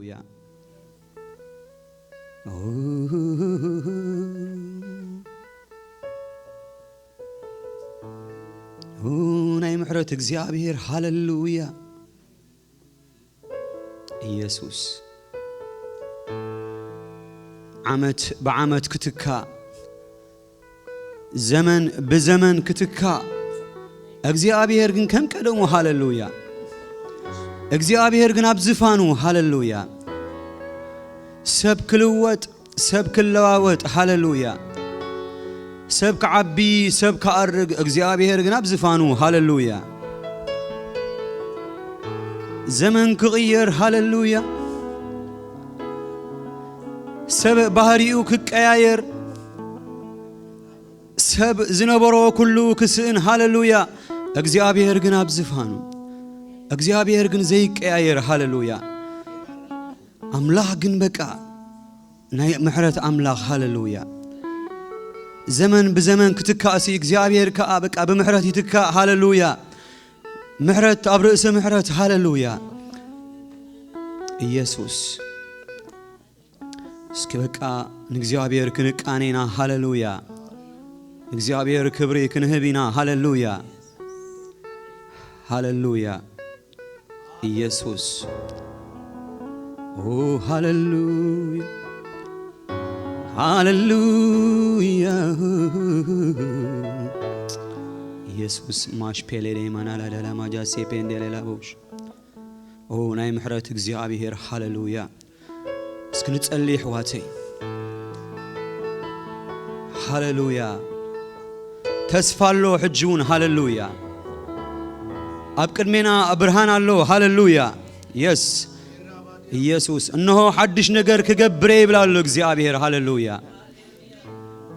ያ። ኦ፣ ናይ ምሕረት እግዚኣብሔር፣ ሃሌሉያ። ኢየሱስ፣ ዓመት ብዓመት ክትካእ፣ ዘመን ብዘመን ክትካእ፣ እግዚኣብሔር ግን ከም ቀደሙ፣ ሃሌሉያ። እግዚኣብሔር ግን ኣብ ዝፋኑ፣ ሃሌሉያ። ሰብ ክልወጥ፣ ሰብ ክለዋወጥ፣ ሃሌሉያ። ሰብ ክዓቢ፣ ሰብ ክኣርግ፣ እግዚኣብሔር ግን ኣብ ዝፋኑ፣ ሃሌሉያ። ዘመን ክቕየር፣ ሃሌሉያ። ሰብ ባህሪኡ ክቀያየር፣ ሰብ ዝነበሮ ኩሉ ክስእን፣ ሃሌሉያ። እግዚኣብሔር ግን ኣብ ዝፋኑ፣ እግዚኣብሔር ግን ዘይቀያየር፣ ሃሌሉያ። ኣምላኽ ግን በቃ ናይ ምሕረት ኣምላኽ፣ ሃሌሉያ። ዘመን ብዘመን ክትካእሲ እግዚኣብሔር ከኣ በቃ ብምሕረት ይትካእ፣ ሃሌሉያ። ምሕረት ኣብ ርእሲ ምሕረት፣ ሃሌሉያ። ኢየሱስ፣ እስኪ በቃ ንእግዚኣብሔር ክንቃኔና፣ ሃሌሉያ። ንእግዚኣብሔር ክብሪ ክንህብ ኢና፣ ሃሌሉያ። ሃሌሉያ። ኢየሱስ። ኦ፣ ሃሌሉያ። ሃሌሉያ። ኢየሱስ፣ ማሽ ፔሌሌ ማናላ ዳላ ማጃሴ ፔንዴሌላ ቦሽ። ኦ፣ ናይ ምሕረት እግዚኣብሔር፣ ሃሌሉያ። እስኪ ንጸሊ፣ ኣሕዋተይ። ሃሌሉያ። ተስፋ ኣሎ ሕጂ እውን፣ ሃሌሉያ። ኣብ ቅድሜና ብርሃን ኣሎ፣ ሃሌሉያ። የስ፣ ኢየሱስ፣ እነሆ ሓድሽ ነገር ክገብር እየ ይብል ኣሎ እግዚኣብሔር፣ ሃሌሉያ።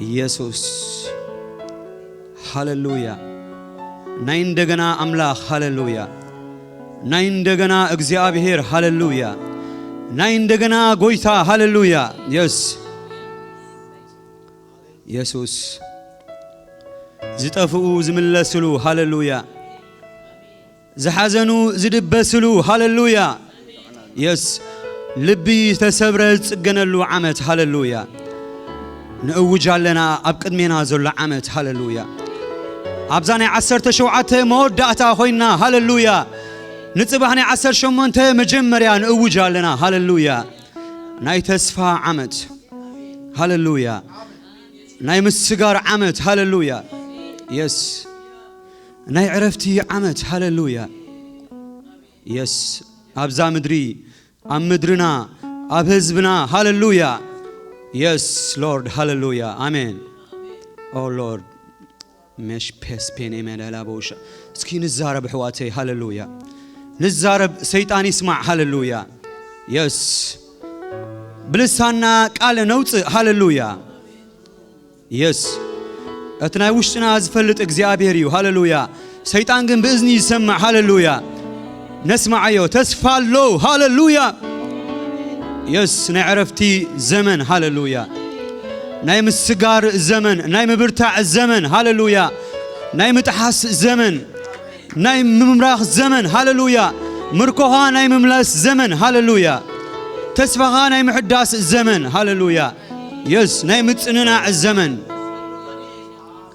ኢየሱስ፣ ሃሌሉያ። ናይ እንደገና ኣምላኽ፣ ሃሌሉያ። ናይ እንደገና እግዚኣብሔር፣ ሃሌሉያ። ናይ እንደገና ጎይታ፣ ሃሌሉያ። የስ፣ ኢየሱስ፣ ዝጠፍኡ ዝምለስሉ፣ ሃሌሉያ። ዝሓዘኑ ዝድበስሉ፣ ሃሌሉያ። የስ፣ ልቢ ዝተሰብረ ዝጽገነሉ ዓመት፣ ሃሌሉያ። ንእውጅ ኣለና ኣብ ቅድሜና ዘሎ ዓመት፣ ሃሌሉያ። ኣብዛ ናይ ዓሰርተ ሸውዓተ መወዳእታ ኮይና፣ ሃሌሉያ። ንጽባሕ ናይ ዓሰርተ ሸሞንተ መጀመርያ ንእውጅ ኣለና፣ ሃሌሉያ። ናይ ተስፋ ዓመት፣ ሃሌሉያ። ናይ ምስጋር ዓመት፣ ሃሌሉያ። የስ፣ ናይ ዕረፍቲ ዓመት፣ ሃሌሉያ። የስ፣ ኣብዛ ምድሪ፣ ኣብ ምድርና፣ ኣብ ህዝብና፣ ሃሌሉያ። የስ ሎርድ፣ ሃሌሉያ፣ ኣሜን። ኦ ሎርድ፣ መሽ ፔስ ፔኔ መዳላ ቦሻ። እስኪ ንዛረብ ኣሕዋተይ፣ ሃሌሉያ። ንዛረብ፣ ሰይጣን ይስማዕ፣ ሃሌሉያ። የስ፣ ብልሳና ቃል ነውፅእ፣ ሃሌሉያ። የስ፣ እቲ ናይ ውሽጥና ዝፈልጥ እግዚኣብሔር እዩ፣ ሃሌሉያ። ሰይጣን ግን ብእዝኒ ይሰምዕ፣ ሃሌሉያ። ነስማዓዮ፣ ተስፋ ኣሎ፣ ሃሌሉያ። የስ፣ ናይ ዕረፍቲ ዘመን፣ ሃሌሉያ። ናይ ምስጋር ዘመን፣ ናይ ምብርታዕ ዘመን፣ ሃሌሉያ። ናይ ምጥሓስ ዘመን፣ ናይ ምምራኽ ዘመን፣ ሃሌሉያ። ምርኮኻ ናይ ምምላስ ዘመን፣ ሃሌሉያ። ተስፋኻ ናይ ምሕዳስ ዘመን፣ ሃሌሉያ። የስ፣ ናይ ምጽንናዕ ዘመን፣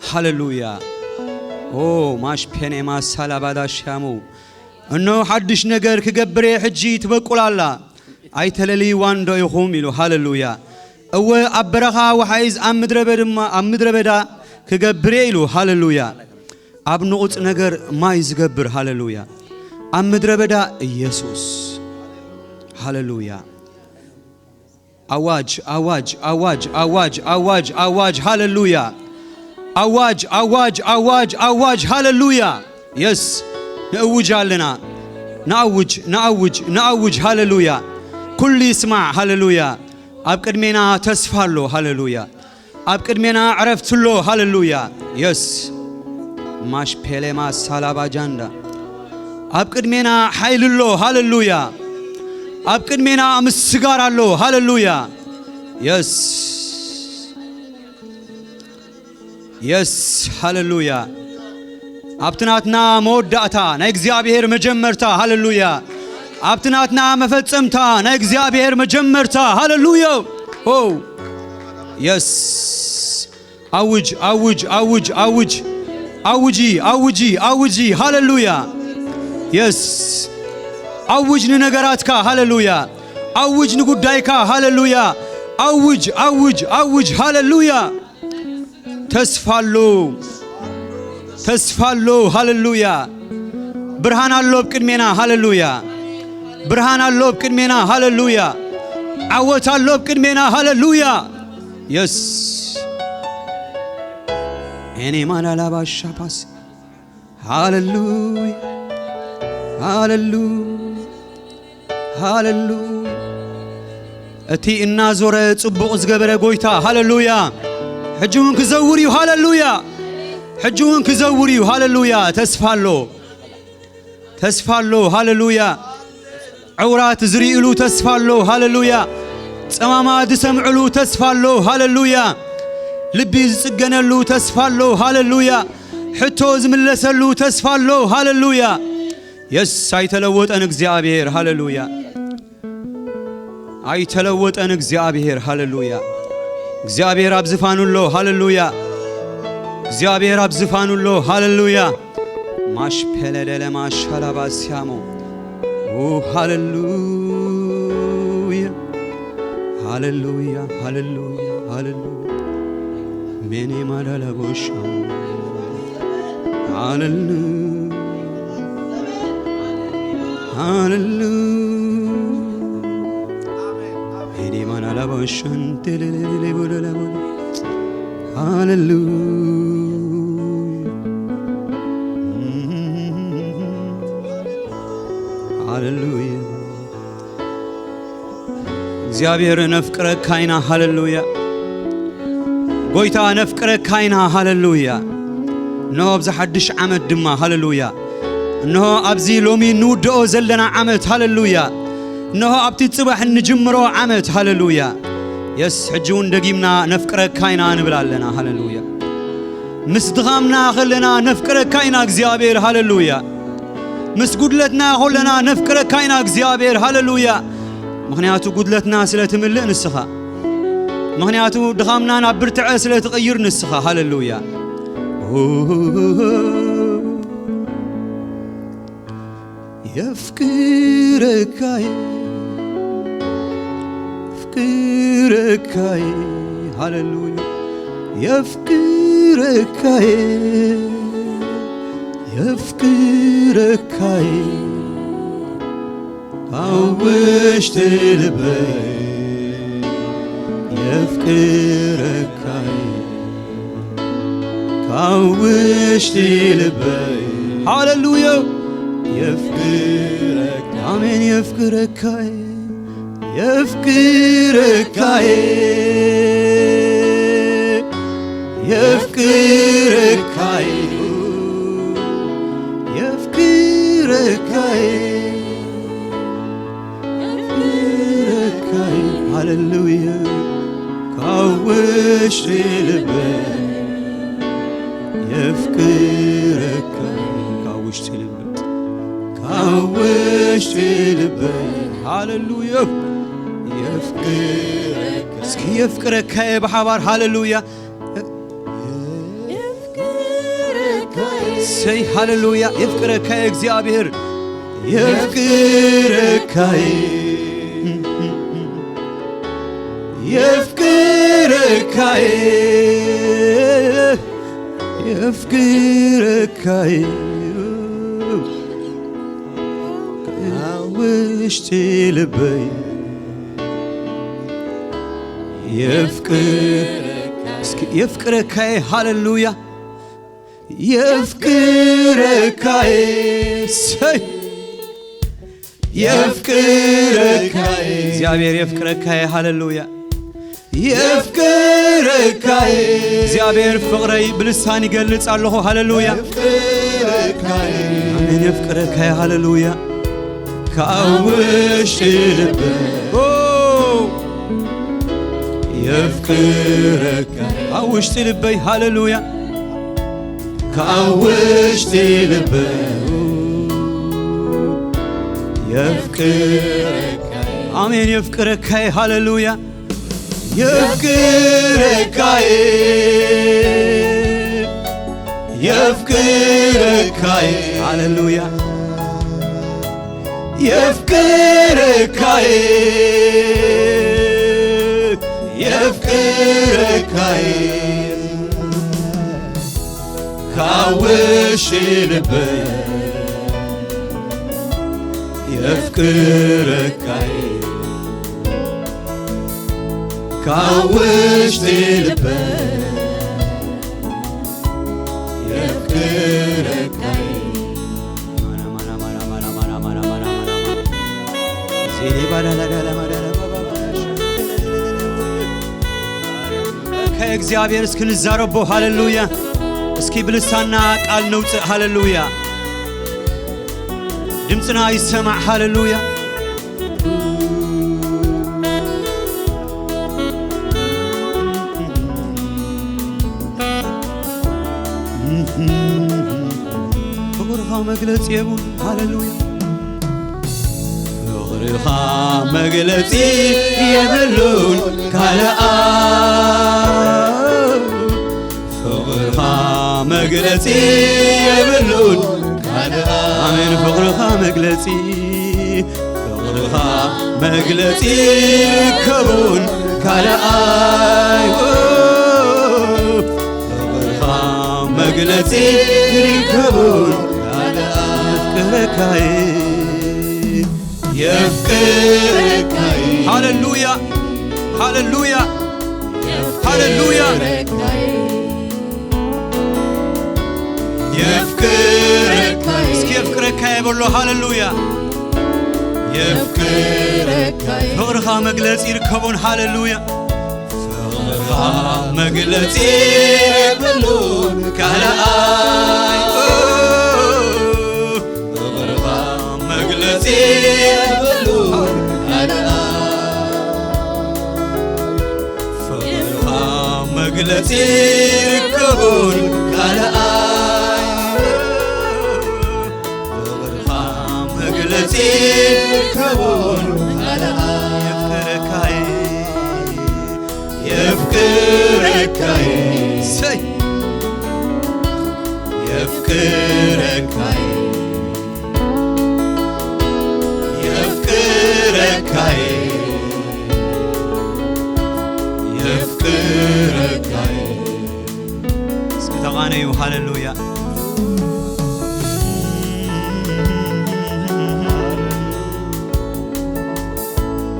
ሃሌሉያ። ኦ፣ ማሽ ፔኔማ ሳላባዳ ሻሙ። እነሆ ሓድሽ ነገር ክገብር እየ፣ ሕጂ ትበቁል ኣላ። ኣይተለልይዋን ዶ ኢኹም ኢሉ፣ ሃሌሉያ። እወ፣ ኣብ በረኻ ወሓይዝ፣ ኣብ ምድረ በዳ ድማ፣ ኣብ ምድረ በዳ ክገብር እየ ኢሉ፣ ሃሌሉያ። ኣብ ንቑጽ ነገር ማይ ዝገብር፣ ሃሌሉያ። ኣብ ምድረ በዳ ኢየሱስ፣ ሃሌሉያ። ኣዋጅ፣ ኣዋጅ፣ ኣዋጅ፣ ኣዋጅ፣ ኣዋጅ፣ ኣዋጅ፣ ሃሌሉያ። ኣዋጅ፣ ኣዋጅ፣ ኣዋጅ፣ ኣዋጅ፣ ሃሌሉያ። የስ፣ ንእውጅ ኣለና። ንኣውጅ፣ ንኣውጅ፣ ንኣውጅ፣ ሃሌሉያ። ኩሉ ይስማዕ፣ ሃሌሉያ። ኣብ ቅድሜና ተስፋ ኣሎ፣ ሃሌሉያ። ኣብ ቅድሜና ዕረፍቲ ኣሎ፣ ሃሌሉያ። የስ፣ ማሽ ፔሌማ ሳላባ ጃንዳ። ኣብ ቅድሜና ሓይሊ ኣሎ፣ ሃሌሉያ። ኣብ ቅድሜና ምስጋር ኣሎ፣ ሃሌሉያ። የስ፣ የስ፣ ሃሌሉያ። ኣብቲ ናትና መወዳእታ ናይ እግዚኣብሔር መጀመርታ፣ ሃሌሉያ። ኣብቲ ናትና መፈጸምታ ናይ እግዚኣብሔር መጀመርታ። ሃሌሉያ። ኦ የስ። ኣውጅ፣ ኣውጅ፣ ኣውጅ፣ ኣውጅ። ኣውጂ፣ ኣውጂ፣ ኣውጂ። ሃሌሉያ። የስ። ኣውጅ ንነገራትካ። ሃሌሉያ። ኣውጅ ንጉዳይካ። ሃሌሉያ። ኣውጅ፣ ኣውጅ፣ ኣውጅ። ሃሌሉያ። ተስፋ ኣሎ። ተስፋ ኣሎ። ሃሌሉያ። ብርሃን ኣሎ ኣብ ቅድሜና። ሃሌሉያ። ብርሃን ኣሎ ኣብ ቅድሜና። ሃሌሉያ። ዓወት ኣሎ ኣብ ቅድሜና። ሃሌሉያ። የስ። ኤኔ ማላላባ ሻፓስ። ሃሌሉያ። ሃሌሉያ። ሃሌሉያ። እቲ እናዞረ ጽቡቕ ዝገበረ ጎይታ። ሃሌሉያ። ሕጂ እውን ክዘውር እዩ። ሃሌሉያ። ሕጂ እውን ክዘውር እዩ። ሃሌሉያ። ተስፋ ኣሎ። ተስፋ ኣሎ። ሃሌሉያ። ዕውራት ዝርእሉ ተስፋ ኣሎ። ሃሌሉያ። ጸማማ ዝሰምዕሉ ተስፋ ኣሎ። ሃሌሉያ። ልቢ ዝጽገነሉ ተስፋ ኣሎ። ሃሌሉያ። ሕቶ ዝምለሰሉ ተስፋ ኣሎ። ሃሌሉያ። የስ፣ ኣይተለወጠን እግዚኣብሔር። ሃሌሉያ። ኣይተለወጠን እግዚኣብሔር። ሃሌሉያ። እግዚኣብሔር ኣብ ዝፋኑ ኣሎ። ሃሌሉያ። እግዚኣብሔር ኣብ ዝፋኑ ኣሎ። ሃሌሉያ። ማሽ ፔለደለ ማሻላባ ሲያሞ። ኦ፣ ሃሌሉያ። ሃሌሉያ፣ ሃሌሉያ፣ ሃሌሉያ። ሜኔ ማዳላ ቦሻ። ሃሌሉያ። ሃሌሉያ። ሄዴ ማናላ ቦሻን ቴሌሌሌ ቦደላ ቦደ። ሃሌሉያ። ሃሌሉያ። እግዚኣብሔር ነፍቅረካ ኢና። ሃሌሉያ። ጎይታ ነፍቅረካ ኢና። ሃሌሉያ። እንሆ ኣብዚ ሓድሽ ዓመት ድማ። ሃሌሉያ። እንሆ ኣብዚ ሎሚ እንውድኦ ዘለና ዓመት። ሃሌሉያ። እንሆ ኣብቲ ጽባሕ እንጅምሮ ዓመት። ሃሌሉያ። የስ፣ ሕጂ እውን ደጊምና ነፍቅረካ ኢና ንብል ኣለና። ሃሌሉያ። ምስ ድኻምና ከለና ነፍቅረካ ኢና እግዚኣብሔር። ሃሌሉያ። ምስ ጉድለትና ከለና ነፍቅረካ ኢና እግዚኣብሔር። ሃሌሉያ። ምኽንያቱ ጉድለትና ስለ ትምልእ ንስኻ፣ ምኽንያቱ ድኻምና ናብ ብርትዐ ስለ ትቕይር ንስኻ። ሃሌሉያ። የፍቅረካይ፣ የፍቅረካይ፣ ሃሌሉያ። የፍቅረካይ፣ የፍቅረካይ፣ ካብ ውሽጢ ልበይ የፍቅረካይ፣ ካብ ውሽጢ ልበይ። ሃሌሉያ። የፍቅረካ፣ ኣሜን። የፍቅረካይ፣ የፍቅረካይ፣ የፍቅረካይ፣ የፍቅረካይ፣ የፍቅረካይ። ሃሌሉያ። ካብ ውሽጢ ልበይ የፍቅረካ፣ ካብ ውሽጢ ልበይ፣ ካብ ውሽጢ ልበይ። ሃሌሉያ። የፍቅረካ። እስኪ የፍቅረካየ ብሓባር። ሃሌሉያ። የፍቅረካየ። ሰይ ሃሌሉያ። የፍቅረካየ እግዚኣብሔር። የፍቅረካየ፣ የፍቅረካየ፣ የፍቅረካየ፣ ውሽጢ ልበይ የፍቅር-፣ እስኪ የፍቅረካየ። ሃሌሉያ። የፍቅረካየ። ሰይ የፍቅረካየ። እግዚኣብሔር የፍቅረካየ። ሃሌሉያ። የፍቅረካየ። እግዚኣብሔር ፍቕረይ ብልሳን ይገልጽ ኣለኹ። ሃሌሉያ። የፍቅረካየ። ኣሜን። የፍቅረካየ። ሃሌሉያ። ካብ ውሽጢ ልበይ። ኦ! የፍቅረካ። ካብ ውሽጢ ልበይ። ሃሌሉያ። ካብ ውሽጢ ልበይ የፍቅረካይ፣ ኣሜን። የፍቅረካይ፣ ሃሌሉያ። የፍቅረካይ፣ የፍቅረካይ፣ ሃሌሉያ። የፍቅረካይ፣ የፍቅረካይ፣ ካብ ውሽጢ ልበይ የፍቅረካይ፣ ካብ ውሽጢ ልበይ የፍቅረካይ። ከእግዚኣብሔር እስኪ ንዛረቦ። ሃሌሉያ። እስኪ ብልሳና ቃል ነውፅእ። ሃሌሉያ። ድምፅና ይሰማዕ። ሃሌሉያ። ፍቕርኻ መግለፂ የብሉን። ሃሌሉያ። ፍቕርኻ መግለፂ የብሉን ካልኣ። ፍቕርኻ መግለፂ የብሉን ካልኣ። ኣሜን። ፍቕርኻ መግለፂ፣ ፍቕርኻ መግለፂ ይርከቡን ካልኣይ። ፍቕርኻ መግለፂ ይርከቡን ካልኣይ። የፍቅረካይ፣ የፍቅረካይ። ሃሌሉያ፣ ሃሌሉያ፣ ሃሌሉያ። የፍቅረካይ። እስኪ የፍቅረካይ በሎ። ሃሌሉያ። የፍቅረካይ። ፍቕርኻ መግለጺ ይርከቦን። ሃሌሉያ። ፍቕርኻ መግለጺ የብሉን ካልኣይ። ፍቕርኻ መግለጺ የብሉን ካልኣይ። ፍቕርኻ መግለጺ ይርከቦን ካልኣይ። ፍቕርኻ መግለጺ ይርከቦን ካልኣይ። የፍቅረካይ፣ የፍቅረካይ፣ ሰይ፣ የፍቅረካይ፣ የፍቅረካይ፣ የፍቅረካይ። እስኪ ተቓነዩ። ሃሌሉያ።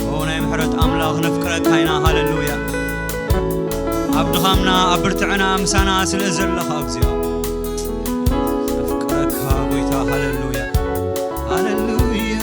ኦ ናይ ምሕረት ኣምላኽ፣ ነፍቅረካ ኢና። ሃሌሉያ። ኣብ ድኻምና፣ ኣብ ብርትዕና ምሳና ስለ ዘለኻ እግዚኣብሔር፣ ነፍቅረካ ጎይታ። ሃሌሉያ፣ ሃሌሉያ።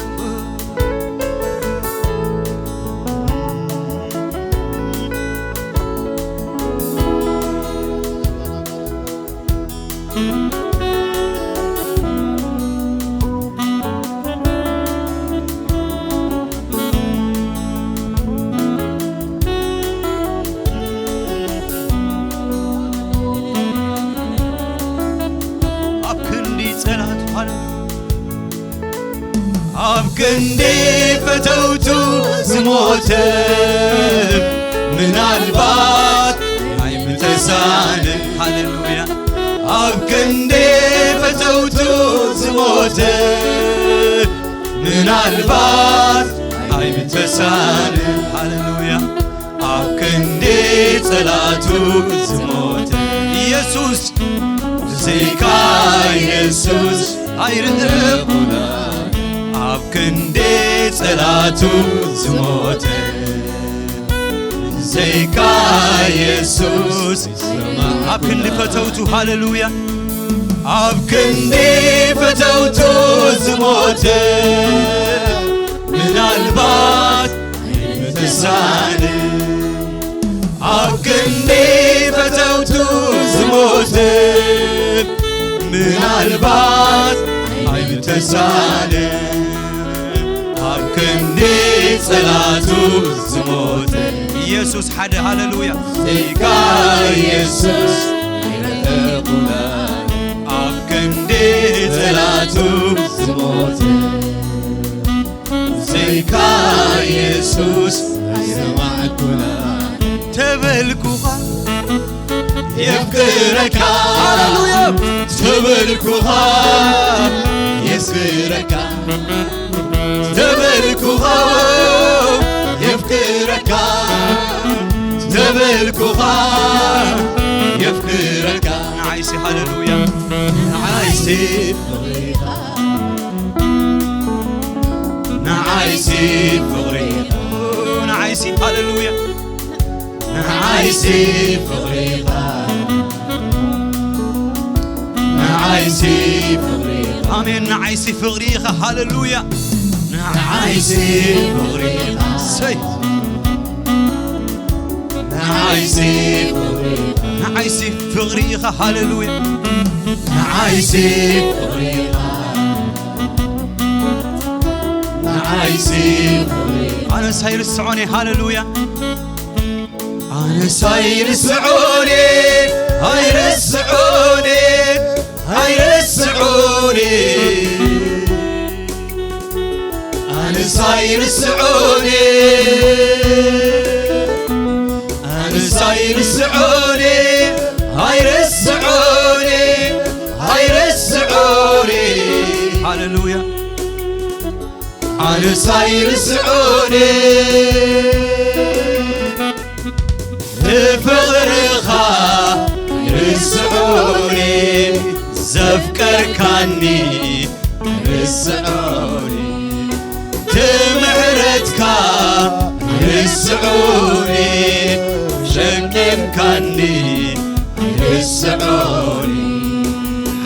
ኣብ ክንዲ ጸላቱ፣ ሃሌ-፣ ኣብ ክንዲ ፈተውቱ ዝሞተ፣ ምናልባት ኣይምተሳነ። ሃሌሉያ። ኣብ ክንዲ ፈተውቱ ዝሞተ፣ ምናልባት ኣይምተሳነ። ሃሌሉያ። ኣብ ክንዲ ጸላቱ ዝሞተ ኢየሱስ፣ ብዘይካ ኢየሱስ ኣይርህቑና። ኣብ ክንዲ ጸላቱ ዝሞተ፣ ብዘይካ ኢየሱስ፣ ኣብ ክንዲ ፈተውቱ፣ ሃሌሉያ፣ ኣብ ክንዲ ፈተውቱ ዝሞተ፣ ምናልባት ኣይምተሳነ። ኣብ ክንዲ ፈተውቱ ዝሞተ፣ ምናልባት ኣይምተሳነ። ኣብ ክንዲ ጸላቱ ዝሞተ ኢየሱስ ሓደ። ሃሌሉያ። ጸጋ ኢየሱስ ኣይረኸብኩና። ኣብ ክንዲ ጸላቱ ዝሞተ፣ ኢካ የሱስ ኣይሰማዕኩና ተበልኩኻ የፍቅረካ ሃሌሉያ ተበልኩኻ የፍቅረካ ተበልኩኻ የፍቅረካ ተበልኩኻ የፍቅረካ ንዓይሲ ሃሌሉያ ንዓይሲ ንዓይሲ ፍቕሪኻ ንዓይሲ ሃሌሉያ ንዓይሲ ፍቕሪኻ ንዓይሲ ፍቕሪኻ ኣሜን ንዓይሲ ፍቕሪኻ ሃሌሉያ ንዓይሲ ፍቕሪኻ ሰይ ንዓይሲ ፍቕሪኻ ንዓይሲ ፍቕሪኻ ሃሌሉያ ንዓይሲ ፍቕሪኻ ንዓይሲ ፍቕሪኻ ኣነስ ኣይርስዖን እየ ሃሌሉያ ኣነስ ኣይርስዖን እየ ኣይርስዖን እየ ኣይርስዖን እየ ኣነስ ኣይርስዖን እየ ኣነስ ኣይርስዖን እየ ኣይርስዖን እየ ኣይርስዖን እየ ሃሌሉያ ኣነስ ኣይርስዖን እየ ንፍቕርኻ ኣይርስዖን እየ ዘፍቀርካኒ ኣይርስዖን እየ ትምሕረትካ ኣይርስዖን እየ ሸቂልካኒ ኣይርስዖን እየ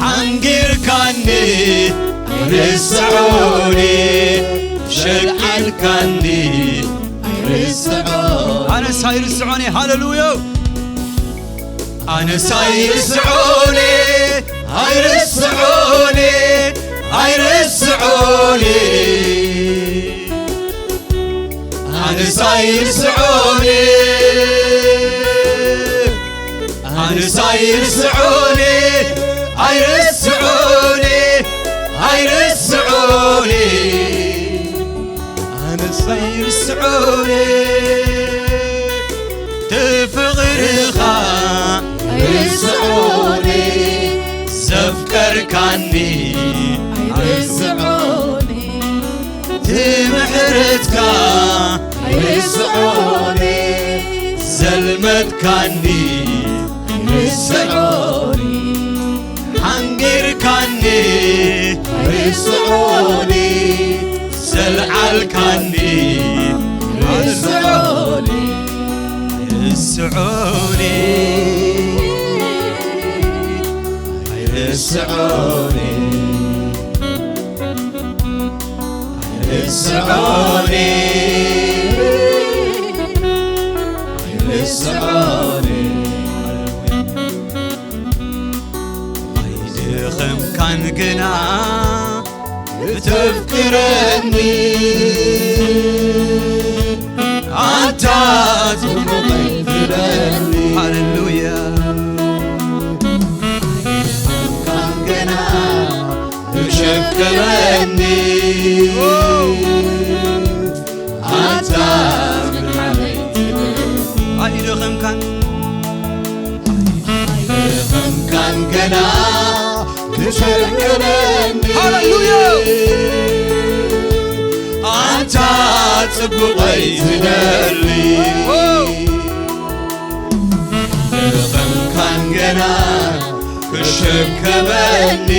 ሓንጊርካኒ ኣይርስዖን እየ ሸቂልካኒ ኣይርስዖን ኣነስ ኣይርስዖን እየ ሃሌሉያ ኣነስ ኣይርስዖን እየ ኣይርስዖን እየ ኣይርስዖን እየ ኣነስ ኣይርስዖን እየ ኣነስ ኣይርስዖን እየ ኣይርስዖን እየ ኣይርስዖን እየ ኣነስ ኣይርስዖን እየ ትፍቕርኻ ኣይርስዖን እየ ዘፍቀርካኒ ኣይርስዖን እየ ትምሕረትካ ኣይርስዖን እየ ዘልመድካኒ ኣይርስዖን እየ ሓንጊርካኒ ኣይርስዖን እየ ዘልዓልካኒ ኣይርስዖን እየ ኣይርስዖን እየ ኣይርስዖን እየ ኣይርስዖን እየ ኣይርስዖን እየ ኣይደኸምካን ግና እተፍቅረኒ ኣንታ ጽቡቐይ ትደሊ ሃሌሉያ ኣይደኸምካን ግና እሸፍቅረኒ ኣንታ ምድሓነይ ትብል ኣይደኸምካን ኣይደኸምካን ገና ትሸፍቅረኒ ሃሌሉያ ኣንታ ጽቡቐይ ትደሊ ደኸምካን ገና ክሸከመኒ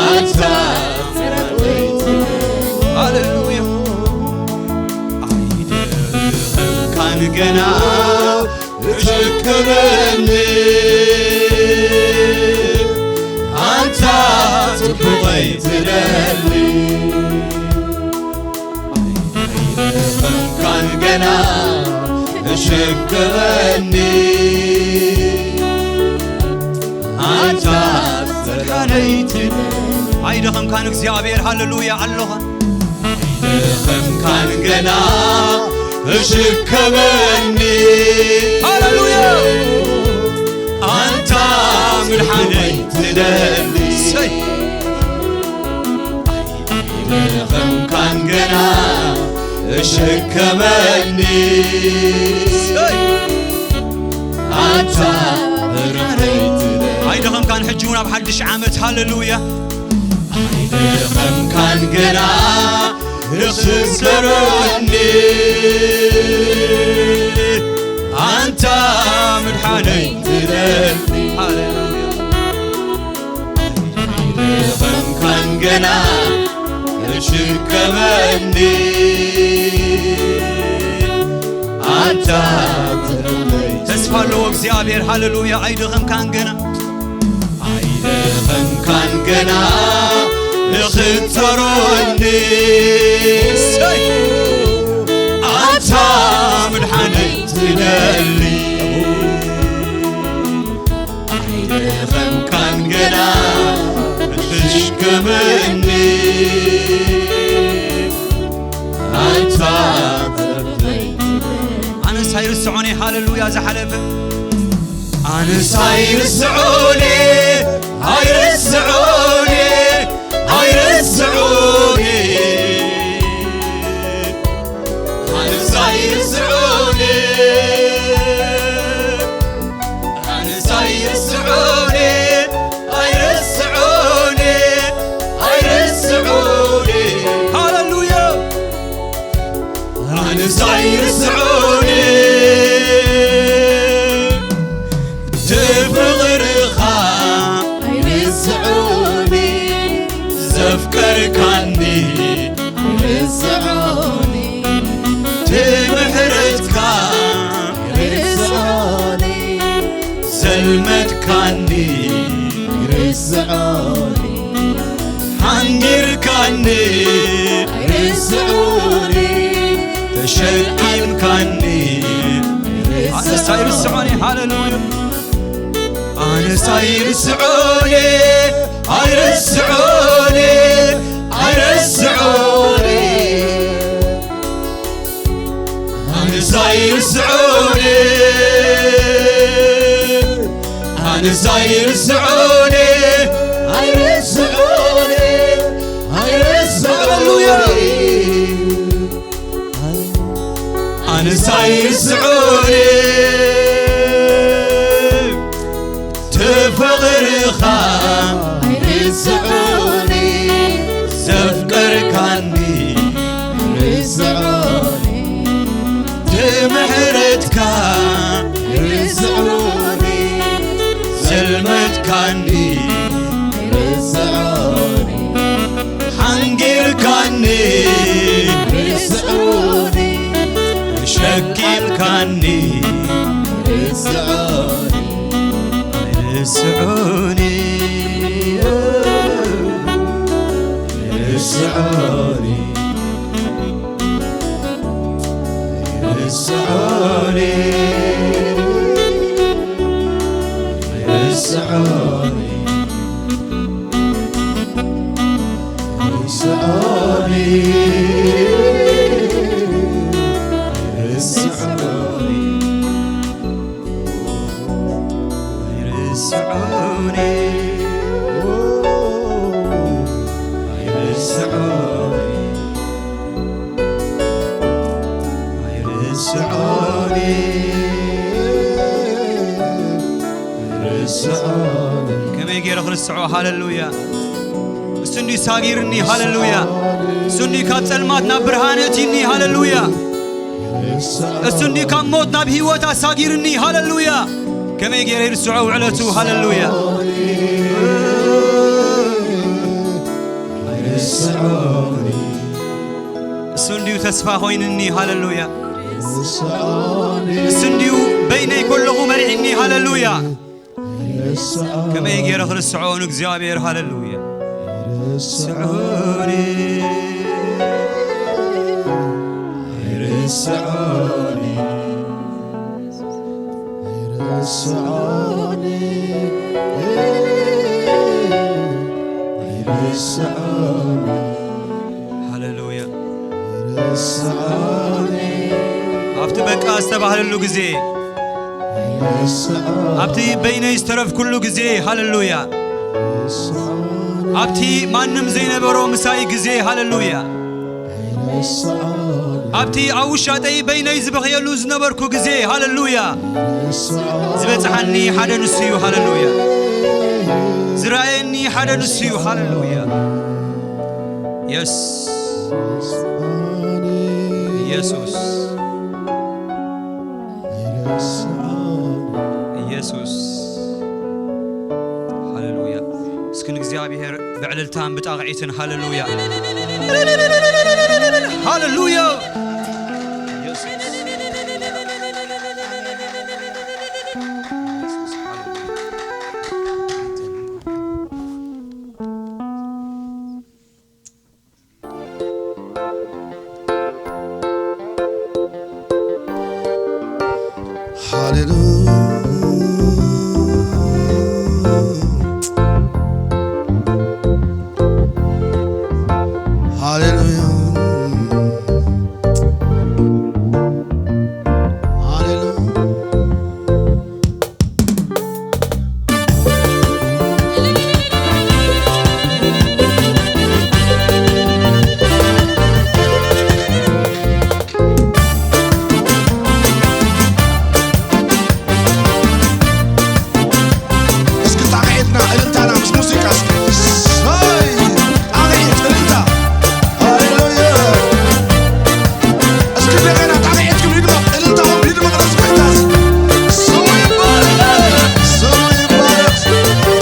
ኣንታ ሃሌሉያ ኣይደኸምካን ገና ክሸከመኒ ኣንታ ጽቡቐይ ትደሊ ኣይደኸምካን ገና ተሸከመኒ ኣንታ ዘርካነይት ኣይደኸምካን እግዚኣብሔር ሃሌሉያ ኣለኻ ኣይደኸምካን ገና ተሸከመኒ ሃሌሉያ ኣንታ ምድሓነይ ትደሊ ሰይ ደኸምካን ገና እሽከመኒ ኣንታ ብርሃነይ ትደሊ ኣይደኸምካን ሕጂ እውን ኣብ ሓድሽ ዓመት ሃለሉያ ኣይደኸምካን ገና እሽከመኒ ኣንታ ምድሓነይ ትደሊ ሃለሉያ ኣይደኸምካን ገና እሽከመኒ ኣንታ ተስፋ ኣለዎ እግዚኣብሔር ሃለሉያ ኣይደኸምካን ገና ኣይደኸምካን ገና ንኽትዞረኒ ኣንታ ምድሓነይ ትደሊ ኣይደኸምካን ገና ክትሽከመኒ ኣንታ ኣነስ ኣይርስዖን እየ ሃለሉያ ዝሓለፈ ኣነስ ኣይርስዖን እየ ኣይርስዖን እየ ኣይርስዖን እየ ኣነስ ኣይርስዖን እየ ኣነስ ኣይርስዖን እየ ኣይርስዖን እየ ኣይርስዖን እየ ሃለሉያ ኣነስ ኣይርስዖን እየ ትፍቕርኻ ኣይርስዖን እየ ዘፍቀርካኒ ኣይርስዖን እየ ትምሕረትካ ኣይርስዖን እየ ዘልመድካኒ ኣይርስዖን እየ ሓንጊርካኒ ኣይርስዖን እየ ተሸኪምካኒ ኣነስ ኣይርስዖን እየ ሃለሉያ ኣነስ ኣይርስዖን እየ ኣይርስዖን እየ ኣይርስዖን እየ ኣነስ ኣይርስዖን እየ ኣነስ ኣይርስዖን እየ ኣይርስዖን እየ ኣይርስዖን እየ ኣነስ ኣይርስዖን እየ ተፍቕርኻ ኣይርስዖን እየ ዘፍቀርካኒ ኣይርስዖን እየ ትምሕረትካ ኣይርስዖን እየ ዘልመድካኒ ኣይርስዖን እየ ሓንጊርካኒ ኣይርስዖን እየ ሸኪምካኒ ኣይርስዖን እየ ኣይርስዖን እየ ኣይርስዖን እየ ኣይርስዖን እየ ኣይርስዖን እየ ኣይርስዖን እየ ኣይርስዖን እየ ኣይርስዖን እየ ኣይርስዖን እየ ኣይርስዖን እየ ኣይርስዖን እየ ከመይ ገይረ ክርስዖ ሃለሉያ እሱ እንዲ ሳጊርኒ ሃለሉያ እሱ እንዲ ካብ ጸልማት ናብ ብርሃን እትይኒ ሃለሉያ እሱ እንዲ ካብ ሞት ናብ ህይወት ኣሳጊርኒ ሃለሉያ ከመይ ገይረ ይርስዖ ውዕለቱ ሃለሉያ እሱ እንዲዩ ተስፋ ኮይንኒ ሃለሉያ እሱ እንዲዩ በይነይ ከለኹ መሪሕኒ ሃለሉያ ከመይ ገይረ ክርስዖ ንእግዚኣብሔር ሃለሉያ ርስዑኒ ርስዑኒ ርስዑኒ ርስዑኒ ሃለሉያ ርስዑኒ ኣብቲ በቃ ዝተባህለሉ ግዜ ኣብቲ በይነይ ዝተረፍኩሉ ግዜ ሃለሉያ ኣብቲ ማንም ዘይነበሮ ምሳይ ግዜ፣ ሃሌሉያ። ኣብቲ ኣብ ውሻጠይ በይነይ ዝበኽየሉ ዝነበርኩ ግዜ፣ ሃሌሉያ። ዝበጽሓኒ ሓደ ንሱ እዩ፣ ሃሌሉያ። ዝረኣየኒ ሓደ ንሱ እዩ፣ ሃሌሉያ። የስ፣ ኢየሱስ፣ ኢየሱስ፣ ሃሌሉያ። እስኪ ንእግዚኣብሔር ብዕልልታን ብጣቕዒትን፣ ሃሌሉያ፣ ሃሌሉያ። ሃሌሉያ፣ ሃሌሉያ፣ ሃሌሉያ። እስኪ ጣቕዒትና እልልታና ምስ ሙዚቃ እስኪ። ሰይ! ጣቕዒት እልልታ። ሃሌሉያ። እስኪ እንደገና ጣቕዒትኩም ይድመቕ፣ እልልታኹም ይድመቕ፣ ነዚ ጎይታ እዚ። ስሙ ይባረክ፣ ስሙ ይባረክ።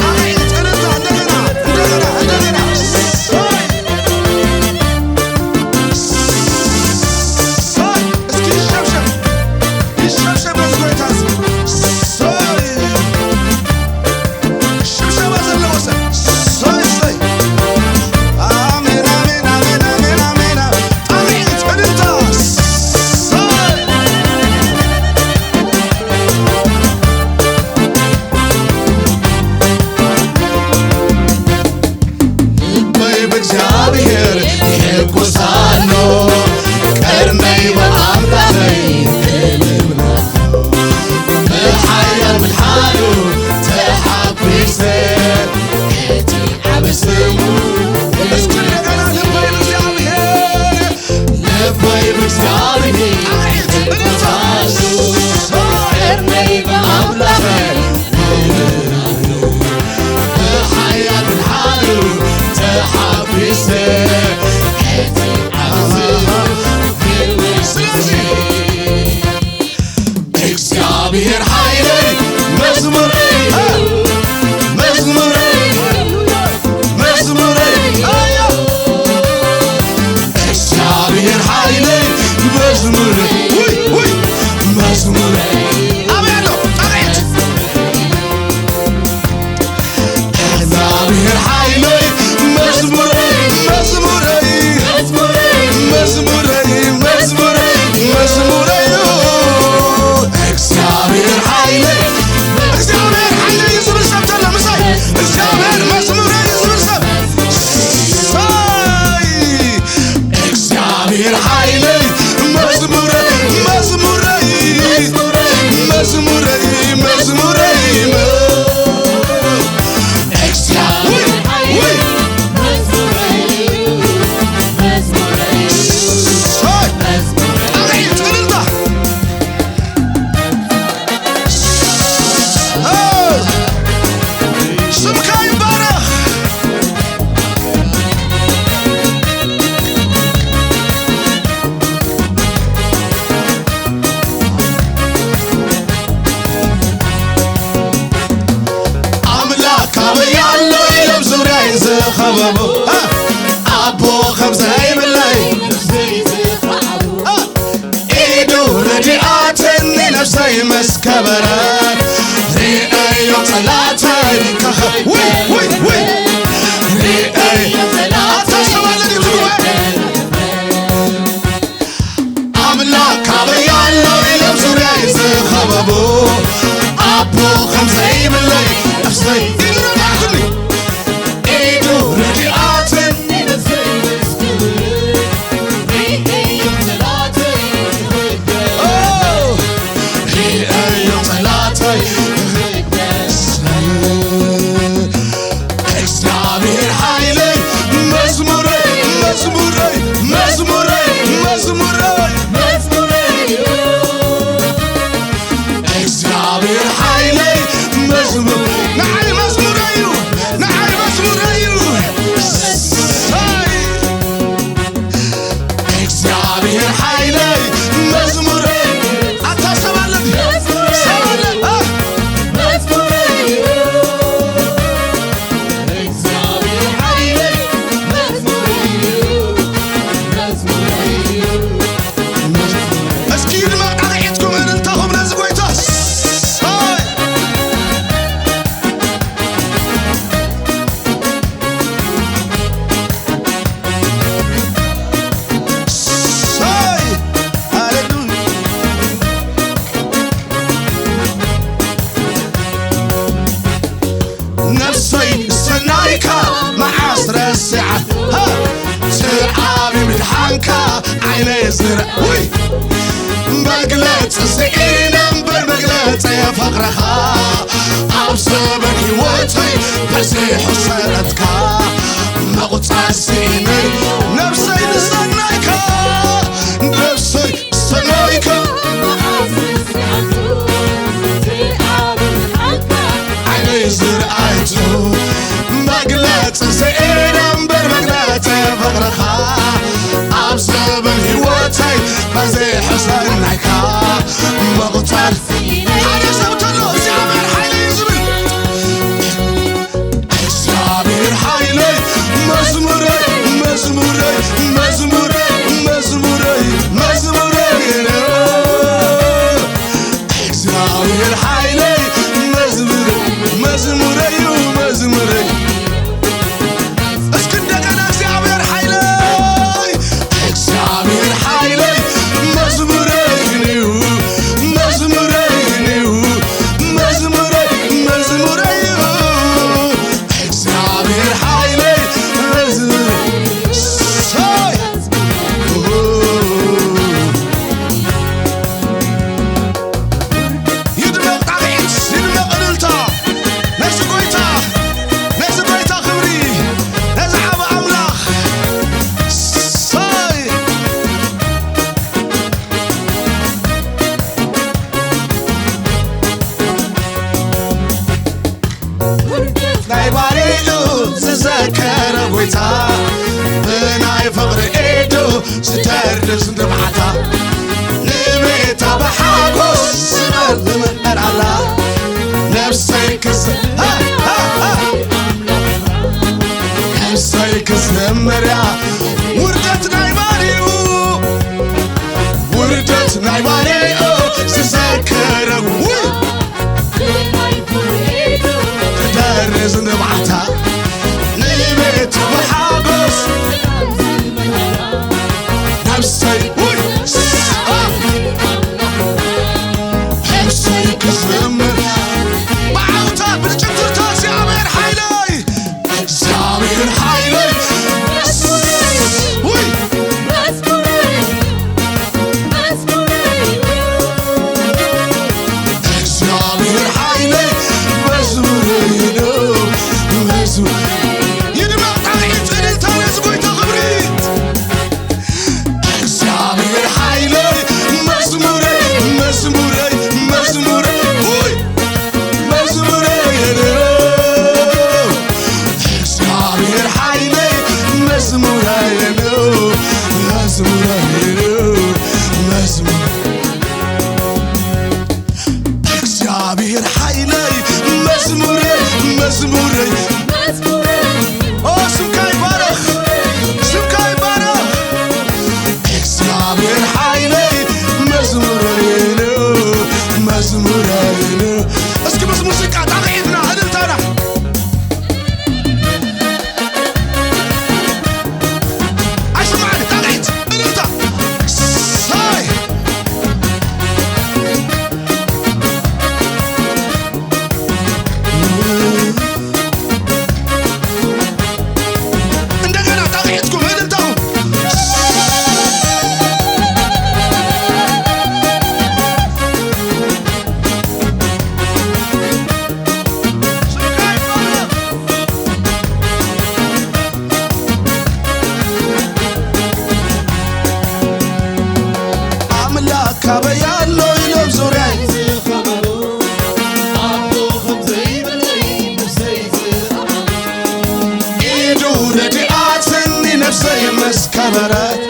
ጣቕዒት እልልታ እንደገና፣ እንደገና፣ እንደገና። ሰይ! ሰይ! እስኪ ይሸብሸብ፣ ይሸብሸብ ነዚ ጎይታ እዚ። ሰይ! ሽብሸባ ዘለዎ ሰብ። ሰይ፣ ሰይ። ኣሜን፣ ኣሜን፣ ኣሜን፣ ኣሜን፣ ኣሜን። ጣቕዒት፣ እልልታ። ሰይ። ልበይ ብእግዚኣብሔር ይሕጎስ ኣሎ፣ ቀርነይ ብኣምላኸይ ክልብለብ። ብሓያል ምድሓኑ ተሓጒሰ፣ እቲ ዓቢ ስሙ። እስኪ እንደገና ልበይ ብእግዚኣብሔር፣ ልበይ ብእግዚኣብሔር ይሕጎስ ኣሎ፣ ቀርነይ ብኣምላኸይ ብሓያል ምድሓኑ ተሓጒሰ፣ እቲ ዓቢ ስሙ ክብር ይስምዕ። እግዚኣብሔር ሓይለይ መዝሙረይ፣ መዝሙረይ፣ መዝሙረይ። እግዚኣብሔር ሓይለይ መዝሙረይ፣ ውይ፣ ውይ፣ መዝሙረይ። ኣበይ ኣሎ? ጣቕዒት። እግዚኣብሔር ሓይለይ መዝሙረይ፣ መዝሙረይ፣ መዝሙረይ፣ መዝሙረይ፣ መዝሙረይ። እግዚኣብሔር ሓይለይ፣ እግዚኣብሔር ሓይለይ እዩ ዝብል ሰብ ዘሎ ምሳይ። እግዚኣብሔር መዝሙረይ እዩ ዝብል ሰብ። ሳይ! እግዚኣብሔር ሓይለይ መዝሙረይ፣ መዝሙረይ፣ መዝሙረይ፣ መዝሙረይ፣ መ-፣ እግዚኣብሔር ሓይለይ መዝሙረይ፣ መዝሙረይ፣ ሳይ! መዝሙረይ። ኣበይ እልልታ? ስምካ ይባረኽ። ኣምላኽ ካበይ ኣሎ ኢሎም ዙርያይ ዝኸበቡ፣ ኣቦ ከም ዘይብለይ ኢዱ ረዲኣትኒ ነፍሰይ ምስ ከበረት፣ ርኣዮ ጸላተይ ከኸ-፣ ውይ፣ ውይ፣ ውይ። ርኣዮ ጸላተይ ኣታ ሰማለ ድዩ ትብሎ? ኣምላኽ ካበይ ኣሎ ኢሎም ዙርያይ ዝኸበቡ፣ ኣቦ ከም ዘይብለይ ነፍሰይ ኢዱ ረዲኣትኒ። ኢዱ ረዲኣትኒ ነፍሰይ ምስ ክብር፣ ርኣዮ ጸላተይ ክበገስ። ኦ! ርኣዮ ጸላተይ ክበገስ። እግዚኣብሔር ሓይ ዝረ ውይ መግለጽ ስኢነ እምበር መግለጽ ፍቕርኻ ኣብ ዘበን ህይወተይ በዚሑ ሰረትካ ምቑጻር ስኢነ ነብሰይ ንሰናይካ ነብሰይ ሰናይካ ዓይነይ ዝረኣይቱ መግለጽ ስኢነ እምበር መግለጽ ፍቕርኻ ኣብ ዘበን ህይወተይ በዚሑ ሰናይካ ምቑጻር ሓደ ሰብ ተሎ እግዚኣብሔር ሓይለይ እዩ ዝብል እግዚኣብሔር ሓይለይ መዝሙረይ መዝሙረይ መዝሙረይ መዝሙረይ መዝሙረይ እግዚኣብሔር ሓይለይ መዝሙረይ መዝሙረይ እዩ መዝሙረይ እስኪ እንደገና እግዚኣብሔር ሓይለይ እግዚኣብሔር ሓይለይ መዝሙረይ እዩ መዝሙረይ እዩ መዝሙረይ መዝሙረይ እዩ እግዚኣብሔር ሓይለይ መዝሙረይ ሰይ ይድመቕ ጣቕዒት ይድመቕ እልልታ ነዚ ጎይታ ነዚ ጎይታ ክብሪ ነዚ ዓቢ ኣምላኽ ሰይ ናይ ባሪኡ ዝዘከረ ጎይታ ብናይ ፍቕሪ ኢዱ ዝደርስ ንብዓታ ንቤታ ብሓጎስ ዝበል ዝምዕር ኣላ ነብሰይ ክስ ነብሰይ ክስምርያ ውርደት ናይ ባሪኡ ውርደት ናይ ባሪኡ ዝዘከረ ውይ ክደርዝ ንብዓታ ንቤት ብሓጎስ ነብሰይ ውይ ነብሰይ ክዘምር ብዓውታ ብጭፍርታ እግዚኣብሔር ሓይለይ እግዚኣብሔር ሓይለይ ውይ እግዚኣብሔር ሓይለይ መዝሙረይ ነው መዝሙር ይድመቕ ጣቕዒት እልልታ ነዚ ጎይታ ክብሪ እግዚኣብሔር ሓይለይ መዝሙረይ መዝሙረይ መዝሙረይ ውይ መዝሙረይ ነው እግዚኣብሔር ሓይለይ መዝሙረይ ነው መዝሙረይ ነው መዝሙር እግዚኣብሔር ሓይለይ መዝሙረይ መዝሙረይ ኦ ስምካ ይባረኽ ስምካ ይባረኽ እግዚኣብሔር ሓይለይ መዝሙረይ ነው መዝሙረይ ነው እስኪ ምስ ሙዚቃ ጣቕዒትና እልልታና ኣይስማዕን ጣቕዒት እልልታ ሳይ እንደገና ጣቕዒትኩም እልልታው ኣምላክ ካበይ ኣሎ ኢሎም ዙርያይ ዝኸበሩ ኣቦ ከም ዘይብለይ ነፍሰይ ዝኸበሩ ኢዱ ረዲኣትኒ ነፍሰይ ምስ ከበረት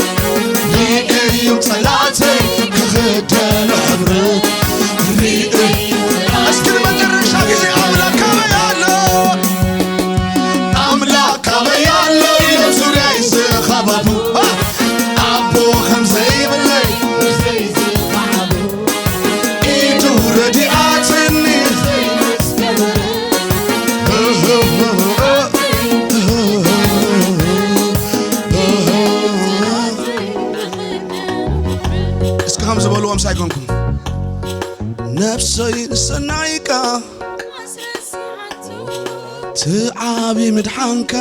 ርእዮም ጸላተይ ክኽደኑ ሕብረት ርእዮም እስኪ ንመጨረሻ ግዜ ኣምላክ ካበይ ኣሎ ኣምላክ ካበይ ኣሎ ኢሎም ዙርያይ ዝኸበቡ ኣቦ ከም ዘይብለይ ኢዱ ረዲኣትኒ እስኪ ከም ዝበልዎም ሳይኮንኩም ነብሰይ ንሰናይካ ትዓቢ ምድሓንካ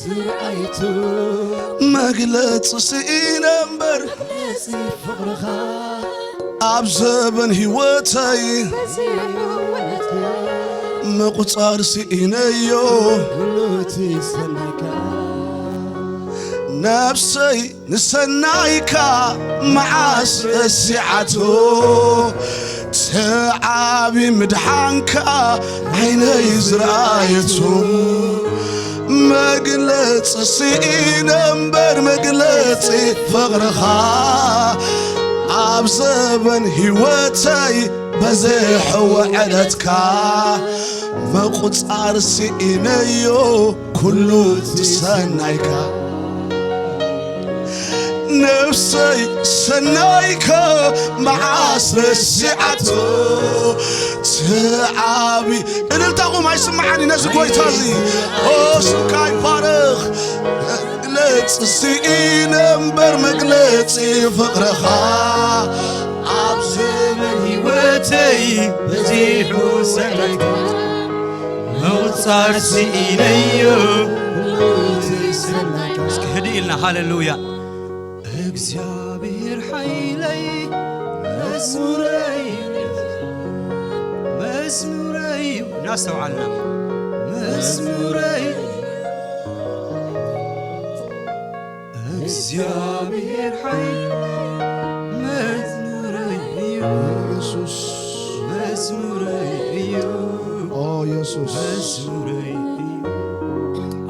ዝረኣይቱ መግለጺ ስኢነ እምበር መግለጺ ፍቕርኻ ኣብ ዘበን ህይወተይ በዚሑ ውዕለትካ ምቑጻር ስኢነዮ ኩሉ እቲ ሰናይካ ነፍሰይ ንሰናይካ መዓስ ረሲዓቶ ተዓቢ ምድሓንካ ዓይነይ ዝረኣየቶ መግለጺ ስኢነ እምበር መግለጺ ፍቕርኻ ኣብ ዘበን ህይወተይ በዝሑ ውዕለትካ ምቑጻር ስኢነዮ ኩሉ እቲ ሰናይካ ነፍሰይ ሰናይካ መዓስ ረሲዓቶ ተዓቢ እልልታኹም ኣይስምዓኒ ነዚ ጎይታ እዚ ኦ ስምካ ይባረኽ መግለጺ ስኢነ እምበር መግለጺ ፍቕርኻ ኣብ ዘመን ህይወተይ በዚሑ ሰናይካ ምቑጻር ስኢነዮ ኩሉ እቲ ሰናይካ እስኪ ህድእ ኢልና ሃሌሉያ እግዚኣብሔር ሓይለይ መዝሙረይ መዝሙረይ እናስተውዓልና መዝሙረይ እግዚኣብሔር ሓይለይ መዝሙረይ እዩ ኢየሱስ መዝሙረይ እዩ ኦ ኢየሱስ መዝሙረይ እዩ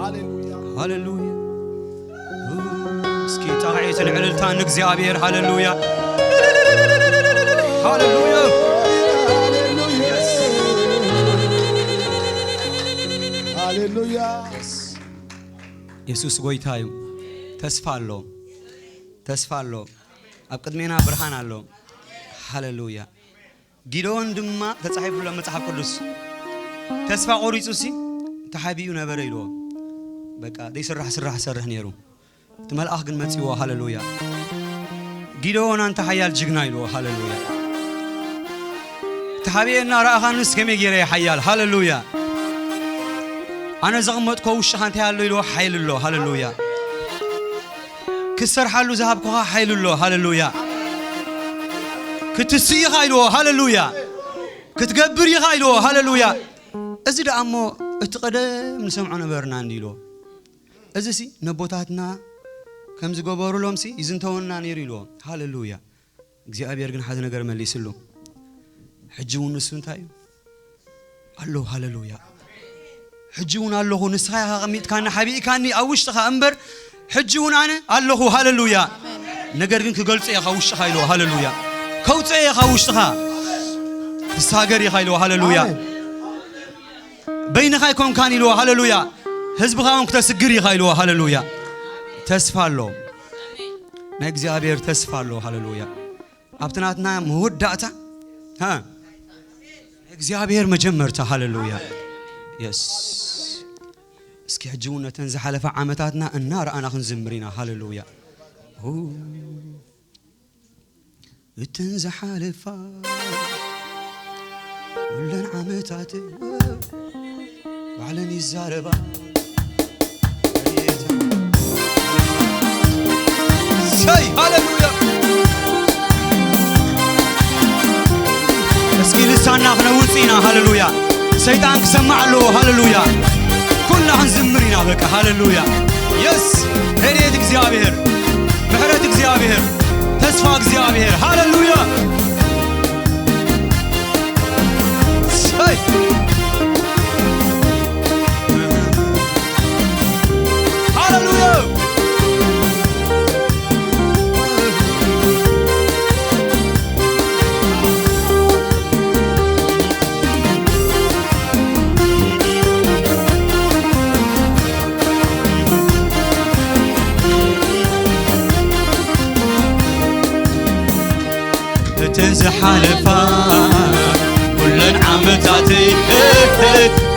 ሃሌሉያ ሃሌሉያ እስኪ ጣቕዒትን ዕልልታን ንእግዚኣብሔር ሃሌሉያ ሃሌሉያ ሃሌሉያ የሱስ ጎይታ እዩ ተስፋ ኣሎ ተስፋ ኣሎ ኣብ ቅድሜና ብርሃን ኣሎ ሃሌሉያ ጊደዎን ድማ ተጻሒፉ ኣሎ መጽሓፍ ቅዱስ ተስፋ ቆሪጹ ሲ ተሓቢኡ ነበረ ኢልዎ በቃ ዘይስራሕ ስራሕ ሰርሕ ነይሩ እቲ መልኣኽ ግን መጺዎ ሃሌሉያ ጊደዎን ኣንተ ሓያል ጅግና ኢልዎ ሃሌሉያ ተሓቢኤ እና ረኣኻንስ ከመይ ገይረ ሓያል ሃሌሉያ ኣነ ዘቐመጥኮ ውሽኻ እንታይ ኣሎ ኢልዎ ሓይል ኣሎ ሃሌሉያ ክትሰርሓሉ ዝሃብኩኻ ሓይል ኣሎ ሃሌሉያ ክትስእ ኢኻ ኢልዎ ሃሌሉያ ክትገብር ኢኻ ኢልዎ ሃሌሉያ እዚ ደኣ እሞ እቲ ቀደም ንሰምዖ ነበርና እንዲ ኢልዎ እዚ ሲ ነቦታትና ከም ዝገበሩሎም ሲ ይዝንተወና ነይሩ ኢልዎ ሃሌሉያ እግዚኣብሔር ግን ሓደ ነገር መሊስሉ ሕጂ እውን ንሱ እንታይ እዩ ኣለዉ ሃሌሉያ ሕጂ እውን ኣለኹ ንስኻ ኢኻ ቀሚጥካኒ ሓቢእካኒ ኣብ ውሽጥኻ እምበር ሕጂ እውን ኣነ ኣለኹ ሃሌሉያ ነገር ግን ክገልጾ እየ ካብ ውሽጥኻ ኢልዎ ሃሌሉያ ከውፅኦ እየ ካብ ውሽጥኻ ትሳገር ኢኻ ኢልዎ ሃሌሉያ በይንኻ ኣይኮንካን ኢልዎ ሃሌሉያ ህዝብኻ እውን ክተስግር ኢኻ ኢልዎ ሃሌሉያ ተስፋ ኣሎ ናይ እግዚኣብሔር ተስፋ ኣሎ ሃሌሉያ ኣብቲ ናትና መወዳእታ ሃ እግዚኣብሔር መጀመርታ ሃሌሉያ የስ እስኪ ሕጂ እውን ነተን ዝሓለፋ ዓመታትና እናረኣና ክንዝምር ኢና ሃሌሉያ እተን ዝሓለፋ ኩለን ዓመታት ባዕለን ይዛረባ ሰይ ሃሌሉያ እስኪ ልሳና ክነውፅ ኢና ሃሌሉያ ሰይጣን ክሰማዕ ኣለዎ ሃሌሉያ ኩልና ክንዝምር ኢና በቃ ሃሌሉያ የስ ረድኤት እግዚኣብሔር ምሕረት እግዚኣብሔር ተስፋ እግዚኣብሔር ሃሌሉያ ሃሌሉያ እተን ዝሓለፋ ኩለን ዓመታተይ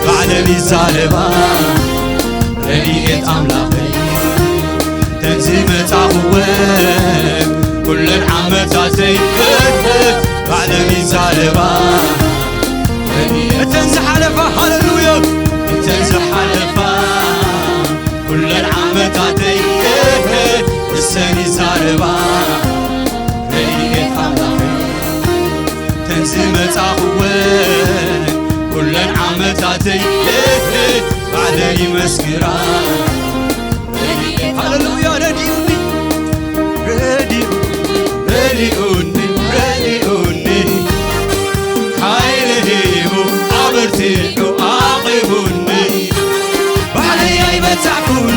ባዕለን ይዛረባ ረድኤት ኣምላኸይ እተን ዝመጻኹወ ኩለን ዓመታተይ ባዕለን ይዛረባ እተን ዝሓለፋ ሃሌሉያ እተን ዝሓለፋ ኩለን ይዛረባ ረድኤት ኣምላኽ ተን ዝመጻኽወ ኩለን ዓመታተይ ባዕለይ ይመስክራ። ሃሌሉያ። ረድኡኒ ረድኡ ረድኡኒ ረድኡኒ ሓይሊ ሂቡ ኣበርቲዑ ኣቒሙኒ። ባዕለይ ኣይበጻሕኩን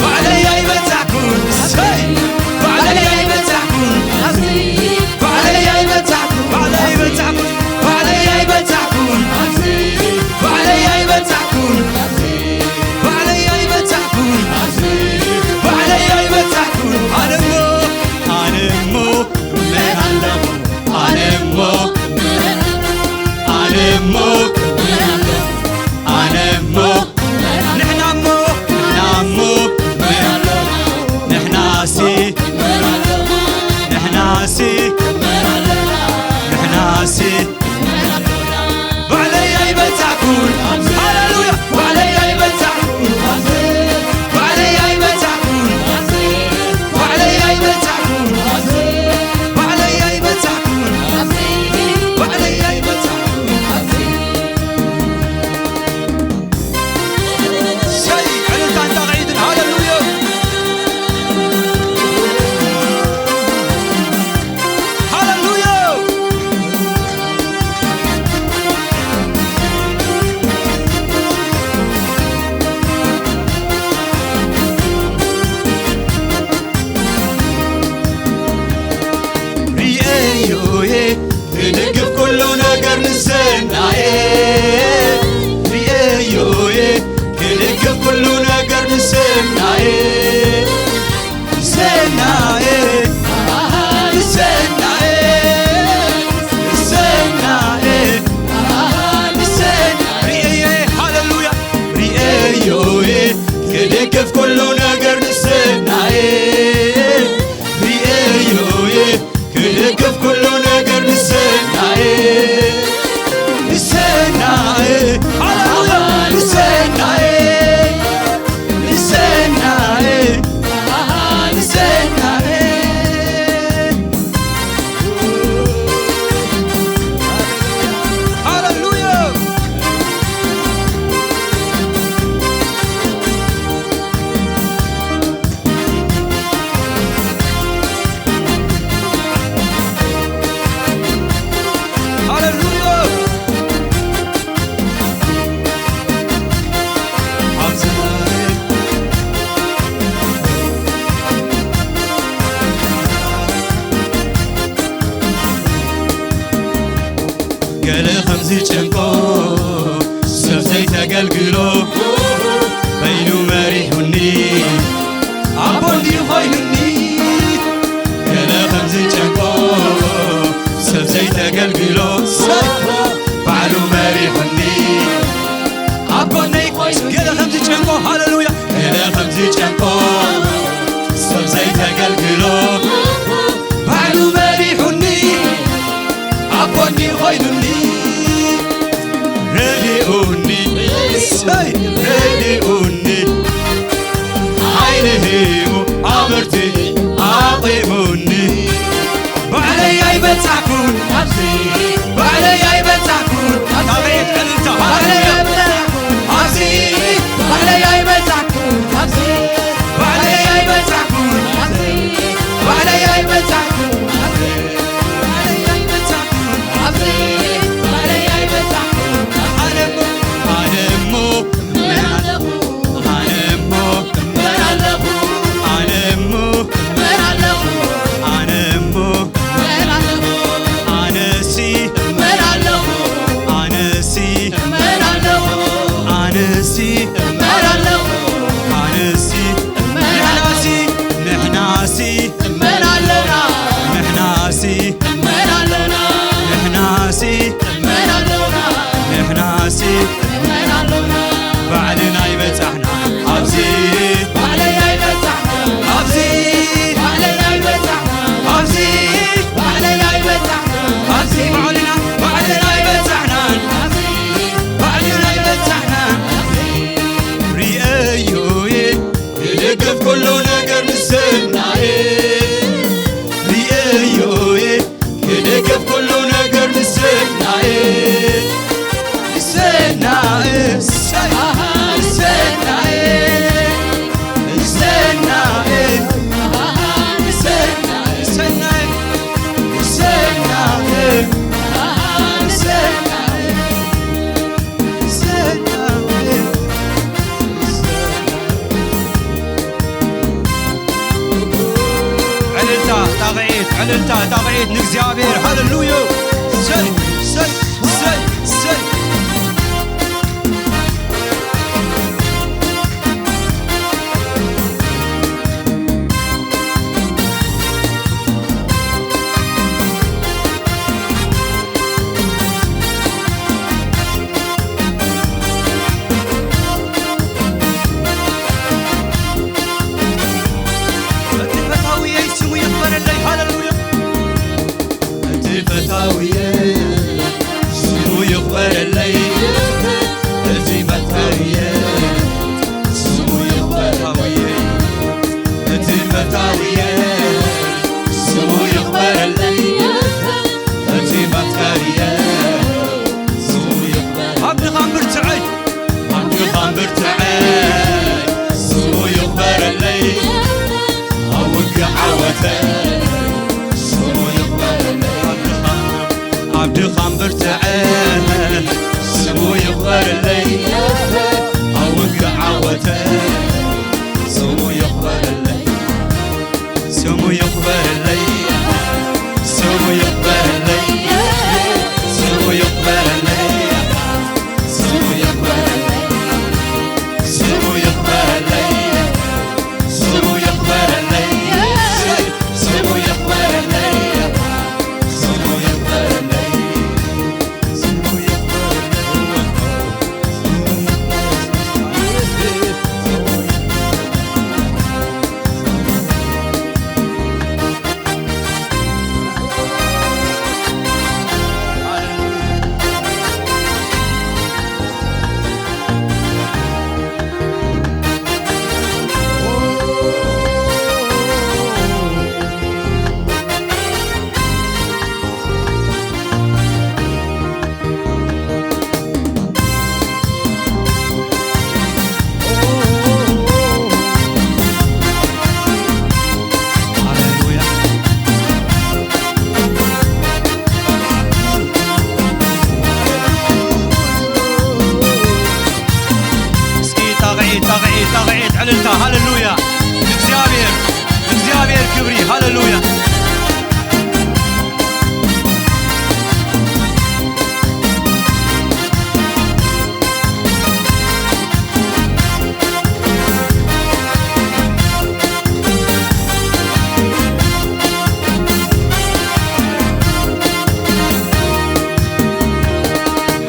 ባዕለይ ኣይበጻሕኩን ሰይ ባዕለይ ኣይበጻሕኩን ባዕለይ ኣይበጻሕኩን ባዕለይ ኣይበጻሕኩን ባዕለይ ኣይበጻሕኩን ባዕለይ ኣይበጻሕኩን ባዕለይ ኣይበጻሕኩን ባዕለይ ኣይበጻሕኩን ኣነሞ ኣነሞ እመን ኣለኹ ኣነሞ ኣነሞ ኣነሞ ንሕናሞ ንሕናሞ ንሕናሲ ንሕናሲ ንሕናሲ ባዕለይ ኣይበጻሕኩን ሃሌሉያ ባዕለይ ኣይበጻሕኩን ባዕለይ ኣይበጻሕኩን ባዕለይ ኣይበጻሕኩን ባዕለይ ኣይበጻሕኩን ባዕለይ ኣይበጻሕኩን ሰይ ዕልልታን ጣቕዒትን ሃሌሉያ ሃሌሉያ ሪኤዮየ ክድግፍ ኩሉ ነገር ንሰናየ ሪኤዮየ ክድግፍ ኩሉ ነገር ንሰናየ ንሰናየ ንሰናየ ንሰናየ ንሰናየ ሪኤየ ሃሌሉያ ሪኤዮየ ክድግፍ ኩሉ ነገር ንሰናየ ሪኤዮየ ክድግፍ ኩሉ ነገር ንሰናየ ንሰናየ ሃሌሉያ ንሰናየ ንሰናየ ንሰናየ ሃሌሉያ ገለ ከም ዝጨንቆ ሰብ ዘይተገልግሎ በይኑ መሪሑኒ ኣቦ እንድዩ ኮይኑኒ ገለ ከም ዝጨንቆ ሰብ ዘይተገልግሎ ሰብ ባዕሉ መሪሑኒ ኣብ ጎነይ ኮይኑ ገለ ከም ዝጨንቆ ሃሌሉያ ገለ ከም ዝጨንቆ ሰብ ዘይተገልግሎ ባዕሉ መሪሑኒ ኣብ ጎኒ ኮይኑኒ ረዲኡኒ ሰይ ረዲኡኒ ሓይሊ ሂቡ ኣበርቲዑ ኣቑሙኒ ባዕለይ ኣይበጻሕኩን ኣብዚ ባዕለይ ኣይበጻሕኩን ኣብዚ ባዕለይ ኣይበጻሕኩን ኣብዚ ባዕለይ ኣይበጻሕኩን ኣብዚ ባዕለይ ኣይበጻሕኩን ኣብዚ ባዕለይ ኣይበጻሕኩን ኣብዚ ባዕለይ ኣይበጻሕኩን ኣነ እሞ ኣነ እሞ እምበር ኣለኹ ኣነ እሞ እምበር ኣለኹ ኣነ እሞ እምበር ኣለኹ ኣነሲ እምበር ኣለኹ ኣነሲ እግዚኣብሔር። ሃሌሉያ። ሰይ፣ ሰይ፣ ሰይ፣ ሰይ። እቲ ፈታውየይ ስሙ ይኽበረለይ። ሃሌሉያ። እቲ ፈታውየ ስሙ ይኽበረለይ። እቲ ፈታውየ ስሙ ይኽበረለይ። እቲ ፈታውየ ስሙ ይኽበረለይ። እቲ ፈታውየ ስሙ ይኽበረለይ። ኣብ ድኻም ብርትዐይ ኣብ ድኻም ብርትዐይ ስሙ ይኽበረለይ። ኣብ ውግእ ዓወተይ ስሙ ይኽበረለይ። ኣብ ድኻም፣ ኣብ ድኻም ብርትዐይ ስሙ ይኽበረለይ። ኣብ ውግእ ዓወተይ ስሙ ይኽበረለይ። ስሙ ይኽበረለይ፣ ስሙ ይኽበረለይ፣ ስሙ ይኽበረለይ፣ ስሙ ይኽበረለይ፣ ስሙ ይኽበረለይ፣ ስሙ ይኽበረለይ፣ ስሙ ይኽበረለይ፣ ስሙ ይኽበረለይ። እስኪ ጣቕዒት፣ ጣቕዒት፣ ጣቕዒት፣ ዕልልታ፣ ሃሌሉያ። ንእግዚኣብሔር፣ ንእግዚኣብሔር ክብሪ፣ ሃሌሉያ።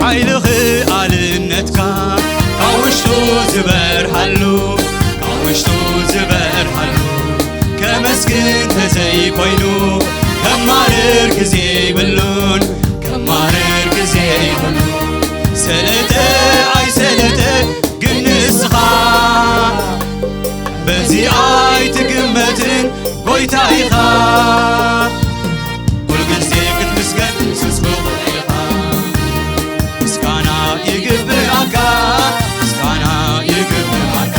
ሓይልኺ ኣልነትካ ካብ ውሽጡ ዝበርሃሉ፣ ካብ ውሽጡ ዝበርሃሉ፣ ከመስግን ተዘይኮይኑ ከማርር ግዜ ይብሉን፣ ከማርር ግዜ ይብሉን። ሰለጠ ኣይሰለጠ ግን ንስኻ በዚ ኣይትግመትን ጎይታ ኢኻ። ኩልግዜ ክትምስገን የሱስ ብቑዕ ኢኻ። ምስጋና ይግብኣካ፣ ምስጋና ይግብኣካ፣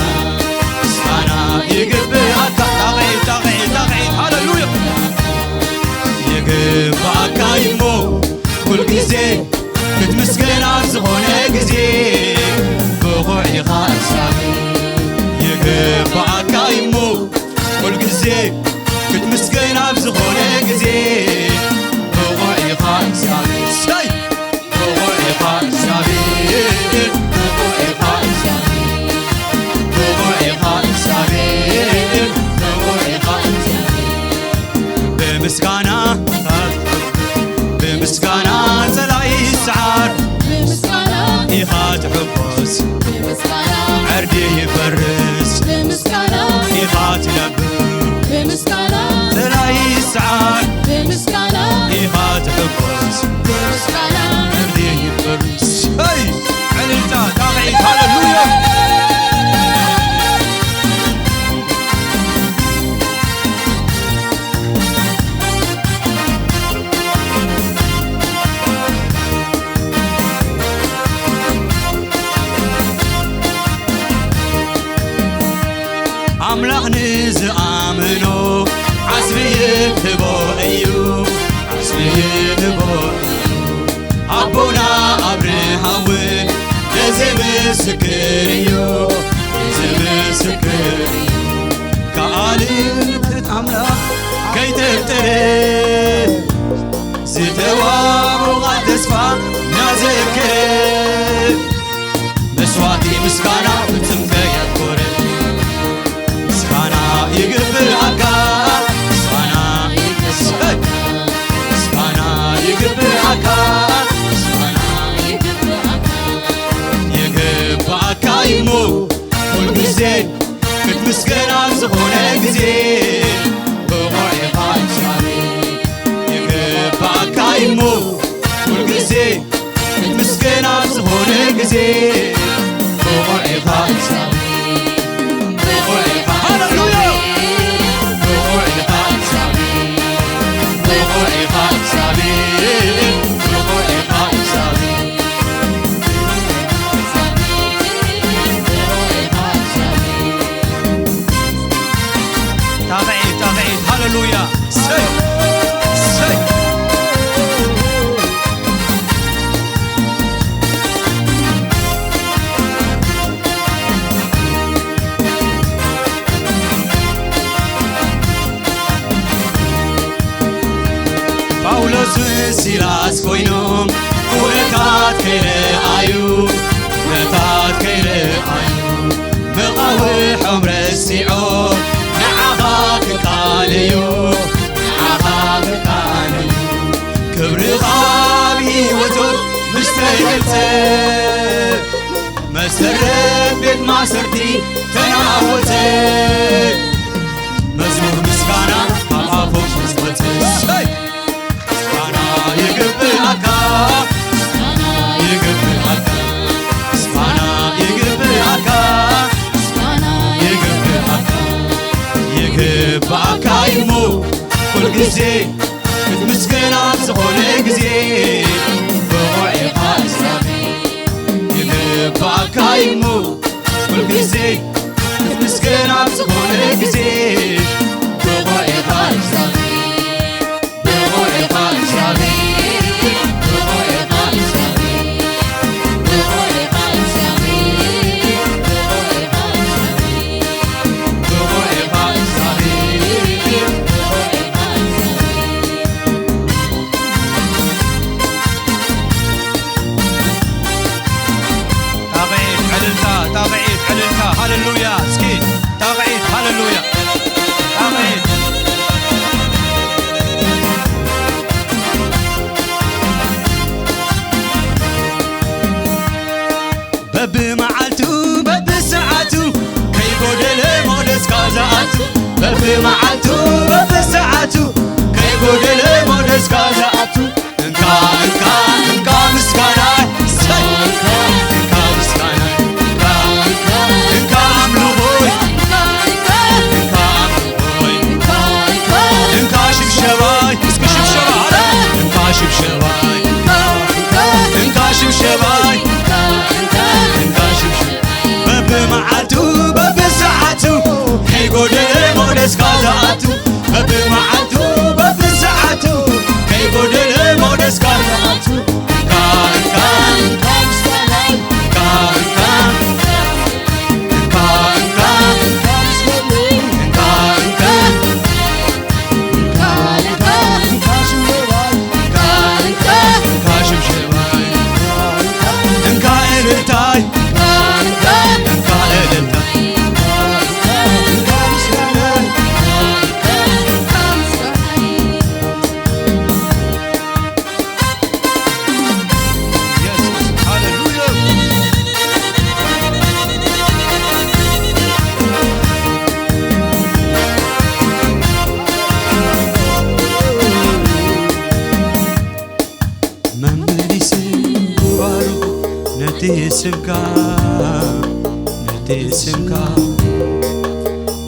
ምስጋና ይግብኣካ። ጣቕዒት፣ ጣቕዒት፣ ጣቕዒት፣ ሃሌሉያ። ይግብኣካ እሞ ኩልግዜ ክትምስገን ኣብ ዝኾነ ግዜ ብቑዕ ኢኻ እግዚኣብሔር። ይግብኣካ እሞ ኩልግዜ ክትምስገን ኣብ ዝኾነ ግዜ ብቑዕ ኢኻ እግዚኣብሔር። ሰይ! ብቑዕ ኢኻ እግዚኣብሔር፣ ብቑዕ ኢኻ እግዚኣብሔር፣ ብቑዕ ኢኻ እግዚኣብሔር፣ ብቑዕ ኢኻ እግዚኣብሔር። ብምስጋና፣ ብምስጋና ጸላኢ ይስዓር፣ ብምስጋና ኢኻ ትሕጎስ፣ ብምስጋና ዕርዲ ይፈርስ፣ ብምስጋና ኢኻ ትነብር፣ ብምስጋና ጸላኢ ይስዓር፣ ብምስጋና ኢኻ ትሕጎስ፣ ብምስጋና ዕርዲ ይፈርስ። ሄይ! ዕልልታ፣ ጣቕዒት፣ ሃሌሉያ! ኣምላኽ ንዝኣምኖ ዓስቢ ይህቦ እዩ፣ ዓስቢ ይህቦ እዩ። ኣቦና ኣብርሃም እውን ነዚ ምስክር እዩ፣ ነዚ ምስክር እዩ። ከኣልነት ኣምላኽ ከይተፍጠረ ባቲ ምስጋና ፍጽምከ የኮረ ምስጋና ይግብኣካ ምስጋና ይግብኣካ ምስጋና ይግብኣካ ምስጋና ይግብኣካ ይግብኣካ ይሞ ኩል ግዜ ክትምስገን ኣብ ዝኾነ ግዜ ብቑዕ ኢኻ እግዚኣብሔር ይግብኣካ ይሞ ኩል ግዜ ክትምስገን ኣብ ዝኾነ ግዜ ብቑዕ ኢኻ እግዚኣብሔር ብቑዕ ኢኻ ሃሌሉያ ብቑዕ ኢኻ እግዚኣብሔር ብቑዕ ኢኻ እግዚኣብሔር ብቑዕ ኢኻ እግዚኣብሔር ጣቕዒት ጣቕዒት ሃሌሉያ ሰይ ሰይ ጳውሎስን ሲላስ ኮይኖም ኩነታት ከይረኣዩ ኩነታት ከይረኣዩ መቓውሖም ረሲዖም ንዓኻ ክቃለዩ ንዓኻ ክቃለዩ ክብርኻ ኣብ ህይወቶም ምስ ተገልጸ መሰረት ቤት ማሰርቲ ተናወጸ መዝሙር ምስጋና ካብ ኣፎም ዝወጸ ሰይ! ምስጋና ይግብኣካ፣ ይግብኣካ፣ ምስጋና ይግብኣካ፣ ይግብኣካ፣ ይግብኣካ እሞ ኩል ግዜ ክትምስገን ኣብ ዝኾነ ግዜ ብቑዕ ኢኻ እግዚኣብሔር። ይግብኣካ እሞ ኩል ግዜ ክትምስገን ኣብ ዝኾነ ግዜ ብቑዕ ኢኻ እግዚኣብሔር። ብቑዕ ኢኻ እግዚኣብሔር፣ ብቑዕ ኢኻ እግዚኣብሔር፣ ብቑዕ ኢኻ እግዚኣብሔር፣ ብቑዕ ኢኻ እግዚኣብሔር፣ ብቑዕ ኢኻ እግዚኣብሔር፣ ብቑዕ ኢኻ እግዚኣብሔር። ጣቕዒት፣ ዕልልታ፣ ጣቕዒት፣ ዕልልታ፣ ሃሌሉያ። እስኪ ጣቕዒት፣ ሃሌሉያ። ጣቕዒት። በብመዓልቱ በብሰዓቱ ከይጎደለ ሞደስካ ዝኣቱ፣ በብመዓልቱ በብሰዓቱ ከይጎደለ ሞደስካ ዝኣቱ፣ እንካ፣ እንካ፣ እንካ ምስጋና፣ ሰይ! እንካ ምስጋና፣ እንካ፣ እንካ፣ እንካ ኣምልኾይ፣ እንካ ኣምልኾይ፣ እንካ ሽብሸባይ፣ እስኪ ሽብሸባ፣ ኣረ! እንካ ሽብሸባይ፣ እንካ ሽብሸባይ፣ እንካ ሽብሸባይ፣ በብመዓልቱ በብሰዓቱ ከይጎደለ ሞደስካ ዝኣቱ፣ በብመዓልቱ በብሰዓቱ ከይጎደለ ሞደስካ ዝኣቱ፣ እንካ፣ እንካ፣ እንካ ምስጋናይ፣ እንካ፣ እንካ፣ እንካ፣ እንካ፣ እንካ ምስጋናይ፣ እንካ፣ እንካ፣ እንካ፣ እንካ፣ እንካ ሽብሸባይ፣ እንካ፣ እንካ፣ እንካ ሽብሸባይ፣ እንካ እልልታይ፣ እንካ እልልታይ፣ እንካ ምስጋናይ፣ የሱስ፣ ሃሌሉያ። መመሊስ ባርኹ ነቲ ስምካ፣ ነቲ ስምካ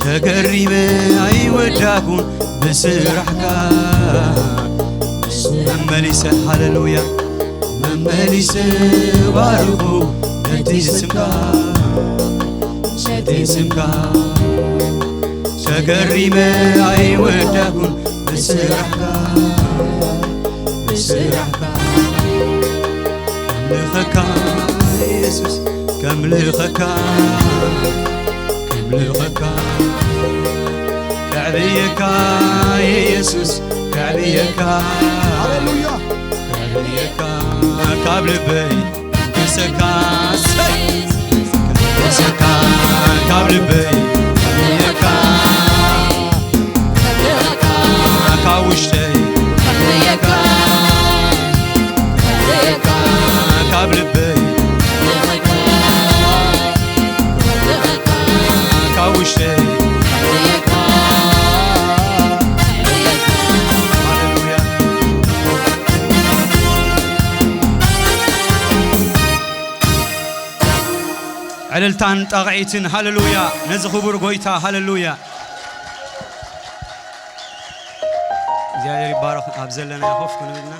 ተገሪመ ኣይወዳኩን ብስራሕካ። መመሊሰ ሃሌሉያ፣ መመሊሰ ባርኹ ነቲ ስምካ፣ ነቲ ስምካ ተገሪመ ኣይወዳኩን ብስራሕካ፣ ብስራሕካ። ከምልኸካ የሱስ፣ ከምልኸካ፣ ከምልኸካ። ከዕብየካ የሱስ፣ ከዕብየካ። ሃሌሉያ። ከዕብየካ ካብ ልበይ ክሰካ። ሰይ! ሰካ ካብ ልበይ ከፍልየካ፣ ከፍልየካ ካብ ውሽጠይ ከፍልየካ፣ ከፍልየካ ካብ ልበይ ከፍልየካ፣ ከፍልየካ ካብ ውሽጠይ ከፍልየካ፣ ከፍልየካ። ሃሌሉያ። ዕልልታን ጣቕዒትን፣ ሃሌሉያ፣ ነዚ ክቡር ጎይታ፣ ሃሌሉያ። እግዚኣብሔር ይባረኽ። ኣብ ዘለና ኮፍ ክንብልና።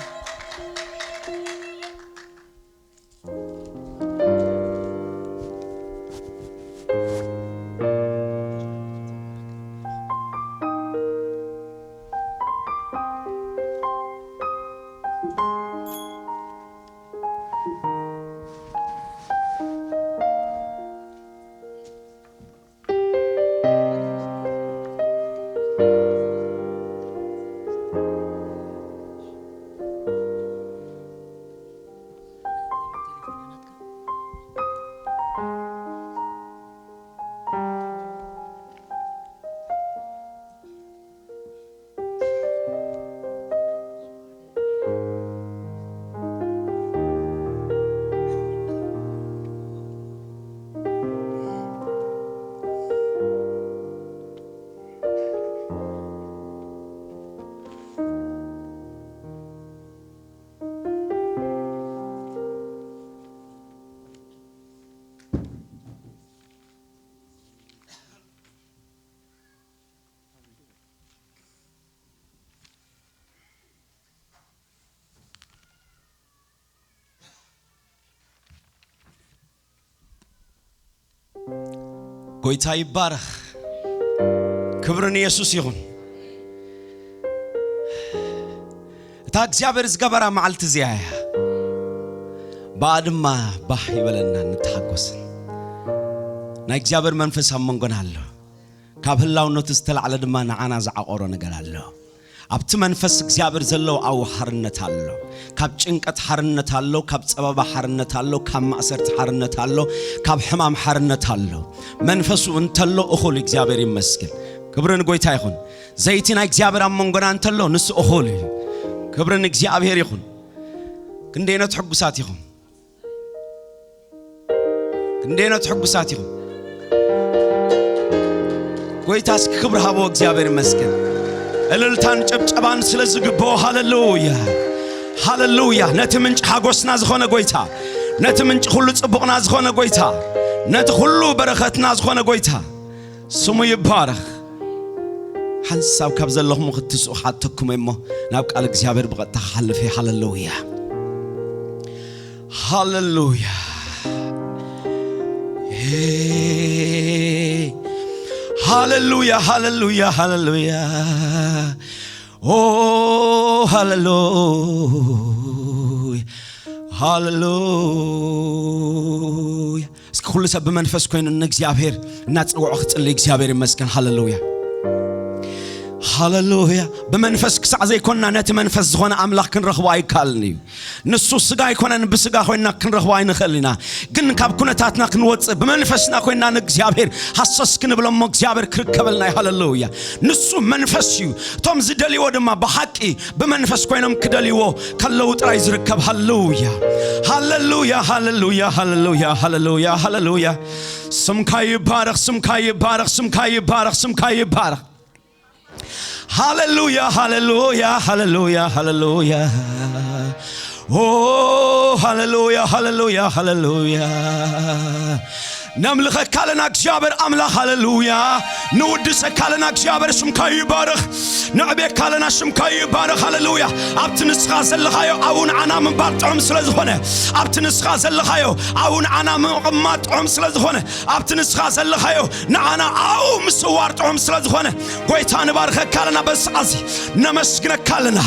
ጎይታ ይባረኽ። ክብሪ ንየሱስ ይኹን። እታ እግዚኣብሔር ዝገበራ መዓልቲ እዚኣ እያ። ብኣ ድማ ባህ ይበለና፣ ንተሓጎስን። ናይ እግዚኣብሔር መንፈስ ኣብ መንጎና ኣሎ። ካብ ህላውነቱ ዝተላዕለ ድማ ንዓና ዝዓቆሮ ነገር ኣሎ። ኣብቲ መንፈስ እግዚኣብሔር ዘሎ ኣብኡ ሓርነት ኣሎ። ካብ ጭንቀት ሓርነት ኣሎ፣ ካብ ጸበባ ሓርነት ኣሎ፣ ካብ ማእሰርቲ ሓርነት ኣሎ፣ ካብ ሕማም ሓርነት ኣሎ። መንፈሱ እንተሎ እኹል፣ እግዚኣብሔር ይመስገን። ክብሪ ንጎይታ ይኹን። ዘይቲ ናይ እግዚኣብሔር ኣብ መንጎና እንተሎ ንሱ እኹል እዩ። ክብሪ ንእግዚኣብሔር ይኹን። ክንደይነት ሕጉሳት ኢኹም? ክንደይነት ሕጉሳት ኢኹም? ጎይታ እስኪ ክብሪ ሃቦ፣ እግዚኣብሔር ይመስገን። እልልታን ጭብጨባን ስለ ዝግብኦ፣ ሃሌሉያ፣ ሃሌሉያ። ነቲ ምንጪ ሓጎስና ዝኾነ ጎይታ፣ ነቲ ምንጪ ኩሉ ጽቡቕና ዝኾነ ጎይታ፣ ነቲ ኩሉ በረኸትና ዝኾነ ጎይታ ስሙ ይባረኽ። ሓንሳብ ካብ ዘለኹም ክትስኡ ክሓተኩም እሞ ናብ ቃል እግዚኣብሔር ብቐጥታ ክሓልፍ እየ። ሃሌሉያ፣ ሃሌሉያ፣ ሄ፣ ሃሌሉያ፣ ሃሌሉያ፣ ሃሌሉያ። ኦ፣ ሃሌሉያ፣ ሃሌሉያ። እስኪ ኩሉ ሰብ ብመንፈስ ኮይኑ ንእግዚኣብሔር እናጸውዖ ክጽልይ፣ እግዚኣብሔር ይመስገን። ሃሌሉያ፣ ሃሌሉያ። ብመንፈስ ክሳዕ ዘይኮንና ነቲ መንፈስ ዝኾነ ኣምላኽ ክንረኽቦ ኣይከኣልን እዩ። ንሱ ስጋ ኣይኮነን፣ ብስጋ ኮይንና ክንረኽቦ ኣይንኽእል ኢና። ግን ካብ ኩነታትና ክንወጽእ ብመንፈስና ኮይንና ንእግዚኣብሔር ሃሰስ ክንብሎ እሞ እግዚኣብሔር ክርከበልና እዩ። ሃሌሉያ። ንሱ መንፈስ እዩ። እቶም ዝደልይዎ ድማ ብሓቂ ብመንፈስ ኮይኖም ክደልይዎ ከለዉ ጥራይ ዝርከብ። ሃሌሉያ፣ ሃሌሉያ፣ ሃሌሉያ፣ ሃሌሉያ፣ ሃሌሉያ፣ ሃሌሉያ። ስምካ ይባረኽ፣ ስምካ ይባረኽ፣ ስምካ ይባረኽ፣ ስምካ ይባረኽ። ሃሌሉያ፣ ሃሌሉያ፣ ሃሌሉያ፣ ሃሌሉያ። ኦ፣ ሃሌሉያ፣ ሃሌሉያ፣ ሃሌሉያ። ነምልኸካ ኣለና እግዚኣብሔር ኣምላኽ፣ ሃሌሉያ። ንውድሰካ ኣለና እግዚኣብሔር፣ ስምካ ይባረኽ። ነዕቤካ ኣለና፣ ስምካ ይባረኽ፣ ሃሌሉያ። ኣብቲ ንስኻ ዘለኻዮ ኣብኡ ንዓና ምንባር ጥዑም ስለ ዝኾነ፣ ኣብቲ ንስኻ ዘለኻዮ ኣብኡ ንዓና ምቕማጥ ጥዑም ስለ ዝኾነ፣ ኣብቲ ንስኻ ዘለኻዮ ንዓና ኣብኡ ምስዋር ጥዑም ስለ ዝኾነ፣ ጎይታ ንባርከካ ኣለና። በዚ ሰዓት እዚ ነመስግነካ ኣለና።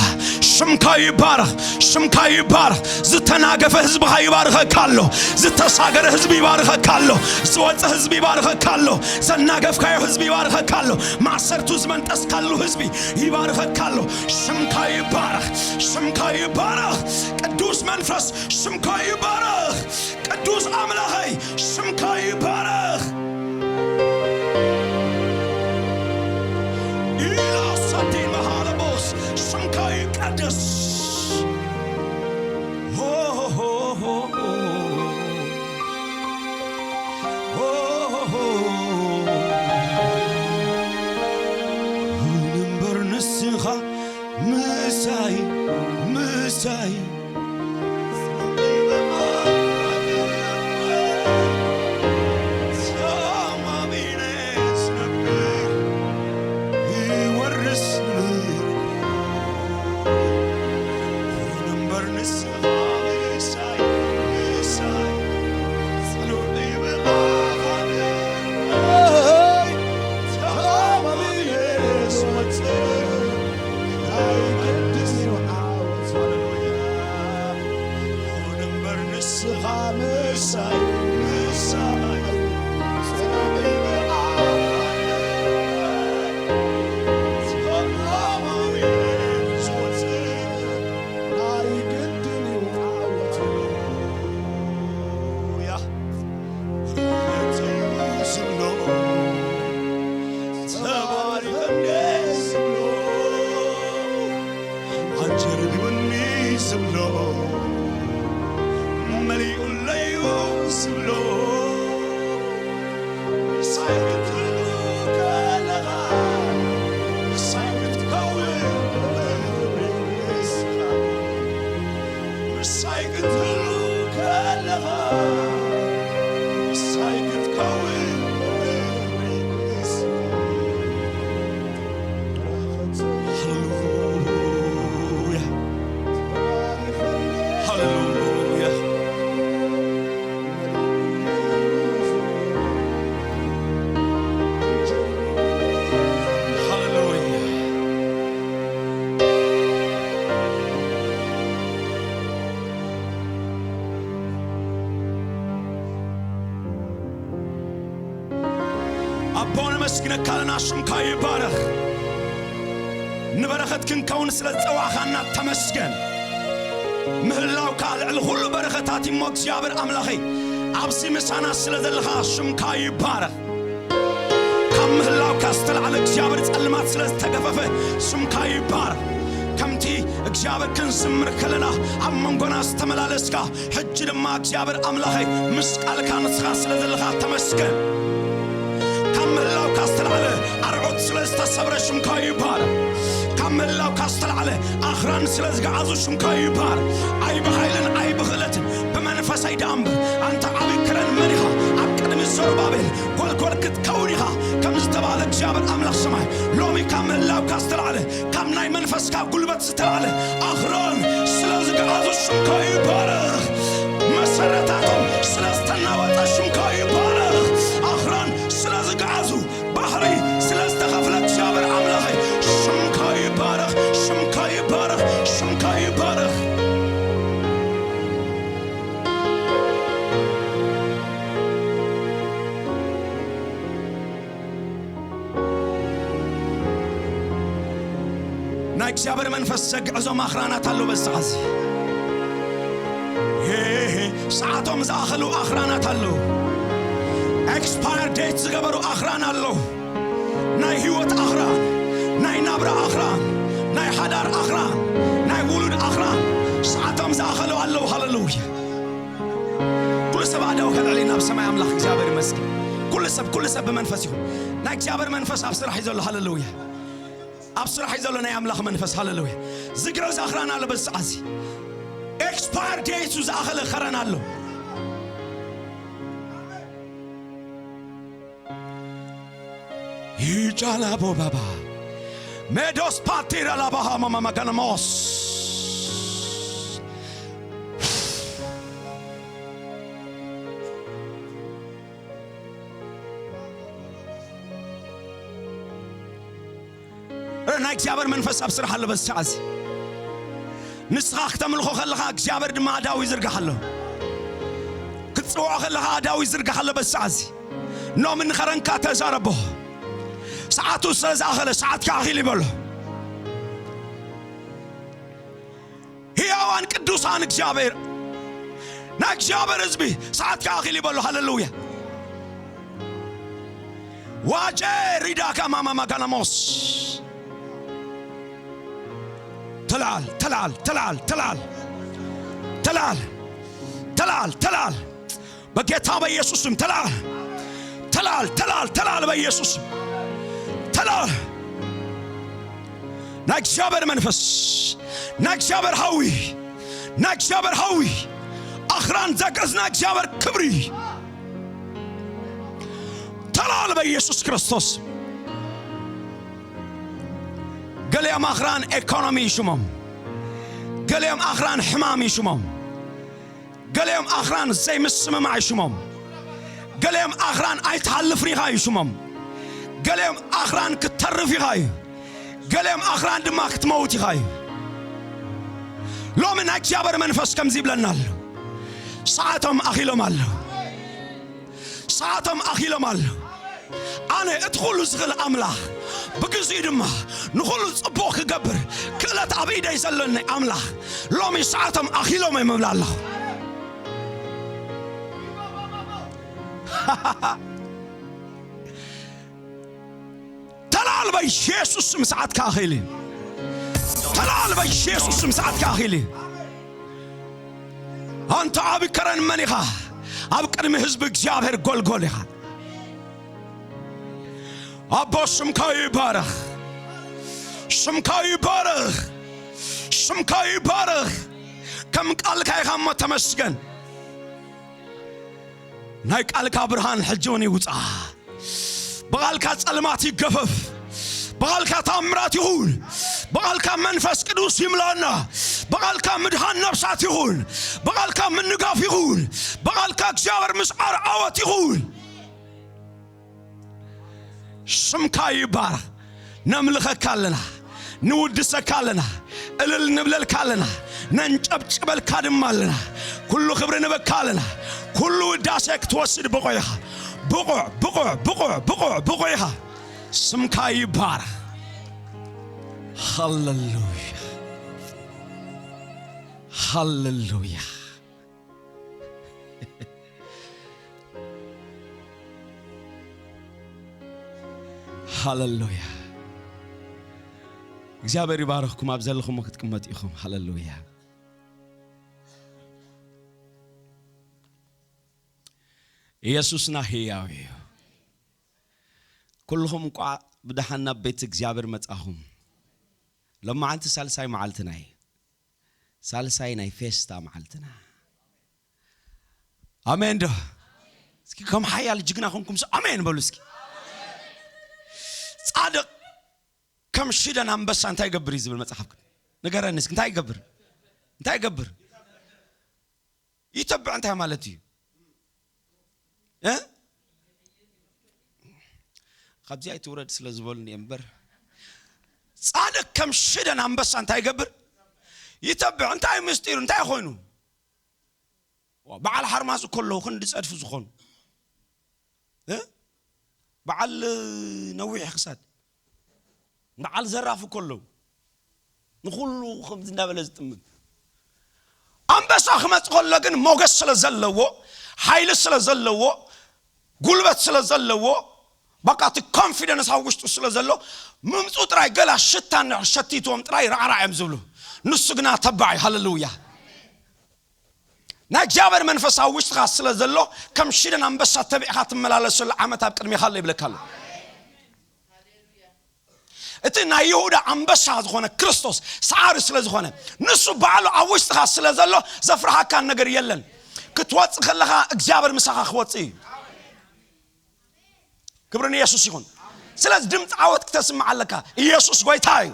ሽምካ ይባረኽ፣ ሽምካ ይባረኽ። ዝተናገፈ ህዝብኻ ይባርከካ ኣሎ። ዝተሳገረ ህዝቢ ይባርከካ ኣሎ። ዝወፀ ህዝቢ ይባርኸካ ኣሎ። ዘናገፍካዮ ህዝቢ ይባርኸካ ኣሎ። ማእሰርቱ ዝመንጠስካሉ ህዝቢ ይባርኸካ ኣሎ። ሽምካ ይባረኽ፣ ሽምካ ይባረኽ። ቅዱስ መንፈስ ሽምካ ይባረኽ። ቅዱስ ኣምላኸይ ሽምካ ይባረኽ። ኢላሳዲን መሃለቦስ ሽምካ ይቀደስ። ሆ፣ ሆ፣ ሆ፣ ሆ፣ ሆ። ሆ፣ ሆ፣ ሆ። ይኹን እምበር ንስኻ ምሳይ፣ ምሳይ። ንስኻ ምሳይ፣ ምሳይ፣ ጽድቂ ብኣኻለ፣ ሰላማዊ ዝወጽእ ናይ ግድን እዩ ዓወት። ሃሌሉያ። ርሑት እዩ ዝብሎ፣ ተባሪኸ እንደ ዝብሎ፣ ኣጀርቢቡኒ ዝብሎ፣ መሊኡለዩ ዝብሎ፣ ምሳይ ክትህሉ ከለኻ፣ ምሳይ ክትከውን ክብሪ ንስኻ። ምሳይ ክትህሉ ከለኻ፣ ምሳይ ክትከውን ክብሪ ንስኻ። ሃሌሉያ። ሃሌሉያ። ሃሌሉያ። ኣቦ ነመስግነካ ኣለና፣ ሽምካ ይባረኽ። ንበረኸት ክንከውን ስለ ዝጸዋዕኻና ተመስገን። ምህላውካ ልዕሊ ኩሉ በረኸታት እሞ እግዚኣብሔር ኣምላኸይ፣ ኣብዚ ምሳና ስለ ዘለኻ ሽምካ ይባረኽ። ካብ ምህላውካ ዝተላዕለ እግዚኣብሔር ጸልማት ስለ ዝተገፈፈ ሽምካ ይባረኽ። ከምቲ እግዚኣብሔር ክንዝምር ከለና ኣብ መንጎና ዝተመላለስካ፣ ሕጂ ድማ እግዚኣብሔር ኣምላኸይ ምስ ቃልካ ንስኻ ስለ ዘለኻ ተመስገን። ካብ ምህላውካ ዝተላዕለ ኣርዑት ስለ ዝተሰብረ ሽምካ ይባረኽ። ካብ ምህላውካ ዝተላዕለ ኣኽራን ስለ ዝገዓዙ ሽምካ ይባረኽ። ኣይ ብሓይልን ኣይ ብኽእለትን ብመንፈሰይ ደኣ እምበር፣ ኣንታ ዓቢ ክረን መን ኢኻ? ኣብ ቅድሚ ዘሩባቤል ጐልጐል ክትከውን ኢኻ ከም ዝተባህለ እግዚኣብሔር ኣምላኽ ሰማይ፣ ሎሚ ካብ ምህላውካ ዝተላዕለ፣ ካብ ናይ መንፈስካ ጉልበት ዝተላዕለ ኣኽራን ስለ ዝገዓዙ ሽምካ ይባረኽ። መሰረታቶም ስለ ዝተናወጠ ሽምካ ይባረኽ። ኣኽራን ስለ ዝገዓዙ፣ ባሕሪ ስለ ዝተኸፍለ እግዚኣብሔር ኣምላኸይ ሽምካ ይባረኽ፣ ሽምካ ይባረኽ፣ ሽምካ ይባረኽ። ናይ እግዚኣብሔር መንፈስ ዘግዕዞም ኣኽራናት ኣለዉ። በዚ ሰዓት እዚ ሰዓቶም ዝኣኸሉ ኣኽራናት ኣለዉ። ኤክስፓየር ዴት ዝገበሩ ኣኽራን ኣለዉ። ናይ ህይወት ኣኽራን፣ ናይ ናብራ ኣኽራን፣ ናይ ሓዳር ኣኽራን፣ ናይ ውሉድ ኣኽራን ሰዓቶም ዝኣኸሉ ኣለዉ። ሃሌሉያ። ኩሉ ሰብ ኣእዳዉ ከልዕል ናብ ሰማይ ኣምላኽ እግዚኣብሔር ይመስገን። ኩሉ ሰብ፣ ኩሉ ሰብ ብመንፈስ ይኹን። ናይ እግዚኣብሔር መንፈስ ኣብ ስራሕ እዩ ዘሎ። ሃሌሉያ። ኣብ ስራሕ እዩ ዘሎ ናይ ኣምላኽ መንፈስ። ሃሌሉያ። ዝግረዝ ኣኽራን ኣሎ በዚ ሰዓት እዚ። ኤክስፓየር ዴቱ ዝኣኸለ ኸረን ኣሎ። ይጃላቦ ባባ ሜዶስ ፓቲራ ላባሃ ማማ ማጋናሞስ። ናይ እግዚኣብሔር መንፈስ ኣብ ስራሕ ኣሎ በዚ ሰዓት እዚ። ንስኻ ክተምልኾ ከለኻ እግዚኣብሔር ድማ ኣእዳዉ ይዝርጋሕ ኣሎ። ክት ጽውዖ ከለኻ ኣእዳው ይዝርጋሕ ኣሎ። በዚ ሰዓት እዚ ኖሚ ንኸረንካ ተዛረቦ። ሰዓቱ ስለ ዝኣኸለ፣ ሰዓትካ ኣኺሉ ይበሎ። ህያዋን ቅዱሳን እግዚኣብሔር፣ ናይ እግዚኣብሔር ህዝቢ፣ ሰዓትካ ኣኺሉ ይበሎ። ሃሌሉያ። ዋጀ ሪዳካ ማማ ማጋናሞስ። ተላል፣ ተላል፣ ተላል፣ ተላል። ተላል፣ ተላል፣ ተላል፣ ተላል። በጌታ በኢየሱስ ስም ተላል። ተላል፣ ተላል፣ ተላል፣ በኢየሱስ ስም ተላል። ናይ እግዚኣብሔር መንፈስ፣ ናይ እግዚኣብሔር ሃዊ፣ ናይ እግዚኣብሔር ሃዊ። ኣኽራን ዘገዝ ናይ እግዚኣብሔር ክብሪ። ተላል በኢየሱስ ክርስቶስ። ገሊኦም ኣኽራን ኤኮኖሚ ይሽሞም። ገሊኦም ኣኽራን ሕማም ይሽሞም። ገሊኦም ኣኽራን ዘይምስምማዕ ይሽሞም። ገሊኦም ኣኽራን ኣይትሃልፍን ኢኻ ይሽሞም። ገሊኦም ኣኽራን ክትተርፍ ኢኻ እዩ። ገሊኦም ኣኽራን ድማ ክትመውት ኢኻ እዩ። ሎሚ ናይ እግዚኣብሔር መንፈስ ከምዚ ይብለና ኣሎ። ሰዓቶም ኣኺሎም ኣሎ። ሰዓቶም ኣኺሎም ኣሎ። ኣነ እቲ ኩሉ ዝኽእል ኣምላኽ፣ ብግዜኡ ድማ ንኹሉ ጽቡቕ ክገብር ክእለት ኣብ ኢደይ ዘለኒ ኣምላኽ፣ ሎሚ ሰዓቶም ኣኺሎም እዮም እብላ ኣለኹ። ተላል በኢየሱስ ስም ሰዓትካ ኣኺሉ። ተላል በኢየሱስ ስም ሰዓትካ ኣኺሉ። ኣንተ ዓቢ ከረን መን ኢኻ? ኣብ ቅድሚ ህዝቢ እግዚኣብሔር ጎልጎል ኢኻ። ኣቦ ስምካ ይባረኽ፣ ስምካ ይባረኽ፣ ስምካ ይባረኽ። ከም ቃልካ ኢኻ እሞ ተመስገን። ናይ ቃልካ ብርሃን ሕጂ እውን ይውጻ። ብቓልካ ጸልማት ይገፈፍ። ብቓልካ ታምራት ይኹን። ብቓልካ መንፈስ ቅዱስ ይምላና። ብቓልካ ምድሃን ነፍሳት ይኹን። ብቓልካ ምንጋፍ ይኹን። ብቓልካ እግዚኣብሔር ምስዓር ዓወት ይኹን። ስምካ ይባረኽ። ነምልኸካ ኣለና፣ ንውድሰካ ኣለና፣ እልል ንብለልካ ኣለና፣ ነንጨብጭበልካ ድማ ኣለና። ኩሉ ክብሪ ንበካ ኣለና። ኩሉ ውዳሴ ክትወስድ ብቑዕ ኢኻ። ብቑዕ፣ ብቑዕ፣ ብቑዕ፣ ብቑዕ፣ ብቑዕ ኢኻ። ስምካ ይባረኽ። ሃሌሉያ፣ ሃሌሉያ፣ ሃሌሉያ። እግዚኣብሔር ይባርኽኩም። ኣብ ዘለኹሞ ክትቅመጡ ኢኹም። ሃሌሉያ። ኢየሱስና ህያው እዩ። ኩልኹም እንቋዕ ብደሓን ናብ ቤት እግዚኣብሔር መጻኹም። ሎማዓንቲ ሳልሳይ መዓልትና እዩ። ሳልሳይ ናይ ፌስታ መዓልትና። ኣሜን ዶ? እስኪ ከም ሓያል ጅግና ኮንኩም ስ-፣ ኣሜን በሉ እስኪ። ጻድቕ ከም ሽደን ኣንበሳ እንታይ ይገብር እዩ ዝብል መጽሓፍ ቅዱስ? ንገረኒ እስኪ፣ እንታይ ይገብር? እንታይ ይገብር? ይተብዕ እንታይ ማለት እዩ? እ? ካብዚ ኣይትውረድ ስለ ዝበሉኒ እየ እምበር፣ ጻድቕ ከም ሽደን ኣንበሳ እንታይ ይገብር? ይተብዕ። እንታይ ምስጢሩ? እንታይ ኮይኑ? ዋ፣ በዓል ሓርማዝ እኮ ኣለዉ ክንዲ ጸድፊ ዝኾኑ። እ? በዓል ነዊሕ ክሳድ፣ በዓል ዘራፍ እኮ ኣለዉ። ንኹሉ ከምዚ እንዳበለ ዝጥምም። ኣንበሳ ክመጽእ ከሎ ግን ሞገስ ስለ ዘለዎ፣ ሓይሊ ስለ ዘለዎ፣ ጉልበት ስለ ዘለዎ፣ በቃ እቲ ኮንፊደንስ ኣብ ውሽጡ ስለ ዘሎ፣ ምምጹ ጥራይ ገላ ሽታ እንድሕር ሸቲትዎም ጥራይ ራዕራዕ እዮም ዝብሉ። ንሱ ግና ተባዕ እዩ። ሃሌሉያ። ናይ እግዚኣብሔር መንፈስ ኣብ ውሽጥኻ ስለ ዘሎ፣ ከም ሽደን ኣንበሳ ተቢዕኻ ትመላለሰሉ ዓመት ኣብ ቅድሜኻ ኣሎ ይብለካ ኣሎ። እቲ ናይ ይሁዳ ኣንበሳ ዝኾነ ክርስቶስ ሰዓሪ ስለ ዝኾነ፣ ንሱ ባዕሉ ኣብ ውሽጥኻ ስለ ዘሎ፣ ዘፍርሃካ ነገር የለን። ክትወጽእ ከለኻ እግዚኣብሔር ምሳኻ ክወጽእ እዩ። ክብሪ ንየሱስ ይኹን። ስለዚ ድምፂ ዓወት ክተስምዕ ኣለካ። ኢየሱስ ጎይታ እዩ።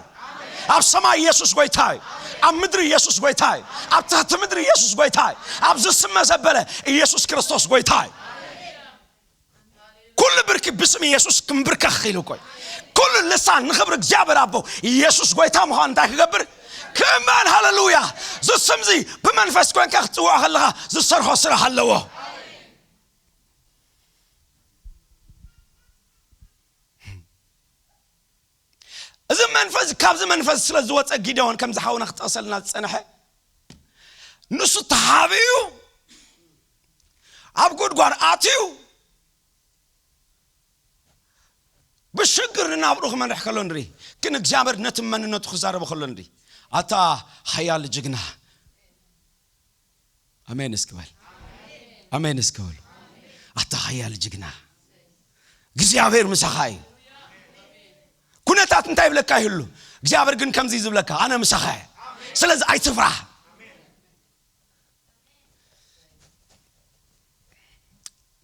ኣብ ሰማይ ኢየሱስ ጎይታ እዩ። ኣብ ምድሪ ኢየሱስ ጎይታ እዩ። ኣብ ትሕቲ ምድሪ ኢየሱስ ጎይታ እዩ። ኣብ ዝስመ ዘበለ ኢየሱስ ክርስቶስ ጎይታ እዩ። ኩሉ ብርኪ ብስም ኢየሱስ ክንብርከኽ ኢሉ እኮ እዩ። ኩሉ ልሳን ንኽብሪ እግዚኣብሔር ኣቦ ኢየሱስ ጎይታ ምዃኑ እንታይ ክገብር? ክእመን። ሃሌሉያ። እዚ ስም እዚ ብመንፈስ ኮንካ ክትጽውዖ ከለኻ ዝሰርሖ ስራሕ ኣለዎ። እዚ መንፈስ፣ ካብዚ መንፈስ ስለ ዝወፀ፣ ጊደዎን ከምዚ ሓውና ክጠቕሰልና ዝፀንሐ፣ ንሱ ተሓቢኡ ኣብ ጉድጓድ ኣትዩ ብሽግር ንናብርኡ ክመርሕ ከሎ ንርኢ። ግን እግዚኣብሔር ነቲ መንነቱ ክዛረቦ ከሎ ንርኢ። ኣታ ሓያል ጅግና። ኣሜን እስኪ በል። ኣሜን እስኪ በሉ። ኣታ ሓያል ጅግና፣ እግዚኣብሔር ምሳኻ እዩ። ኩነታት እንታይ ይብለካ ይህሉ፣ እግዚኣብሔር ግን ከምዚ እዩ ዝብለካ፣ ኣነ ምሳኻ እየ። ስለዚ ኣይትፍራህ።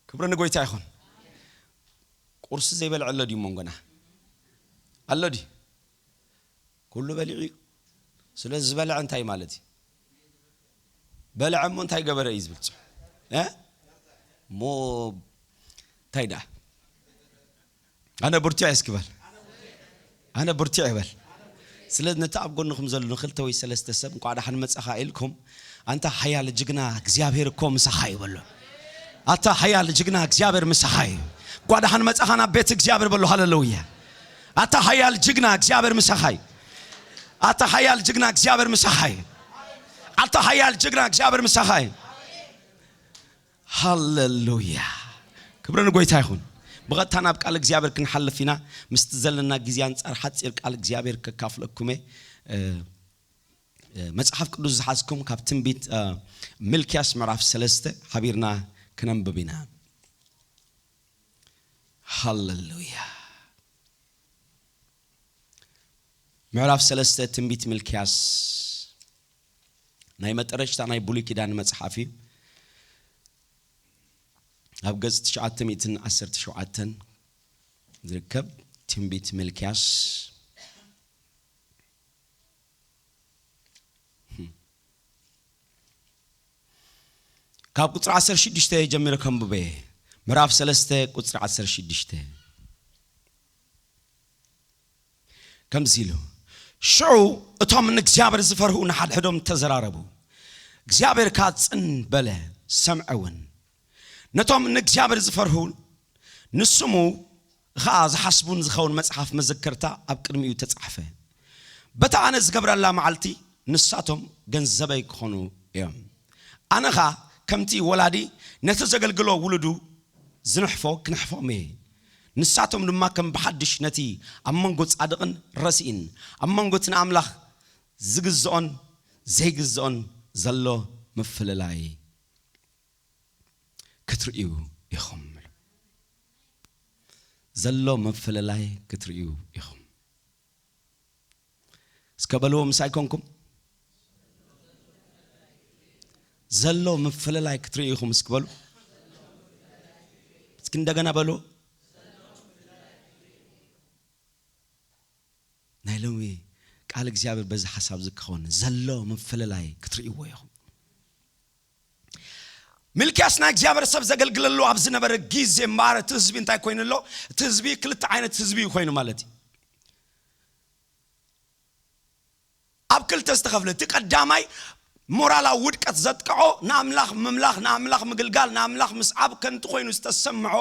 ክብሪ ንጎይታ ይኹን። ቁርሲ ዘይበልዐ ኣሎ ድዩ መንጎና? ኣሎ ድዩ? ኩሉ በሊዑ እዩ። ስለ ዝበልዐ እንታይ ማለት እዩ? በልዐ እሞ እንታይ ገበረ እዩ ዝብል ጽሑፍ። እ? እሞ እንታይ ደኣ? ኣነ ብርቱዕ እየ እስኪ በል። ኣነ ብርቱዕ እየ በል። ስለዚ ነቲ ኣብ ጎንኹም ዘሎ ንክልተ ወይ ሰለስተ ሰብ እንኳዕ ደሓን መጻኻ ኢልኩም፣ ኣንታ ሓያል ጅግና እግዚኣብሔር እኮ ምሳኻ እዩ በሎ። ኣታ ሓያል ጅግና እግዚኣብሔር ምሳኻ እዩ። እንኳዕ ደሓን መጻኻ ናብ ቤት እግዚኣብሔር በሎ። ሃሌሉያ። ኣታ ሓያል ጅግና እግዚኣብሔር ምሳኻ እዩ። ኣታ ሓያል ጅግና እግዚኣብሔር ምሳኻ እዩ። ኣታ ሓያል ጅግና እግዚኣብሔር ምሳኻ እዩ። ሃሌሉያ። ክብሪ ንጎይታ ይኹን። ብቐጥታ ናብ ቃል እግዚኣብሔር ክንሓልፍ ኢና። ምስቲ ዘለና ግዜ ኣንጻር ሓጺር ቃል እግዚኣብሔር ከካፍለኩም እየ። እ፣ እ፣ መጽሓፍ ቅዱስ ዝሓዝኩም ካብ ትንቢት፣ እ፣ ሚልክያስ ምዕራፍ ሰለስተ ሓቢርና ክነንብብ ኢና። ሃሌሉያ። ምዕራፍ ሰለስተ ትንቢት ሚልክያስ ናይ መጠረሽታ ናይ ብሉይ ኪዳን መጽሓፍ እዩ። ኣብ ገጽ ትሽዓተ ሚእትን ዓሰርተ ሸውዓተን ዝርከብ ትንቢት ሚልክያስ። ካብ ቁጽሪ ዓሰርተ ሽዱሽተ ጀሚረ ከንብበ። ምዕራፍ ሰለስተ ቁጽሪ ዓሰርተ ሽዱሽተ። ከምዚ ኢሉ፣ ሽዑ እቶም ንእግዚኣብሔር ዝፈርሁ ንሓድሕዶም ተዘራረቡ። እግዚኣብሔር ከኣ ጽን በለ፣ ሰምዐ እውን። ነቶም ንእግዚኣብሔር ዝፈርሁ ንስሙ ኸኣ ዝሓስቡን ዝኸውን መጽሓፍ መዘከርታ ኣብ ቅድሚኡ ተጻሕፈ። በታ ኣነ ዝገብረላ መዓልቲ ንሳቶም ገንዘበይ ክኾኑ እዮም። ኣነ ኸኣ ከምቲ ወላዲ ነቲ ዘገልግሎ ውሉዱ ዝንሕፎ ክነሕፎም እየ። ንሳቶም ድማ ከም ብሓድሽ ነቲ ኣብ መንጎ ጻድቕን ረሲእን፣ ኣብ መንጎ እቲ ንኣምላኽ ዝግዝኦን ዘይግዝኦን ዘሎ ምፍልላይ ክትርእዩ ኢኹም። ዘሎ ምፍልላይ ክትርእዩ ኢኹም። እስከ በልዎ ምሳይ ኮንኩም። ዘሎ ምፍልላይ ክትርእዩ ኢኹም እስኪ በሉ። እስኪ እንደገና በልዎ። ናይ ሎሚ ቃል እግዚኣብሔር በዚ ሓሳብ እዚ ክኸውን፣ ዘሎ ምፍልላይ ክትርእይዎ ኢኹም። ሚልክያስ ናይ እግዚኣብሔር ሰብ ዘገልግለሉ ኣብ ዝነበረ ግዜ እምበኣር እቲ ህዝቢ እንታይ ኮይኑ ኣሎ? እቲ ህዝቢ ክልተ ዓይነት ህዝቢ እዩ ኮይኑ ማለት እዩ። ኣብ ክልተ ዝተኸፍለ፣ እቲ ቀዳማይ ሞራላዊ ውድቀት ዘጥቅዖ፣ ንኣምላኽ ምምላኽ፣ ንኣምላኽ ምግልጋል፣ ንኣምላኽ ምስዓብ ከንቱ ኮይኑ ዝተሰምዖ፣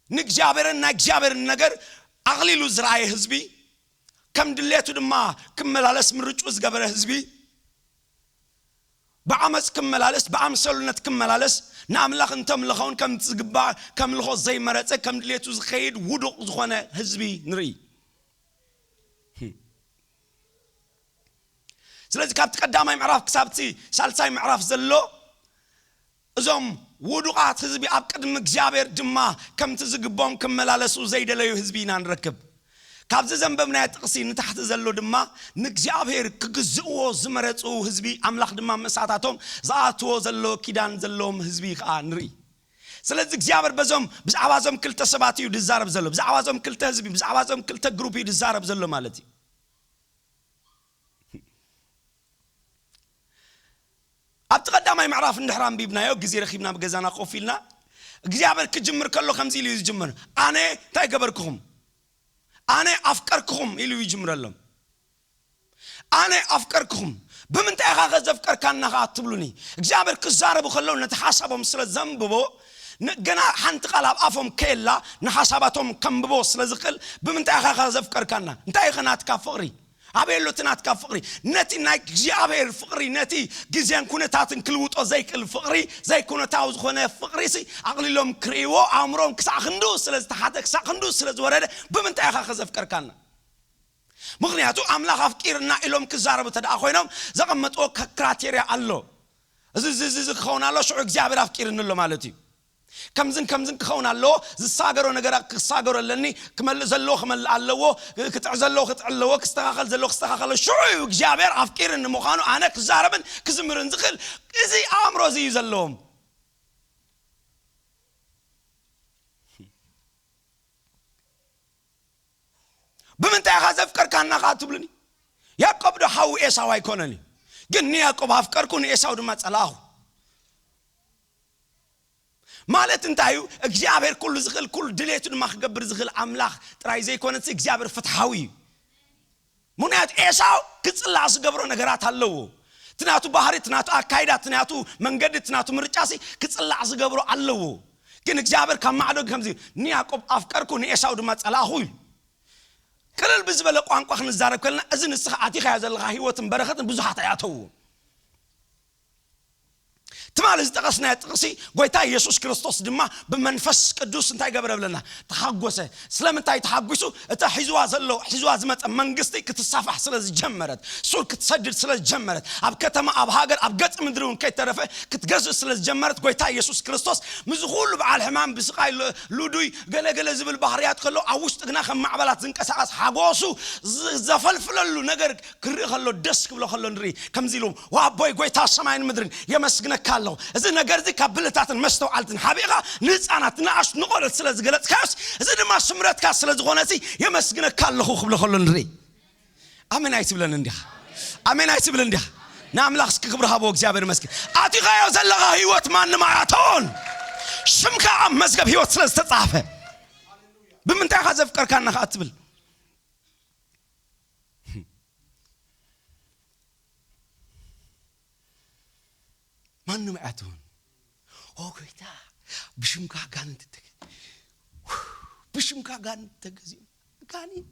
ንእግዚኣብሔርን ናይ እግዚኣብሔርን ነገር ኣቕሊሉ ዝረኣየ ህዝቢ፣ ከም ድሌቱ ድማ ክመላለስ ምርጩ ዝገበረ ህዝቢ፣ ብዓመፅ ክመላለስ፣ ብኣምሰሉነት ክመላለስ፣ ንኣምላኽ እንተምለኸውን ከም ዝግባእ ከምልኾ ዘይመረፀ፣ ከም ድሌቱ ዝኸይድ ውዱቕ ዝኾነ ህዝቢ ንርኢ። ስለዚ ካብቲ ቀዳማይ ምዕራፍ ክሳብቲ ሳልሳይ ምዕራፍ ዘሎ እዞም ውዱቓት ህዝቢ ኣብ ቅድሚ እግዚኣብሔር ድማ ከምቲ ዝግብኦም ክመላለሱ ዘይደለዩ ህዝቢ ኢና ንረክብ። ካብዚ ዘንበብናዮ ጥቕሲ ንታሕቲ ዘሎ ድማ ንእግዚኣብሔር ክግዝእዎ ዝመረጹ ህዝቢ፣ ኣምላኽ ድማ ምሳታቶም ዝኣትዎ ዘሎ ኪዳን ዘለዎም ህዝቢ ከዓ ንርኢ። ስለዚ እግዚኣብሔር በዞም፣ ብዛዕባ እዞም ክልተ ሰባት እዩ ዝዛረብ ዘሎ፣ ብዛዕባ እዞም ክልተ ህዝቢ፣ ብዛዕባ እዞም ክልተ ግሩፕ እዩ ዝዛረብ ዘሎ ማለት እዩ። ኣብቲ ቀዳማይ ምዕራፍ እንድሕር ኣንቢብናዮ፣ ግዜ ረኺብና ብገዛና ኮፍ ኢልና፣ እግዚኣብሔር ክጅምር ከሎ ከምዚ ኢሉ እዩ ዝጅምር። ኣነ እንታይ ገበርክኹም? ኣነ ኣፍቀርክኹም ኢሉ ይጅምረሎም። ኣነ ኣፍቀርክኹም፣ ብምንታይ ኢኻ ከ ዘፍቀርካና ኸዓ ትብሉኒ? እግዚኣብሔር ክዛረቡ ከለዉ ነቲ ሓሳቦም ስለ ዘንብቦ፣ ን-፣ ገና ሓንቲ ቃል ኣብ ኣፎም ከየላ ንሓሳባቶም ከንብቦ ስለ ዝኽእል፣ ብምንታይ ኢኻ ዘፍቀርካና? እንታይ ኢኸ ናትካ ፍቕሪ? ኣበይ ኣሎ እቲ ናትካ ፍቕሪ? ነቲ ናይ እግዚኣብሔር ፍቕሪ፣ ነቲ ግዜን ኩነታትን ክልውጦ ዘይክእል ፍቕሪ፣ ዘይኩነታዊ ዝኾነ ፍቕሪ ሲ ኣቕሊሎም ክርእይዎ ኣእምሮም ክሳዕ ክንዱ ስለ ዝተሓተ፣ ክሳዕ ክንዱ ስለ ዝወረደ፣ ብምንታይ ኢኻ ከዘፍቀርካና? ምኽንያቱ ኣምላኽ ኣፍቂርና ኢሎም ክዛረቡ እንተ ደኣ ኮይኖም ዘቐመጥዎ ክ-፣ ክራቴርያ ኣሎ። እዚ፣ እዚ፣ እዚ፣ እዚ ክኸውን ኣሎ፣ ሽዑ እግዚኣብሔር ኣፍቂርኒ ኣሎ ማለት እዩ። ከምዝን ከምዝን ክኸውን ኣለዎ፣ ዝሳገሮ ነገር ክሳገሮ ኣለኒ፣ ክመልእ ዘለዎ ክመልእ ኣለዎ፣ ክጥዕ ዘለዎ ክጥዕ ኣለዎ፣ ክስተኻኸል ዘለዎ ክስተኻኸል ኣለዎ። ሽዑ እዩ እግዚኣብሔር ኣፍቂርኒ ምዃኑ ኣነ ክዛረብን ክዝምርን ዝኽእል። እዚ ኣእምሮ እዚ እዩ ዘለዎም። ብምንታይ ኢኻ ዘፍቀርካና ኸዓ ትብሉኒ? ያዕቆብ ዶ ሓዉ ኤሳው ኣይኮነን እዩ? ግን ንያዕቆብ ኣፍቀርኩ፣ ንኤሳው ድማ ጸላእኹ። ማለት እንታይ እዩ? እግዚኣብሔር ኩሉ ዝኽእል፣ ኩሉ ድሌቱ ድማ ክገብር ዝኽእል ኣምላኽ ጥራይ ዘይኮነስ እግዚኣብሔር ፍትሓዊ እዩ። ምኽንያቱ ኤሳው ክጽላእ ዝገብሮ ነገራት ኣለዎ። እቲ ናቱ ባህሪ፣ እቲ ናቱ ኣካይዳ፣ እቲ ናቱ መንገዲ፣ እቲ ናቱ ምርጫሲ ክጽላእ ዝገብሮ ኣለዎ። ግን እግዚኣብሔር ካብ ማዕዶ ከምዚ፣ "ንያዕቆብ ኣፍቀርኩ፣ ንኤሳው ድማ ጸላእኹ" እዩ። ቅልል ብዝበለ ቋንቋ ክንዛረብ ከለና፣ እዚ ንስኻ ኣቲኻዮ ዘለኻ ህይወትን በረኸትን ብዙሓት ኣይኣተውዎ። ትማሊ ዝጠቐስናዮ ጥቕሲ፣ ጎይታ ኢየሱስ ክርስቶስ ድማ ብመንፈስ ቅዱስ እንታይ ገበረ ብለና? ተሓጎሰ። ስለምንታይ ተሓጒሱ? እታ ሒዝዋ ዘሎ፣ ሒዝዋ ዝመጸ መንግስቲ ክትሳፋሕ ስለ ዝጀመረት፣ ሱር ክትሰድድ ስለ ዝጀመረት፣ ኣብ ከተማ፣ ኣብ ሃገር፣ ኣብ ገጽ ምድሪ እውን ከይተረፈ ክትገዝእ ስለ ዝጀመረት፣ ጎይታ ኢየሱስ ክርስቶስ ምስዚ ኩሉ በዓል ሕማም፣ ብስቓይ፣ ል-፣ ልዱይ፣ ገለገለ ዝብል ባህርያት ከሎ፣ ኣብ ውሽጢ ግና ከም ማዕበላት ዝንቀሳቐስ ሓጎሱ ዝ-፣ ዘፈልፍለሉ ነገር ክርኢ ከሎ፣ ደስ ክብሎ ከሎ ንርኢ። ከምዚ ኢሉ፣ "ዋ ኣቦይ፣ ጎይታ ሰማይን ምድርን፣ የመስግነካ ኣለኹ። እዚ ነገር እዚ ካብ ብልታትን መስተውዓልትን ሓቢእኻ ንህፃናት፣ ንኣሽቱ፣ ንቖልዑት ስለ ዝገለጽካዮስ፣ እዚ ድማ ስምረትካ ስለ ዝኾነሲ፣ የመስግነካ ኣለኹ" ክብሎ ከሎ ንርኢ። ኣሜን ኣይትብለን እንዲኻ? ኣሜን ኣይትብል እንዲኻ? ንኣምላኽ እስኪ ክብሪ ሃቦ፣ እግዚኣብሔር ይመስገን። ኣቲኻዮ ዘለኻ ህይወት ማንም ኣያቶን፣ ሽምካ ኣብ መዝገብ ህይወት ስለ ዝተጻፈ፣ ብምንታይ ኢኻ ዘፍቀርካና ኸኣ ትብል? ማንም ኣያቶን። ኦ ጎይታ፣ ብሽምካ ኣጋንንት ተገ-፣ ብሽምካ ኣጋንንት ተገዚኦም። ኣጋንንት።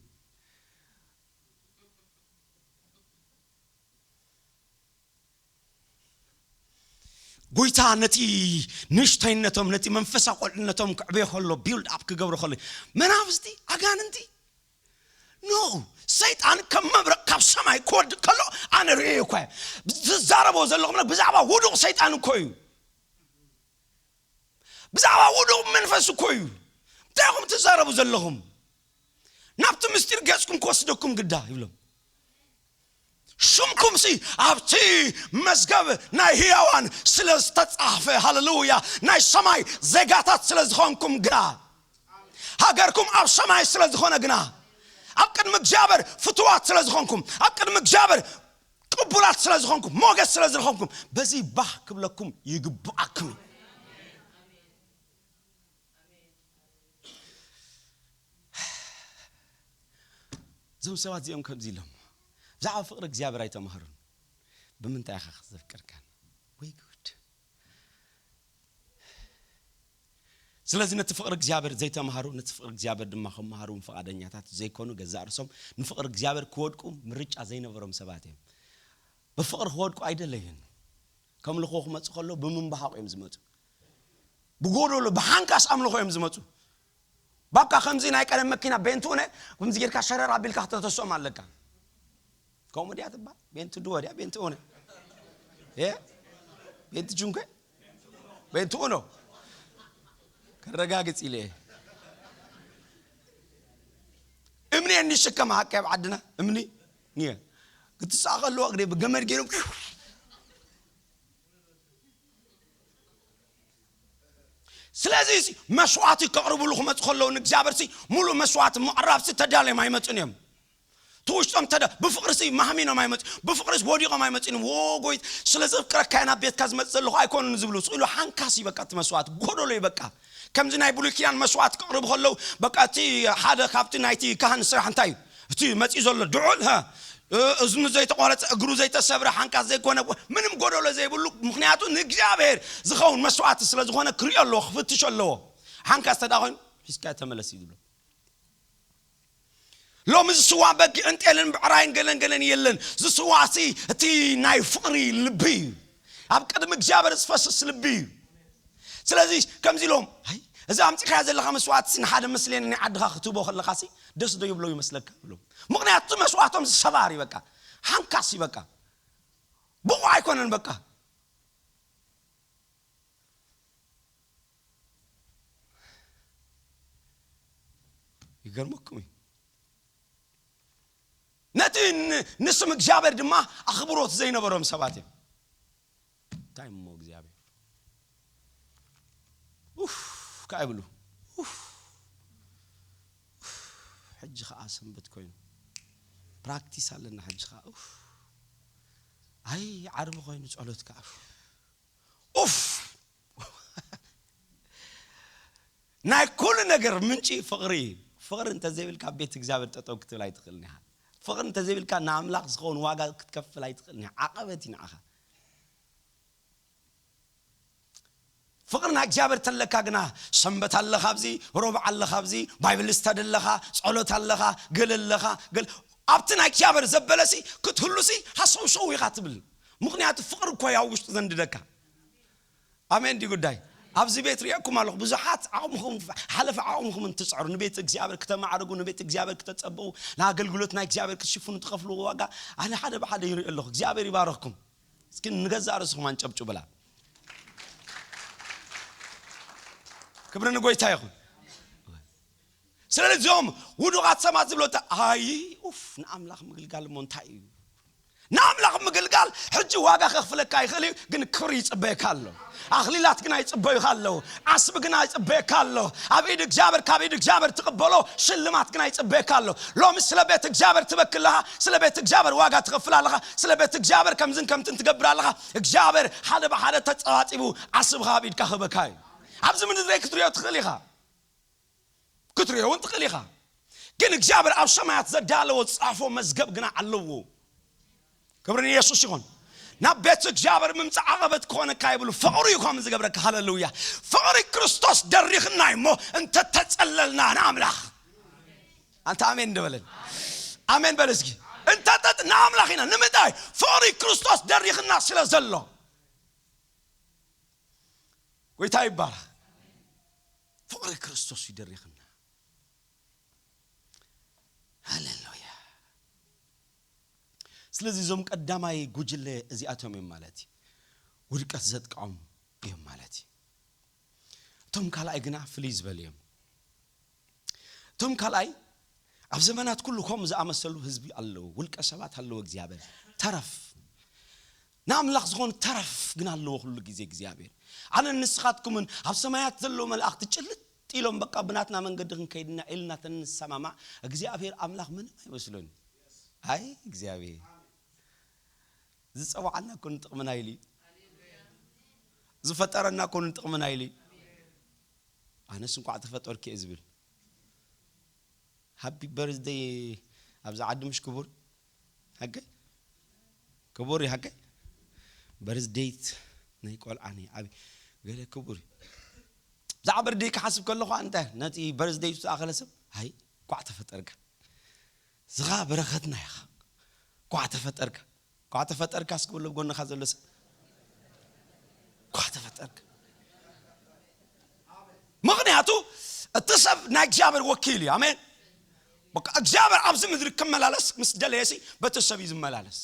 ጎይታ ነቲ ንእሽተይነቶም፣ ነቲ መንፈሳዊ ቆልዕነቶም ክዕበዮ ከሎ፣ ቢልድ ኣፕ ክገብሮ ከሎ፣ መናፍስቲ፣ ኣጋንንቲ፣ ኖ፣ ሰይጣን ከም መብረቕ ካብ ሰማይ ክወድቕ ከሎ ኣነ ርእየ እኳ እየ። ትዛረቦ ዘለኹም ብዛዕባ ውዱቕ ሰይጣን እኮ እዩ። ብዛዕባ ውዱቕ መንፈስ እኮ እዩ። እንታይ ኢኹም ትዛረቡ ዘለኹም? ናብቲ ምስጢር ገጽኩም ክወስደኩም ግዳ ይብሎም። ሽምኩምሲ ኣብቲ መዝገብ ናይ ህያዋን ስለ ዝተጻሕፈ፣ ሃሌሉያ፣ ናይ ሰማይ ዜጋታት ስለ ዝኾንኩም ግና፣ ሃገርኩም ኣብ ሰማይ ስለ ዝኾነ ግና፣ ኣብ ቅድሚ እግዚኣብሔር ፍቱዋት ስለ ዝኾንኩም፣ ኣብ ቅድሚ እግዚኣብሔር ቅቡላት ስለ ዝኾንኩም፣ ሞገስ ስለ ዝረኸብኩም፣ በዚ ባህ ክብለኩም ይግብኣኩም እዩ። እዞም ሰባት እዚኦም ከምዚ ኢሎም፣ ብዛዕባ ፍቕሪ እግዚኣብሔር ኣይተማህሩን። ብምንታይ ኢኻ ዘፍቀርካን? ወይ ጉድ! ስለዚ ነቲ ፍቕሪ እግዚኣብሔር ዘይተማሃሩ፣ ነቲ ፍቕሪ እግዚኣብሔር ድማ ክመሃሩ እውን ፍቓደኛታት ዘይኮኑ፣ ገዛእ ርእሶም ንፍቕሪ እግዚኣብሔር ክወድቁ ምርጫ ዘይነበሮም ሰባት እዮም። ብፍቕሪ ክወድቁ ኣይደለዩን። ከምልኾ ክመጹ ከለዉ ብምንባሃቕ እዮም ዝመጹ። ብጎደሎ፣ ብሓንካስ ኣምልኾ እዮም ዝመጹ። ባካ ከምዚ ናይ ቀደም መኪና ቤንቱ ሆነ፣ ከምዚ ጌርካ ሸረር ኣቢልካ ክተተስኦም ኣለካ። ከምኡ ድያ ትበሃል? ቤንቱ ድወ ድያ? ቤንቱ ሆነ። እ? ቤንቱ ጁንከ? ቤንቱ ሆኖ። ከረጋግጽ ኢለ። እምኒ እንሽከም ሓቂ ኣብ ዓድና፣ እምኒ። እየ። ክትሳእ ከለዋ ግደ ብገመድ ገይሮም። ስለዚ ሲ መስዋዕቲ ከቕርብሉ ክመጹ ከለዉ ንእግዚኣብሔር ሲ ሙሉእ መስዋዕቲ ምቕራብ ሲ ተዳልዮም ኣይመጹን እዮም። እቲ ውሽጦም ተዳ-፣ ብፍቕሪ ሲ ማህሚኖም ኣይመጹ-፣ ብፍቕሪ ሲ ወዲቖም ኣይመጹን እዮም። "ዎ ጎይት፣ ስለ ዘፍቅረካ ኢና ቤትካ ዝመጽእ ዘለኹ ኣይኮኑን ዝብሉ." ስቕ ኢሉ ሓንካስ እዩ በቃ እቲ መስዋዕቲ፣ ጎደሎ እዩ በቃ። ከምዚ ናይ ብሉይ ኪዳን መስዋዕቲ ክቕርቡ ከለዉ በቃ እቲ ሓደ ካብቲ ናይቲ ካህን ስራሕ እንታይ እዩ? እቲ መጺኡ ዘሎ ድዑል፣ ሃ፣ እ- እዝኑ ዘይተቆረፀ፣ እግሩ ዘይተሰብረ፣ ሓንካስ ዘይኮነ፣ ምንም ጎደሎ ዘይብሉ፣ ምክንያቱ ንእግዚኣብሔር ዝኸውን መስዋዕቲ ስለ ዝኾነ ክሪኦ ኣለዎ፣ ክፍትሾ ኣለዎ። ሓንካስ ተዳ ኮይኑ ሒዝካ ተመለስ እዩ ዝብሎ። ሎሚ ዝስዋ በጊዕን ጤልን ብዕራይን ገለን ገለን የለን። ዝስዋ ሲ እቲ ናይ ፍቕሪ ልቢ እዩ። ኣብ ቅድሚ እግዚኣብሔር ዝፈስስ ልቢ እዩ። ስለዚ ከምዚ ኢሎም፣ "ኣይ፣ እዚ ኣምጺኻዮ ዘለኻ መስዋዕትሲ ንሓደ መስሌን ናይ ዓድኻ ክትህቦ ከለኻሲ ደስ ዶ ይብሎ ይመስለካ?" ብሎም። ምኽንያቱ እቲ መስዋዕቶም ዝሰባር እዩ፣ በቃ ሓንካስ እዩ፣ በቃ ብቑዕ ኣይኮነን፣ በቃ ይገርመኩም እዩ። ነቲ ን- ንስም እግዚኣብሔር ድማ ኣኽብሮት ዘይነበሮም ሰባት እዮም። እንታይ እሞ እግዚኣብሔር ኡፍ ከኣ ይብሉ። ኡፍ፣ ኡፍ፣ ሕጂ ከኣ ሰንበት ኮይኑ ፕራክቲስ ኣለና። ሕጂ ከኣ ኡፍ፣ ኣይ ዓርቢ ኮይኑ ጸሎት ከኣ ኡፍ፣ ኡፍ። ናይ ኩሉ ነገር ምንጪ ፍቕሪ እዩ። ፍቕሪ እንተዘይብልካ ኣብ ቤት እግዚኣብሔር ጠጠው ክትብል ኣይትኽእልን ኢኻ። ፍቕሪ እንተዘይብልካ ንኣምላኽ ዝኸውን ዋጋ ክትከፍል ኣይትኽእልን ኢኻ። ዓቐበት እዩ ንዓኻ። ፍቕሪ ናይ እግዚኣብሔር ተለካ ግና ሰንበት ኣለኻ ኣብዚ፣ ሮብዕ ኣለኻ ኣብዚ፣ ባይብል ስተዲ ኣለኻ፣ ጸሎት ኣለኻ፣ ገለ ኣለኻ፣ ገለ ኣብቲ ናይ እግዚኣብሔር ዘበለሲ ክትህሉሲ ሃሰውሰው ኢኻ ትብል። ምኽንያቱ ፍቕሪ እኮ እዩ ኣብ ውሽጢ ዘንድደካ። ኣሜን። ዲ ጉዳይ ኣብዚ ቤት ሪኤኩም ኣለኹ። ብዙሓት ዓቕምኹም ሓለፈ ዓቕምኹም እንትጽዕሩ ንቤት እግዚኣብሔር ክተማዕርጉ፣ ንቤት እግዚኣብሔር ክተጸብቑ፣ ንኣገልግሎት ናይ እግዚኣብሔር ክትሽፍኑ ትኸፍልዎ ዋጋ ኣነ ሓደ ብሓደ ይርኢ ኣለኹ። እግዚኣብሔር ይባረኽኩም። እስኪ ንገዛእ ርእስኹም ኣንጨብጭቡላ። ክብሪ ንጎይታ ይኹን። ስለዚ እዚኦም ውዱቓት ሰባት ዝብሎ እንታይ ኣይ ኡፍ ንኣምላኽ ምግልጋል እሞ እንታይ እዩ? ንኣምላኽ ምግልጋል ሕጂ ዋጋ ከኽፍለካ ይኽእል እዩ፣ ግን ክብሪ ይጽበየካ ኣሎ። ኣኽሊላት ግና ይጽበዩካ ኣለዉ። ዓስቢ ግና ይጽበየካ ኣሎ። ኣብ ኢድ እግዚኣብሔር፣ ካብ ኢድ እግዚኣብሔር ትቕበሎ ሽልማት ግና ይጽበየካ ኣሎ። ሎሚ ስለ ቤት እግዚኣብሔር ትበኪ ኣለኻ፣ ስለ ቤት እግዚኣብሔር ዋጋ ትኸፍል ኣለኻ፣ ስለ ቤት እግዚኣብሔር ከምዝን ከምትን ትገብር ኣለኻ። እግዚኣብሔር ሓደ ብሓደ ተጸባጺቡ ዓስብኻ ኣብ ኢድካ ክህበካ እዩ። ኣብዚ ምድሪ ክትሪኦ ትኽእል ኢኻ፣ ክትሪኦ እውን ትኽእል ኢኻ። ግን እግዚኣብሔር ኣብ ሰማያት ዘዳለዎ ዝጻፎ መዝገብ ግና ኣለዎ። ክብሪ ንየሱስ ይኹን። ናብ ቤት እግዚኣብሔር ምምጻእ ዓቐበት ክኾነካ ይብሉ። ፍቕሩ እዩ ከምኡ ዝገብረካ። ሃለሉያ። ፍቕሪ ክርስቶስ ደሪኽና እሞ እንተተጸለልና ንኣምላኽ። ኣንተ ኣሜን እንደ በለን። ኣሜን በል እስኪ። እንተተጥ ንኣምላኽ ኢና። ንምንታይ? ፍቕሪ ክርስቶስ ደሪኽና ስለ ዘሎ። ጎይታ ይባረኽ። ፍቕሪ ክርስቶስ ይደሪኽና። ሃሌሉያ። ስለዚ እዞም ቀዳማይ ጉጅለ እዚኣቶም እዮም ማለት እዩ። ውድቀት ዘጥቃዖም እዮም ማለት እዩ። እቶም ካልኣይ ግና ፍልይ ዝበሉ እዮም። እቶም ካልኣይ ኣብ ዘመናት ኩሉ ከምኡ ዝኣመሰሉ ህዝቢ ኣለዉ። ውልቀ ሰባት ኣለዎ። እግዚኣብሔር ተረፍ ንኣምላኽ ዝኾኑ ተረፍ ግን ኣለዎ ኩሉ ግዜ እግዚኣብሔር። ኣነ ንስኻትኩምን ኣብ ሰማያት ዘለዉ መላእኽቲ ጭልጥ ኢሎም በቃ ብናትና መንገዲ ክንከይድና ኢልና ተንሰማማዕ እግዚኣብሔር ኣምላኽ ምንም ኣይመስሎን። ኣይ እግዚኣብሔር ዝጸዋዓልና እኮ ንጥቕምና ኢሉ እዩ። ዝፈጠረና እኮ ንጥቕምና ኢሉ እዩ። ኣነስ እንኳዕ ተፈጠርኩ እየ ዝብል። ሃፒ በርዝደይ ኣብዚ ዓዲ ምሽ ክቡር ሃገይ ክቡር እዩ ሃገይ በርዝደይት ናይ ቆልዓ ናይ ዓቢ ገለ ክቡር እዩ። ብዛዕባ በርዝደይ ክሓስብ ከለኹ ኣንተ ነቲ በርዝደይቱ ዝኣኸለ ሰብ ሃይ ኳዕ ተፈጠርካ። ዝኻ በረኸትና ኢኻ። ኳዕ ተፈጠርካ። ኳዕ ተፈጠርካ እስኪ በሎ ጎንኻ ዘሎ ሰብ። ኳዕ ተፈጠርካ። ምኽንያቱ እቲ ሰብ ናይ እግዚኣብሔር ወኪል እዩ። ኣሜን። በቃ እግዚኣብሔር ኣብዚ ምድሪ ክመላለስ ምስ ደለየሲ በቲ ሰብ እዩ ዝመላለስ።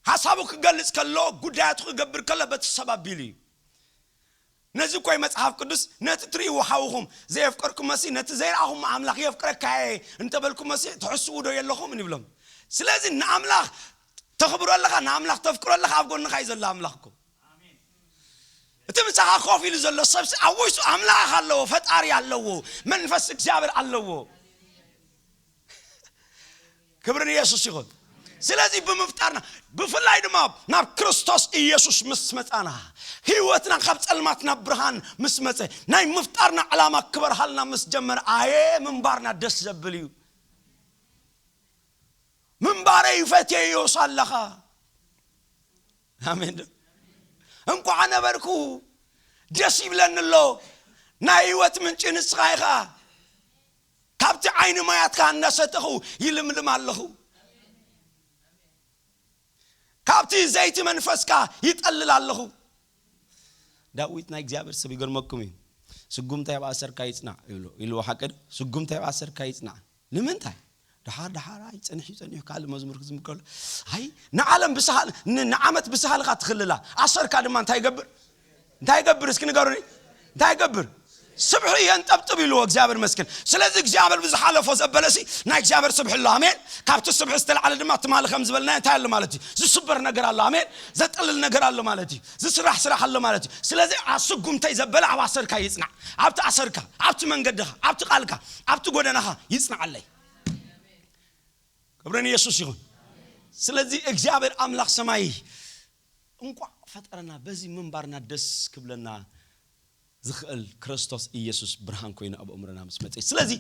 ሓሳቡ ክገልጽ ከሎ ጉዳያቱ ክገብር ከሎ በቲ ሰብ ኣቢሉ እዩ። ነዚ እኮ እዩ መጽሓፍ ቅዱስ ነቲ ትርእይዎ ሓውኹም ዘየፍቀርኩሞሲ ነቲ ዘይረኣኹሞ ኣምላኽ የፍቅረካ እየ እንተበልኩሞሲ ትሕስዉ ዶ የለኹምን ይብሎም። ስለዚ ንኣምላኽ ተኽብሮ ኣለኻ፣ ንኣምላኽ ተፍቅሮ ኣለኻ፣ ኣብ ጎንኻ እዩ ዘሎ ኣምላኽ እኮ። እቲ ምሳኻ ኮፍ ኢሉ ዘሎ ሰብሲ ኣብ ውሽጡ ኣምላኽ ኣለዎ፣ ፈጣሪ ኣለዎ፣ መንፈስ እግዚኣብሔር ኣለዎ። ክብሪ ንየሱስ ይኹን። ስለዚ ብምፍጣርና ብፍላይ ድማ ናብ ክርስቶስ ኢየሱስ ምስ መጻና ህይወትና ካብ ጸልማት ናብ ብርሃን ምስ መጸ ናይ ምፍጣርና ዕላማ ክበርሃልና ምስ ጀመረ ኣየ ምንባርና ደስ ዘብል እዩ። ምንባረይ ፈትየዮ ሳለኻ። ኣሜን ዶ? እንኳዕ ነበርኩ፣ ደስ ይብለኒ ኣሎ። ናይ ህይወት ምንጪ ንስኻ ኢኻ። ካብቲ ዓይኒ ማያትካ እናሰተኹ ይልምልም ኣለኹ። ካብቲ ዘይቲ መንፈስካ ይጠልል ኣለኹ። ዳዊት ናይ እግዚኣብሔር ሰብ ይገርመኩም እዩ። ስጉምታይ ኣብ ኣሰርካ ይጽናዕ ይብሎ፣ ኢልዎ ሓቂ ዶ? ስጉምታይ ኣብ ኣሰርካ ይጽናዕ። ንምንታይ? ደሓር ደሓር ኣይ ጸኒሑ ጸኒሑ ካልእ መዝሙር ክዝምር ከሎ፣ ኣይ ንዓለም ብሳህል ን- ንዓመት ብሳህልካ ትኽልላ፣ ኣሰርካ ድማ እንታይ ይገብር? እንታይ ይገብር? እስኪ ንገሩኒ። እንታይ ይገብር? ስብሒ የንጠብጥብ ኢልዎ እግዚኣብሔር መስክን። ስለዚ እግዚኣብሔር ብዝሓለፎ ዘበለሲ ናይ እግዚኣብሔር ስብሒ ኣሎ። ኣሜን። ካብቲ ስብሒ ዝተላዕለ ድማ ትማሊ ከም ዝበልና እንታይ ኣሎ ማለት እዩ? ዝስበር ነገር ኣሎ። ኣሜን። ዘጠልል ነገር ኣሎ ማለት እዩ። ዝስራሕ ስራሕ ኣሎ ማለት እዩ። ስለዚ ኣስጉምተይ ዘበለ ኣብ ኣሰርካ ይጽናዕ። ኣብቲ ኣሰርካ፣ ኣብቲ መንገድኻ፣ ኣብቲ ቃልካ፣ ኣብቲ ጎደናኻ ይጽናዓለይ። ክብሪ ንየሱስ ይኹን። ስለዚ እግዚኣብሔር ኣምላኽ ሰማይ እንኳዕ ፈጠረና፣ በዚ ምንባርና ደስ ክብለና ዝኽእል ክርስቶስ ኢየሱስ ብርሃን ኮይኑ ኣብ እምሮና ምስ መጸ። ስለዚ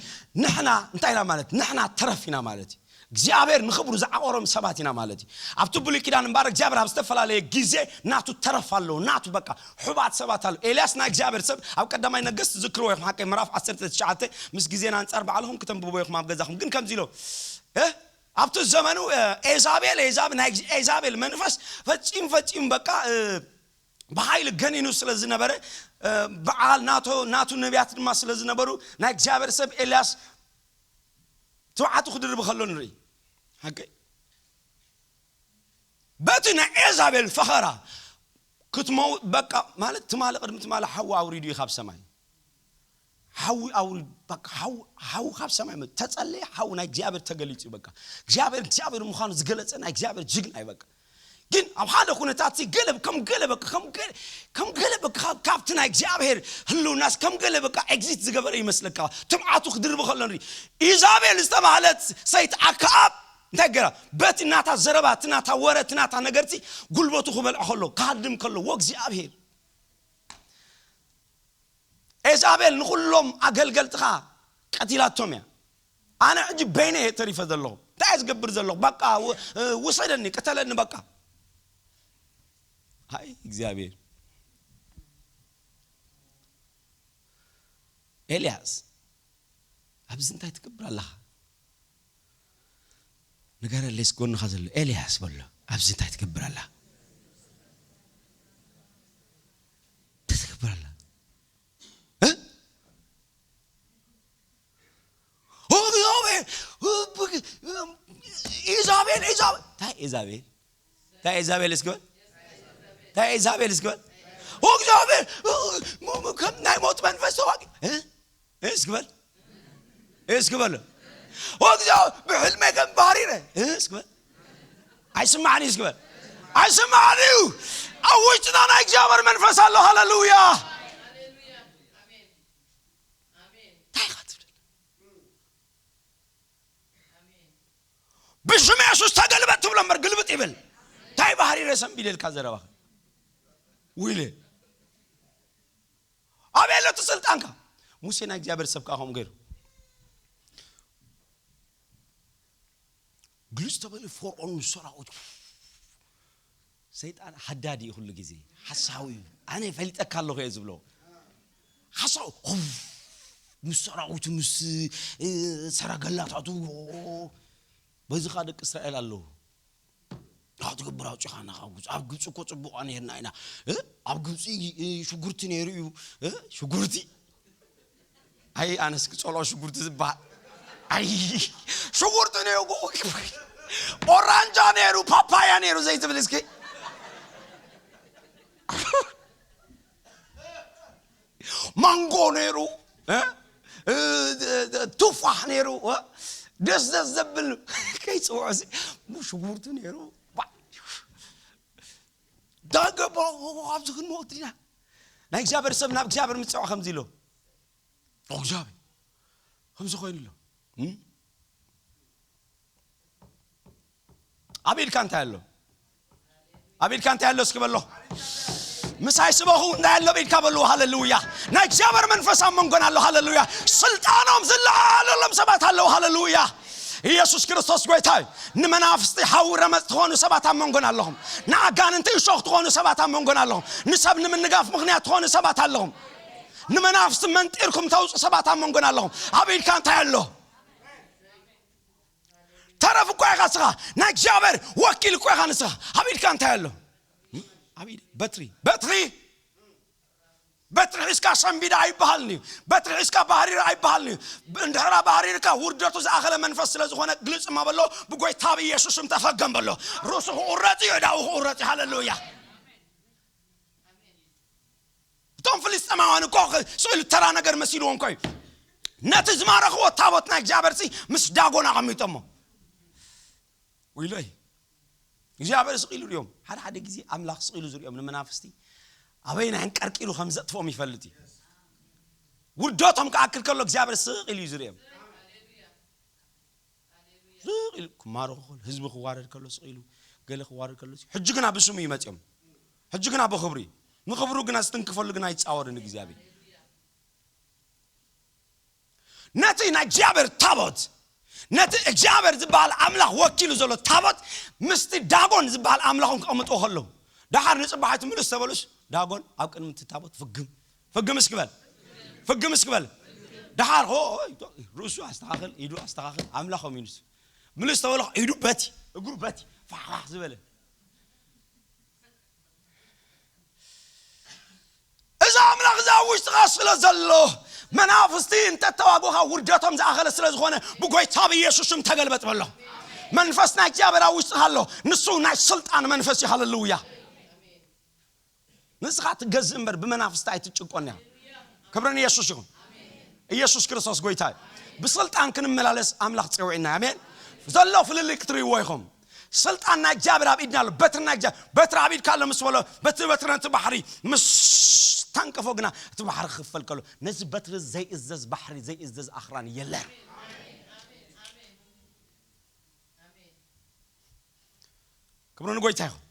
ንሕና እንታይ ኢና ማለት? ንሕና ተረፍ ኢና ማለት እዩ። እግዚኣብሔር ንኽብሩ ዝዓቆሮም ሰባት ኢና ማለት እዩ። ኣብቲ ብሉይ ኪዳን እምበኣር እግዚኣብሔር ኣብ ዝተፈላለየ ግዜ ናቱ ተረፍ ኣለዎ፣ ናቱ በቃ ሕቡኣት ሰባት ኣለዉ። ኤልያስ ናይ እግዚኣብሔር ሰብ ኣብ ቀዳማይ ነገስት ዝክርዎ ኢኹም ሓቀይ ምዕራፍ ዓሰርተ ትሽዓተ ምስ ግዜና ኣንጻር ባዕልኹም ክተንብብዎ ኢኹም ኣብ ገዛኹም። ግን ከምዚ ኢሎ እ? ኣብቲ ዘመኑ እ፣ ኤዛቤል ኤዛብ ናይ ኤዛቤል መንፈስ ፈጺም ፈጺም በቃ እ፣ ብሓይሊ ገኒኑ ስለ ዝነበረ እ፣ በዓል ናቶ ናቱ ነቢያት ድማ ስለ ዝነበሩ ናይ እግዚኣብሔር ሰብ ኤልያስ ትብዓቱ ክድርብ ከሎ ንርኢ። ሓቀይ በቲ ናይ ኤዛቤል ፈኸራ ክትመው በቃ ማለት ትማሊ ቅድሚ ትማሊ ሓዊ ኣውሪዱ እዩ ካብ ሰማይ ሓዊ ኣውሪዱ በቃ ሓዊ ሓዊ ካብ ሰማይ መ ተጸለየ ሓዊ ናይ እግዚኣብሔር ተገሊጹ እዩ በቃ እግዚኣብሔር እግዚኣብሔር ምዃኑ ዝገለጸ ናይ እግዚኣብሔር ጅግና እዩ በቃ ግን ኣብ ሓደ ኩነታት ሲ ገለ ከም ገለ በቃ ከም ገለ ከም ገለ በቃ ካብ- ካብቲ ናይ እግዚኣብሔር ህልውናስ ከም ገለ በቃ ኤግዚት ዝገበረ ይመስለካ ትብዓቱ ክድርብ ከሎ ንርኢ ኢዛቤል ዝተባህለት ሰይቲ ኣከኣብ እንታይ ገራ በቲ ናታ ዘረባ እቲ ናታ ወረ እቲ ናታ ነገርቲ ጉልበቱ ክበልዖ ከሎ ክሃድም ከሎ ወእግዚኣብሔር ኤዛቤል ንኹሎም ኣገልገልትኻ ቀቲላቶም እያ ኣነ ሕጂ በይነ እየ ተሪፈ ዘለኹ እንታይ እየ ዝገብር ዘለኹ በቃ ው- ውሰደኒ ቅተለኒ በቃ ኣይ እግዚኣብሔር ኤልያስ ኣብዚ እንታይ ትገብር ኣለኻ ንገረለይ እስኪ ጎንኻ ዘሎ ኤልያስ በሎ ኣብዚ እንታይ ትገብር ኣላ እንታይ ትገብር ኣላ እ? ኦብዮቤ ኢዛቤል ኢዛቤል እንታይ ኢዛቤል እንታይ ኢዛቤል እስኪ በል እንታይ ኢዛቤል እስኪ በል ኦግዚኦቤል ከም ናይ ሞት መንፈስ ተዋቂ እስኪ በል እስኪ በል ወግዛው ብሕልመይ ከም ባህሪረ እስኪ በል ኣይስማዕን እስኪ በል ኣይስማዕን እዩ ኣብ ውሽጥና ናይ እግዚኣብሔር መንፈስ ኣሎ ሃሌሉያ እንታይ ኢኻ ትብል ብሽም የሱስ ተገልበጥ ትብሎ እምበር ግልብጥ ይብል እንታይ ባህሪረ ሰንቢደልካ ዘረባኸ ውይለ ኣበይ ኣሎ እቲ ስልጣንካ ሙሴ ናይ እግዚኣብሔር ሰብ ከዓ ከምኡ ገይሩ ግልጽ ተበለ ፈርዖን ሰራዊት ሰይጣን ሓዳዲ እዩ ኩሉ ግዜ ሓሳዊ እዩ ኣነ ፈሊጠካ ኣለኹ እየ ዝብሎ ሓሳዊ ምስ ሰራዊቱ ምስ ሰረገላታቱ በዚ ከዓ ደቂ እስራኤል ኣለዉ ትገብር ኣውፂኻና ካብ ግብፂ ኣብ ግብፂ እኮ ፅቡቕ ነርና ኢና ኣብ ግብፂ ሽጉርቲ ነይሩ እዩ ሽጉርቲ ኣይ ኣነስ ክፀልኦ ሽጉርቲ ዝበሃል ኣይ ሽጉርቲ ነይሩ ኦራንጃ ነይሩ ፓፓያ ነይሩ ዘይትብል እስኪ ማንጎ ነይሩ እ? እ፣ ቱፋሕ ነይሩ እ? ደስ ደስ ዘብል ከይፅውዖ እዚ ሽጉርቲ ነይሩ ባ- ዳገባ ኣብዚ ክንመወት ኢና ናይ እግዚኣብሔር ሰብ ናብ እግዚኣብሔር ምፅዋ ከምዚ ኢሎ እግዚኣብሔር ከምዚ ኮይኑ ኣሎ እም? ኣብ ኢድካ እንታይ ኣሎ ኣብ ኢድካ እንታይ ኣሎ እስኪ በሎ ምሳይ ስበኹ እንታይ ኣሎ ኣብ ኢድካ በልዎ ሃሌሉያ ናይ እግዚኣብሔር መንፈስ ኣብ መንጎና ኣሎ ሃሌሉያ ስልጣኖም ዝለዓለሎም ሰባት ኣለዉ ሃሌሉያ ኢየሱስ ክርስቶስ ጎይታ እዩ። ንመናፍስቲ ሓዊ ረመጽ ትኾኑ ሰባት ኣብ መንጎና ኣለኹም። ንኣጋንንቲ እሾኽ ትኾኑ ሰባት ኣብ መንጎና ኣለኹም። ንሰብ ንምንጋፍ ምኽንያት ትኾኑ ሰባት ኣለኹም። ንመናፍስቲ መንጢርኩም ተውፁ ሰባት ኣብ መንጎና ኣለኹም። ኣብ ኢድካ እንታይ ኣሎ? ተረፍ እኮ ኢኻ ንስኻ። ናይ እግዚኣብሔር ወኪል እኮ ኢኻ ንስኻ። ኣብ ኢድካ እንታይ ኣሎ? ኣብ ኢድ በትሪ፣ በትሪ በትሪ ሒዝካ ሰንቢዳ ኣይበሃልን እዩ። በትሪ ሒዝካ ባህሪር ኣይበሃልን እዩ። እንድሕራ ባህሪርካ ውርደቱ ዝኣኸለ መንፈስ ስለ ዝኾነ ግልጽ እማ በሎ፣ ብጎይታ ብኢየሱስ ስም ተፈገም በሎ። ርእሱ ክቑረጽ እዩ፣ እዳኡ ክቑረጽ እዩ። ሃሌሉያ። እቶም ፍልስጤማውያን እኮ ስእሉ ተራ ነገር መሲልዎም እኮ እዩ። ነቲ ዝማረኽዎ ታቦት ናይ እግዚኣብሔር ሲ ምስ ዳጎን ኣቐሚጦሞ። ውይለይ፣ እግዚኣብሔር ስቕ ኢሉ ሪኦም። ሓደ ሓደ ግዜ ኣምላኽ ስቕ ኢሉ ዝሪኦም ንመናፍስቲ ኣበይና ኣንቀርቂሩ ከም ዘጥፍኦም ይፈልጥ እዩ። ውርደቶም ክኣክል ከሎ እግዚኣብሔር ስቕ ኢሉ እዩ ዝሪኦም። ስቕ ኢሉ ክማረኹ ከሎ፣ ህዝቢ ክዋረድ ከሎ ስቕ ኢሉ፣ ገለ ክዋረድ ከሎ፣ ሕጂ ግና ብስሙ እዩ መፂኦም። ሕጂ ግና ብኽብሪ እዩ። ንኽብሩ ግና ዝትንክፈሉ ግና ይፃወርን እግዚኣብሔር። ነቲ ናይ እግዚኣብሔር ታቦት፣ ነቲ እግዚኣብሔር ዝበሃል ኣምላኽ ወኪሉ ዘሎ ታቦት ምስቲ ዳጎን ዝበሃል ኣምላኾም ክቐምጥዎ ከለዉ፣ ደሓር ንጽባሒቱ ምልስ ተበሉስ፣ ዳጎን ኣብ ቅድሚ እቲ ታቦት ፍግም፣ ፍግም እስኪ በል፣ ፍግም እስኪ በል። ደሓር ሆ፣ ርእሱ ኣስተኻኽል፣ ኢዱ ኣስተኻኽል፣ ኣምላኾም እዩ ንሱ። ምልስ ተበሉ፣ ኢዱ በቲ፣ እግሩ በቲ፣ ፋሕፋሕ ዝበለ። እዚ ኣምላኽ እዚ ኣብ ውሽጥኻ ስለ ዘሎ፣ መናፍስቲ እንተተዋጉኻ ውርደቶም ዝኣኸለ ስለ ዝኾነ፣ ብጎይታ ብኢየሱስ ስም ተገልበጥ በሎ። መንፈስ ናይ እግዚኣብሔር ኣብ ውሽጥኻ ኣሎ። ንሱ ናይ ስልጣን መንፈስ እዩ። ሃሌሉያ። ንስኻ ትገዝእ እምበር ብመናፍስቲ ኣይትጭቆን ኢኻ። ክብሪ ንኢየሱስ ይኹን። ኢየሱስ ክርስቶስ ጎይታ እዩ። ብስልጣን ክንመላለስ ኣምላኽ ጸዊዕና። ኣሜን። ዘሎ ፍልልይ ክትርእይዎ ኢኹም። ስልጣን ናይ እግዚኣብሔር ኣብ ኢድና ኣሎ። በትሪ ናይ እግዚኣብሔር፣ በትሪ ኣብ ኢድካ ኣሎ ምስ በሎ፣ በቲ በትሪ ነቲ ባሕሪ ምስ ተንቀፎ ግና እቲ ባሕሪ ክኽፈል ከሎ፣ ነዚ በትሪ ዘይእዘዝ ባሕሪ፣ ዘይእዘዝ ኣኽራን የለን። ክብሪ ንጎይታ ይኹን።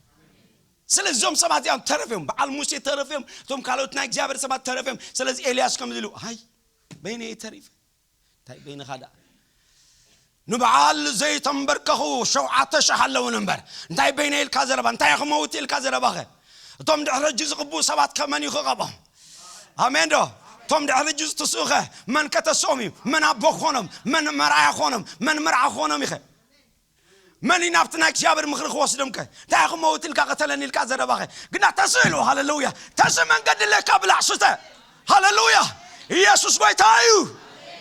ስለዚ እዞም ሰባት እዚኦም ተረፍዮም፣ በዓል ሙሴ ተረፍዮም፣ እቶም ካልኦት ናይ እግዚኣብሔር ሰባት ተረፍዮም። ስለዚ ኤልያስ ከምዚ ኢሉ፣ ኣይ በይነይ ተሪፈ። እንታይ በይንኻ ደኣ? ንበዓል ዘይተንበርከኹ ሸውዓተ ሽሕ ኣለውን እምበር። እንታይ በይነይ ኢልካ ዘረባ? እንታይ ክመውት ኢልካ ዘረባኸ? እቶም ድሕሪ ሕጂ ዝቕብኡ ሰባት ከ መን እዩ ክቐብኦም? ኣሜን ዶ? እቶም ድሕሪ ሕጂ ዝትስኡ ኸ መን ከተስኦም እዩ? መን ኣቦ ክኾኖም? መን መርኣያ ክኾኖም? መን መርዓ ክኾኖም እዩ ኸ? መን እዩ ናብቲ ናይ እግዚኣብሔር ምኽሪ ክወስዶም ከ? እንታይ ክመውት ኢልካ ከተለኒ ኢልካ ዘረባኸ? ግና ተስእ ኢሉ፣ ሃሌሉያ። ተስእ መንገዲ ለካ ብላዕ ስተ። ሃሌሉያ። ኢየሱስ ጎይታ እዩ።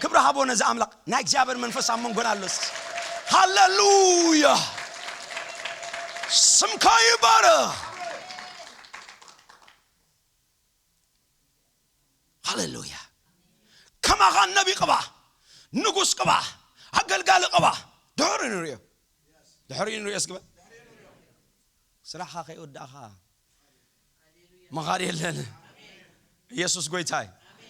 ክብሪ ሃቦ ነዚ ኣምላኽ። ናይ እግዚኣብሔር መንፈስ ኣብ መንጎና ኣሎስ። ሃሌሉያ። ስምካ ይባረኽ። ሃሌሉያ። ከማኻ ነቢ ቅባ፣ ንጉስ ቅባ፣ ኣገልጋሊ ቅባ። ድሕሪ ንሪኦ። ድሕሪ ንሪኦ እስኪ በል። ስራሕኻ ከይወዳእኻ መኻሪ የለን። ኢየሱስ ጎይታይ።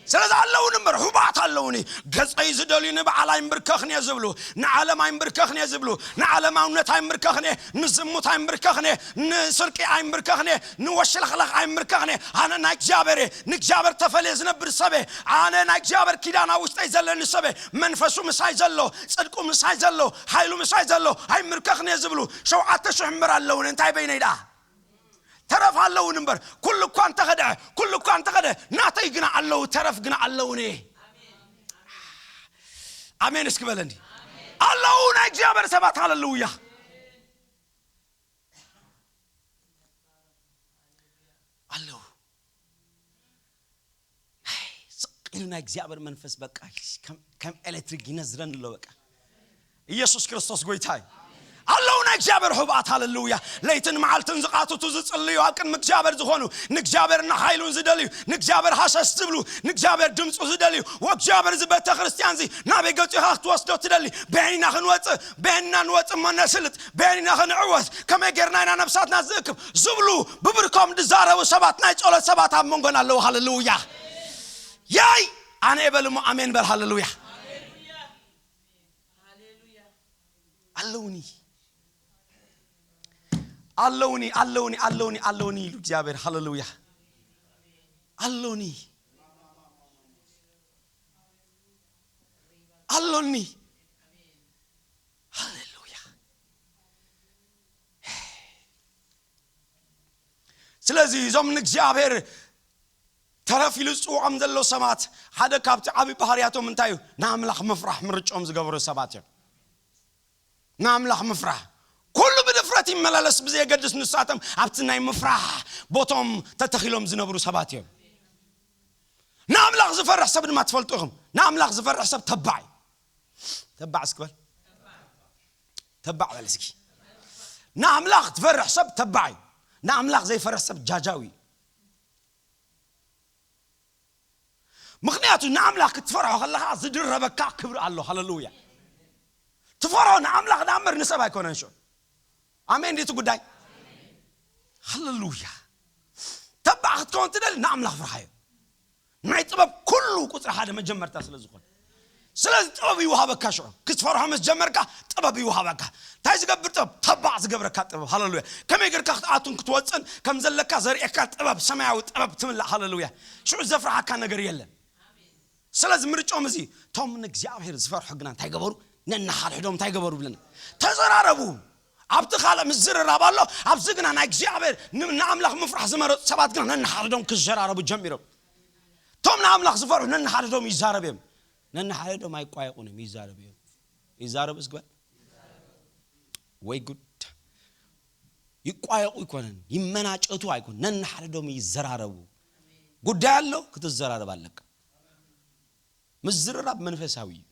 ስለዚ ኣለውን እምበር፣ ህቡኣት ኣለውኒ። ገጸይ ዝደልዩ ንበዓል ኣይምብርከኽን እየ ዝብሉ፣ ንዓለም ኣይምብርከኽን እየ ዝብሉ፣ ንዓለማውነት ኣይምብርከኽን እየ፣ ንዝሙት ኣይምብርከኽን እየ፣ ንስርቂ ኣይምብርከኽን እየ፣ ንወሽለኽለኽ ኣይምብርከኽን እየ። ኣነ ናይ እግዚኣብሔር እየ። ንእግዚኣብሔር ተፈልየ ዝነብር ሰብ እየ። ኣነ ናይ እግዚኣብሔር ኪዳን ኣብ ውሽጠይ ዘለኒ ሰብ እየ። መንፈሱ ምሳይ ዘሎ፣ ጽድቁ ምሳይ ዘሎ፣ ሓይሉ ምሳይ ዘሎ፣ ኣይምብርከኽን እየ ዝብሉ ሸውዓተ ሽሕ እምበር ኣለውኒ። እንታይ በይነይ ደኣ? ተረፍ ኣለውን እምበር፣ ኩሉ እኳ እንተኸደ፣ ኩሉ እኳ እንተኸደ፣ ናተይ ግና ኣለዉ፣ ተረፍ ግና ኣለውኒ። ኣሜን እስኪ በለኒ። ኣለዉ ናይ እግዚኣብሔር ሰባት፣ ሃሌሉያ። ኣለዉ። ኣይ፣ ስቕ ኢሉ ናይ እግዚኣብሔር መንፈስ በቃ ከም፣ ከም ኤሌክትሪክ ይነዝረን ኣሎ በቃ። ኢየሱስ ክርስቶስ ጎይታ እዩ። ኣለዉ ናይ እግዚኣብሔር ህቡኣት፣ ሃሌሉያ። ለይትን መዓልትን ዝቃትቱ፣ ዝጽልዩ፣ ኣብ ቅድሚ እግዚኣብሔር ዝኾኑ፣ ንእግዚኣብሔር ንሓይሉን ዝደልዩ፣ ንእግዚኣብሔር ሃሰስ ዝብሉ፣ ንእግዚኣብሔር ድምፁ ዝደልዩ። ወእግዚኣብሔር፣ እዚ ቤተ ክርስቲያን እዚ ናበይ ገጺኻ ክትወስዶ ትደሊ? በይንና ክንወፅእ፣ በይንና ንወፅእ እሞ ነስልጥ፣ በይንና ክንዕወት፣ ከመይ ጌርና ኢና ነብሳትና ዝእክብ ዝብሉ ብብርኮም ዝዛረቡ ሰባት፣ ናይ ጸሎት ሰባት ኣብ መንጎና ኣለዉ። ሃሌሉያ። ያይ ኣነ እየ በል እሞ ኣሜን በል። ሃሌሉያ። ኣለውኒ፣ ኣለውኒ፣ ኣለውኒ፣ ኣለውኒ፣ ኣለውኒ ኢሉ እግዚኣብሔር። ሃሌሉያ። ኣለውኒ፣ ኣሎኒ። ስለዚ እዞም ንእግዚኣብሔር ተረፍ ኢሉ ዝጽውዖም ዘሎ ሰባት ሓደ ካብቲ ዓቢ ባህርያቶም እንታይ እዩ? ንኣምላኽ ምፍራሕ ምርጫኦም ዝገበሩ ሰባት እዮም። ንኣምላኽ ምፍራሕ ኩሉ ብድፍረት ይመላለስ ብዘየገድስ ንሳቶም ኣብቲ ናይ ምፍራሕ ቦቶም ተተኺሎም ዝነብሩ ሰባት እዮም። ንኣምላኽ ዝፈርሕ ሰብ ድማ ትፈልጡ ኢኹም። ንኣምላኽ ዝፈርሕ ሰብ ተባዕ እዩ። ተባዕ እስኪ በል። ተባዕ በል እስኪ። ንኣምላኽ ዝፈርሕ ሰብ ተባዕ እዩ። ንኣምላኽ ዘይፈርሕ ሰብ ጃጃዊ እዩ። ምኽንያቱ ንኣምላኽ ክትፈርሖ ከለኻ ዝድረበካ ክብሪ ኣሎ። ሃለሉያ። ትፈርሖ ንኣምላኽ ዳምበር ንሰብ ኣይኮነን ሽዑ። ኣሜን። እንዴት ጉዳይ። ሃለሉያ። ተባዕ ክትከውን ትደሊ ንኣምላኽ ፍርሃዮ። ናይ ጥበብ ኩሉ ቁፅሪ ሓደ መጀመርታ ስለ ዝኾነ፣ ስለዚ ጥበብ ይወሃበካ። ሽዑ ክትፈርሖ ምስ ጀመርካ ጥበብ ይወሃበካ። እንታይ ዝገብር ጥበብ? ተባዕ ዝገብረካ ጥበብ። ሃለሉያ። ከመይ ጌርካ ክትኣቱን ክትወፅን ከም ዘለካ ዘርእየካ ጥበብ፣ ሰማያዊ ጥበብ ትምላእ። ሃለሉያ። ሽዑ ዘፍርሓካ ነገር የለን። ስለዚ ምርጫኦም እዚ፣ እቶም ንእግዚኣብሔር ዝፈርሑ ግና እንታይ ገበሩ? ነንሓድሕዶም እንታይ ገበሩ ብለና? ተዘራረቡ። ኣብቲ ካልእ ምዝርራብ ኣሎ፣ ኣብዚ ግና ናይ እግዚኣብሔር ን-፣ ንኣምላኽ ምፍራሕ ዝመረጹ ሰባት ግና ነንሓድሕዶም ክዘራረቡ ጀሚሮም። እቶም ንኣምላኽ ዝፈርሑ ነንሓድሕዶም ይዛረቡ እዮም። ነንሓድሕዶም ኣይቋየቑን እዮም፣ ይዛረቡ እዮም። ይዛረቡ እስኪ በል። ወይ ጉድ። ይቋየቑ ኣይኮነን፣ ይመናጨቱ ኣይኮን፣ ነንሓድሕዶም ይዘራረቡ። ጉዳይ ኣሎ፣ ክትዘራረብ ኣለካ። ምዝርራብ መንፈሳዊ እዩ።